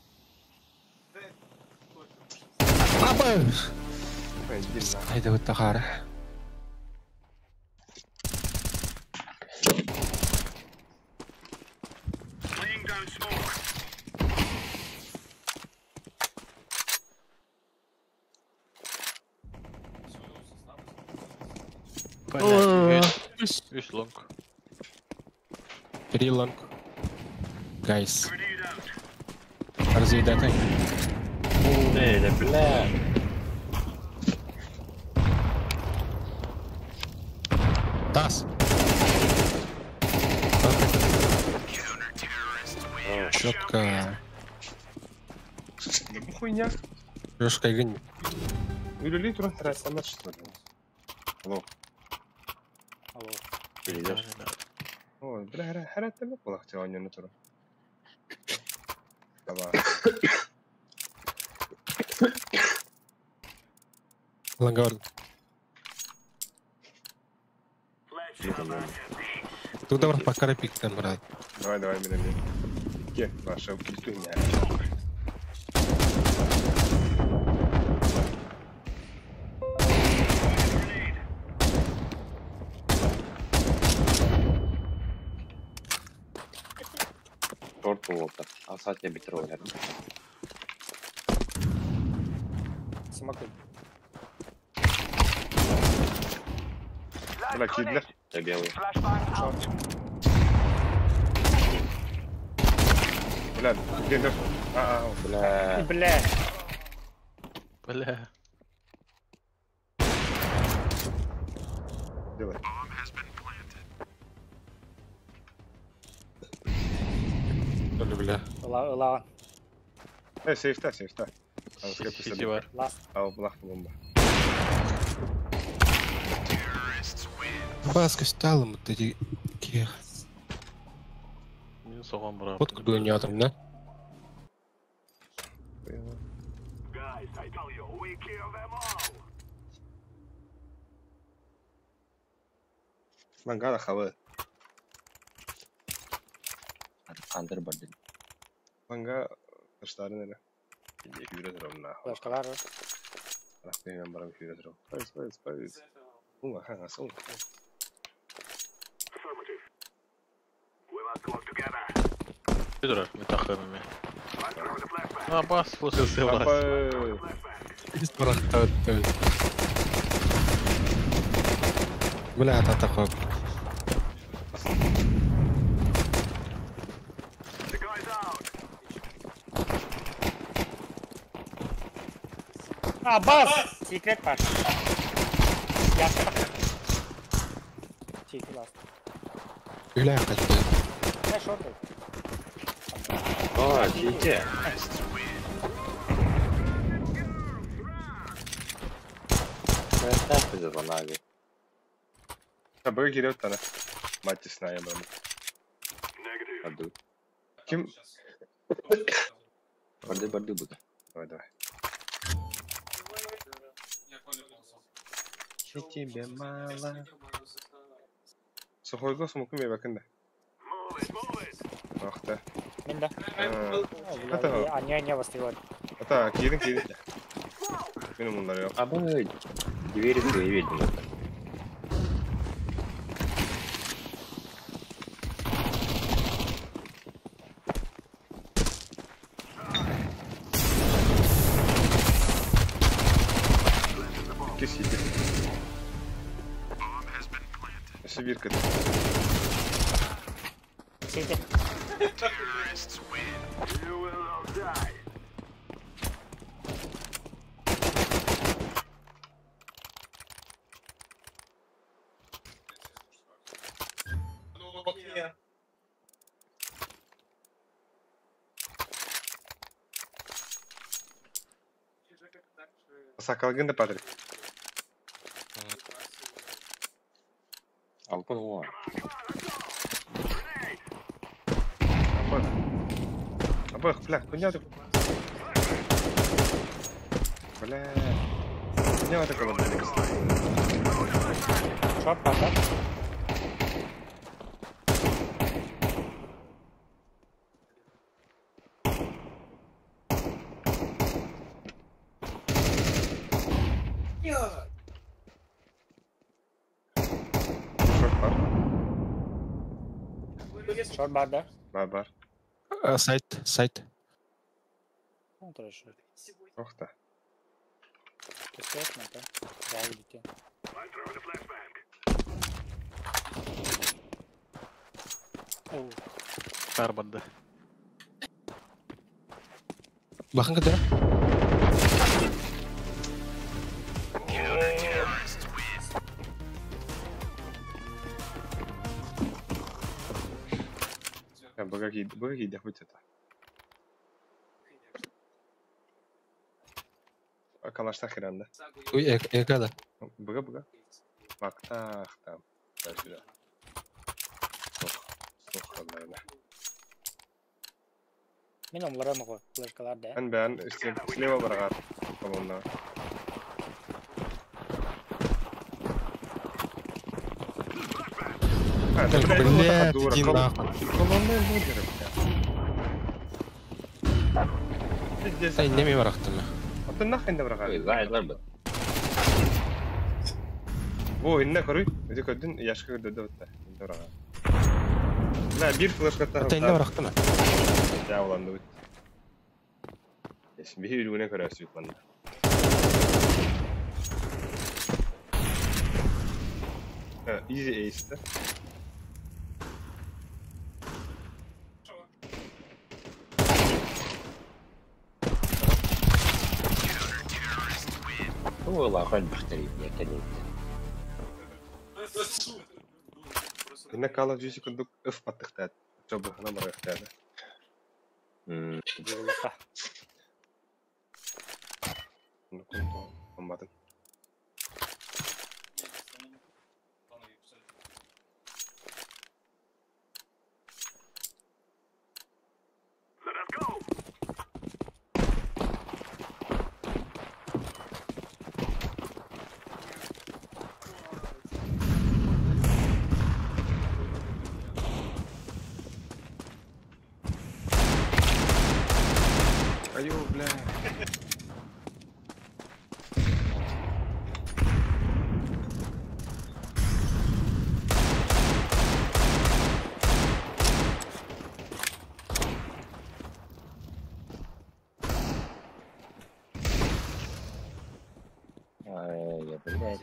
Аба! Айда вот тахара. Үс long. Три long. Guys. Разведатай. Бля, бля. Тас. Четко. Да бу хуйня. Лешка игры. Үлелей туран тарасаннар что ли? Алло. Алло. Перейдешь? Ой, бля, хараттамы кулак ойнonu туран. Давай. Лангар. Туда брат пока пик там, брат. Давай, давай, меня. Ке, ваша культура. Торт болта. Асат я битро. Смогу. Бля, кидлер. Я белый. Бля, кидлер. А, бля. Бля. Бля. Делай. Бля. Ла. Сейфта, сейфта. Сити бар. Ау, блах бомба. Баска стала, вот эти... Вот куда не атом, да? Лангара хавы. Андер бардын. Ланга таштарын эле. Yürü на. Башкалар. Мен барам yürü Пайыз, пайыз, пайыз. Уңа, хаңа, соң. Пидор, мы тахами. А, бас, слушай, бас. Бля, это А, бас! Секрет бар. Ясно. Тихо, ласт. Бля, хочу. Я шорт. О, чите. Так звонали. А б кирет ана. Мать сная мама. Аду. Ким? Барды, барды буду. Давай, давай. Тебе мало. Сухойго смокум ебакында. Ахта. Мен да. Аня не востревали. Ата, кирин, кирин. Мен мундар yok. А бы двери видно. Кисите. Сибирка. Сити. Сакалгын да Патрик. Алкон var. Абы, бля, хуйня ты. Бля. Хуйня такая, бля. Шорт, паша. Шорт бар, да? Бар, бар. Сайт, сайт. Ну, хорошо. Ох ты. Кисет, да? Да, видите. Кар барды. Бакын кыдыра. Бага кийде хоть это. Калашта хиранда. Уй, эка да. Бага. Бактах там. Сюда. Сох, наверное. Мен омлара могу, флешкалар да. Мен слева барагар колонна. Блядь, иди нахуй. Колонна лидеры, бля. Сай, неме барахтым. А ты нахрен да барагар? Ой, зайдлар бит. О, инне көрүй. Өте көдүн яшка көдү да битте. Барагар. Бля, бир флешка та. Ата инне барахтым. Я уланды бит. Эс бир үлүнө көрөсү бит манда. Easy ace да. والله خل بختري يا كلمة. Инне Call of Duty курдук ыф баттыктаат. Жобу хана барыктаат. Ну кунто комбатын. Айо, бля. Ай, блядь.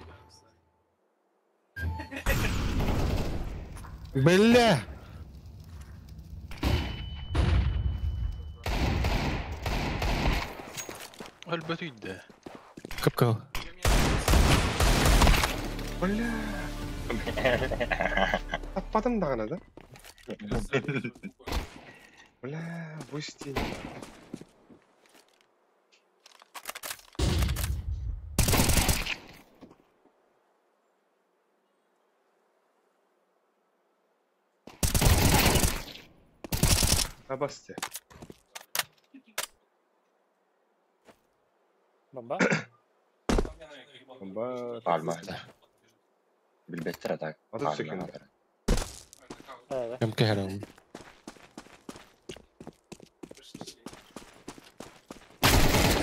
Бля! Өлбөтүйді. Капкал. Бля. Таппадым дагана да? Бля, бусти. Абасте. Бомба. Бомба. Palma. Bilbettir atak. 30 секунд. Кем кehерем.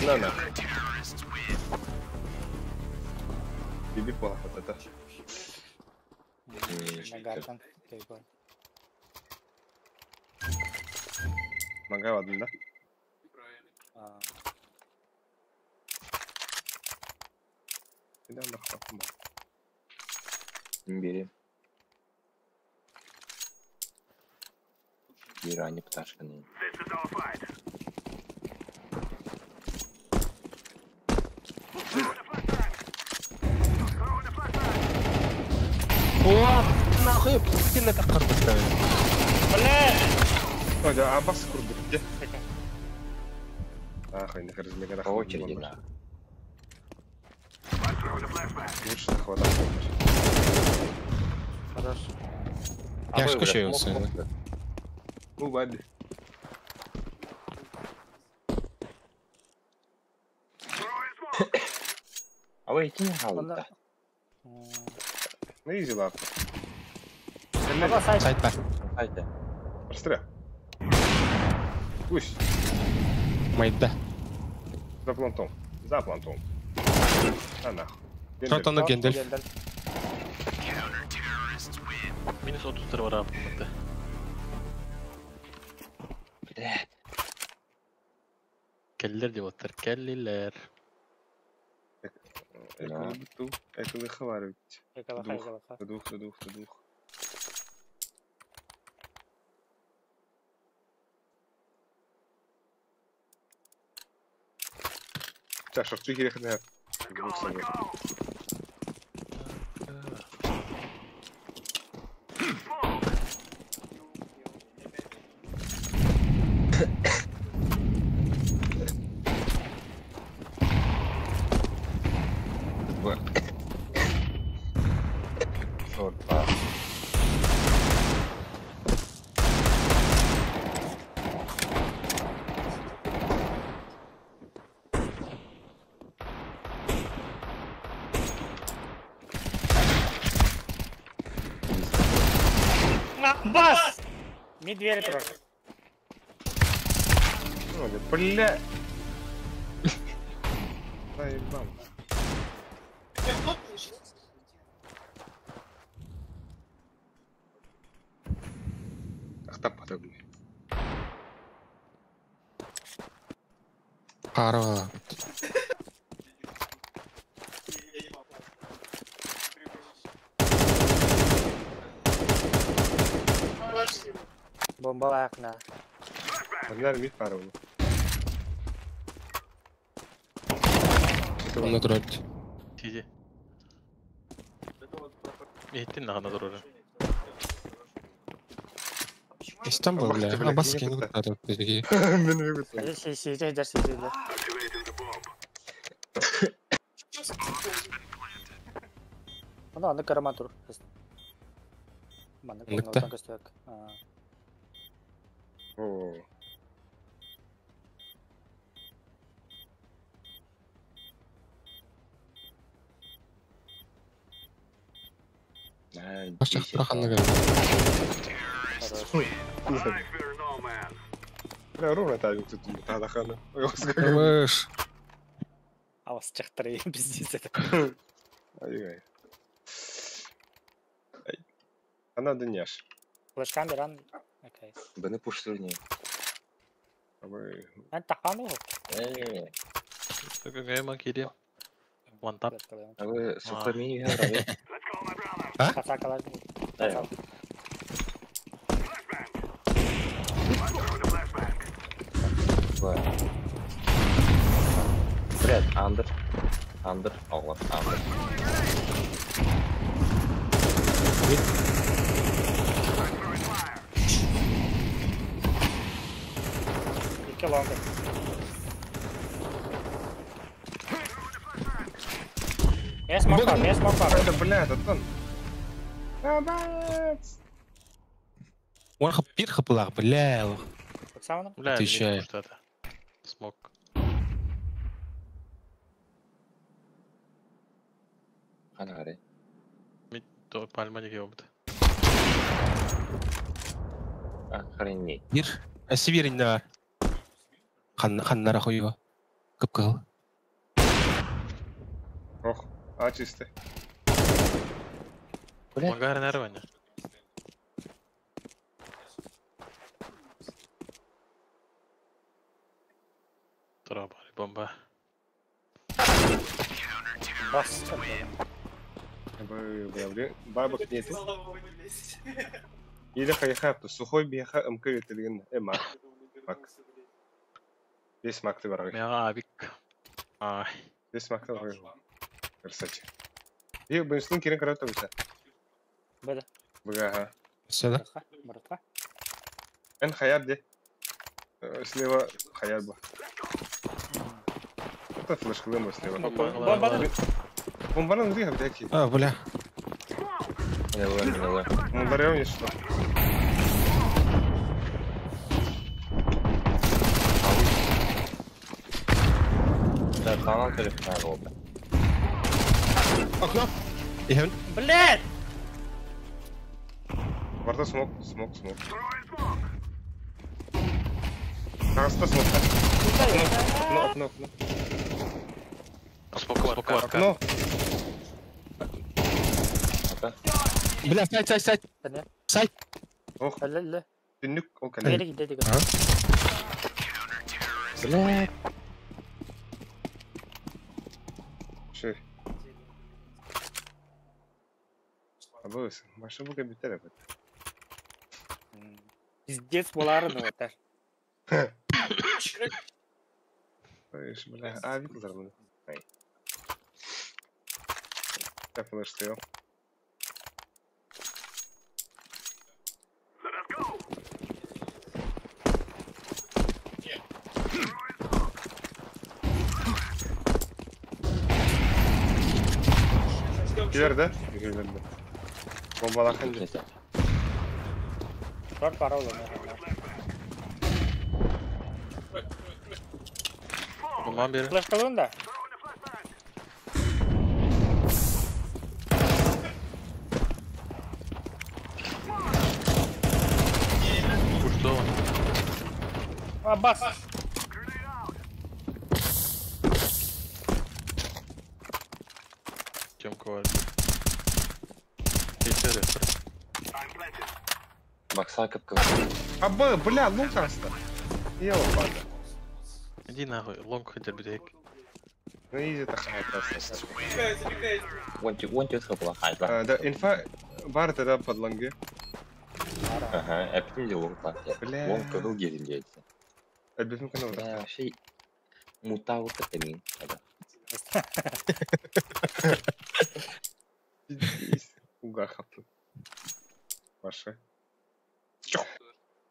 На на. Биби пола вот это. Нагартан. Мага один, да? Бери. Бери, пташка. О, нахуй, пустин это карта. Бля! Ой, да, абас курдук, где? Ах, не размега. По очереди, да. Лучше хватает. Хорош. Я ж кушаю, Ну, ладно. А вы идти не халта. Ну, изи лапа. Сайт бар. Сайт. Расстрел. Пусть. Майда. За плантом. За плантом. А нахуй. Шотаны Гендальф. Минус 30 var abi. Блядь. Келлер деп оттар, келлилер. Эколы хаварить. Двух, двух, двух, двух. Шорты кирехне. Бас! Ми двери трожь. Бля! Заебал. Ахтап подобный. Пара. Бомба окна. Погнали мид пару. Он дроть. Сиди. Иттин нагана дурора. Истамбул, бля. А баски не надо. Сиди, сиди, сиди. Ну, аны караматур. Ныкта. О. Бля, ровно так тут тадахана. Выш. А вас чахтары пиздец это. Ай-ай. Она дыняш. Флешкамер, ан. Окей. Да не пуш сильнее. Ан тахану. Какая макирия? One tap. А вы сухами играли? А? Блядь, андер. Андер, алла, андер. Километр. Я смог, я смог. Это, бля, это он. Он хапир хаплах, бля. Бля, отвечаю. Смог. Анари. То пальма не ёбт. Охренеть. Мир, а северин да. Хан ханнара хуева. Капкал. Ох, а чисто. Магар нерваня. Трабали бомба. Бас. Бабок нет. Или хайхап, сухой беха МК телген эма. Весь мак ты барай. Мягавик. Ай. Весь мак ты барай. Красавчик. И бенслун кирен карата виса. Беда. Бага. Сюда. Братва. Эн хаяб де. Слева хаяба. Это флешка лэмба слева. Бомба. Бомба на где А, бля. Ну, что? Да, там телефон. Окно. И Блядь! Варта смог, смог, смог. Раста смог. Окно, окно, окно. Смог, смог, окно. Бля, сайт, сайт, сайт. Сайт. Ох. Түннүк, ол кэлэ. Бля. Ши. Абыс, маша буга битер эбит. Пиздец буларын өтөр. Ой, бля, а видел. Я флеш стоял. Килер да? Килер да. Бомбалахан же. Шорт бар oğlum. Bundan beri. Flash kalın da. Uçtu ama. А, бас. Темка var. Geçer Макса кып-кып. А, б, бля, лук аста. Ела, падла. Иди нахуй, лонг хотя бы дек. Ну изи тахай просто. Забегай, забегай. Уон чет хапла хайда. Да, инфа бар тогда под лонги. Ага, әптім де лонг бар. Бля. Лонг кыгыл кезінде айтса. Әлбетім канал. Бля, вообще мутау катамин. Уга хапты. Ваши.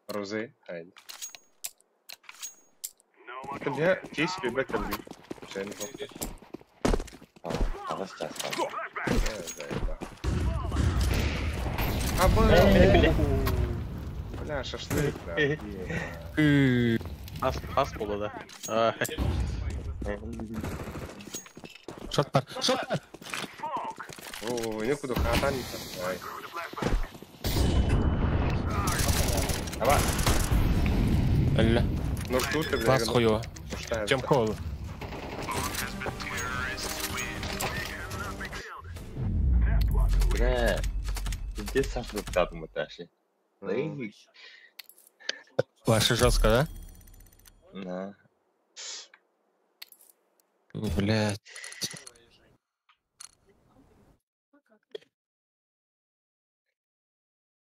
Розы. Ай. Это бля, кейс бля, кабли. Чайный Ағас час. Да, А, бля. Бля, шашлык, да. Ас, ас болды да. А, Шот бар. Шот бар. О, некуда хата не там. Ай. Давай. Әллә. Ну тут ты, бля. Класс хуёво. Темка ол. Бля, пиздец шашлык татым эташи. Ваше жестко, да? На. Блядь.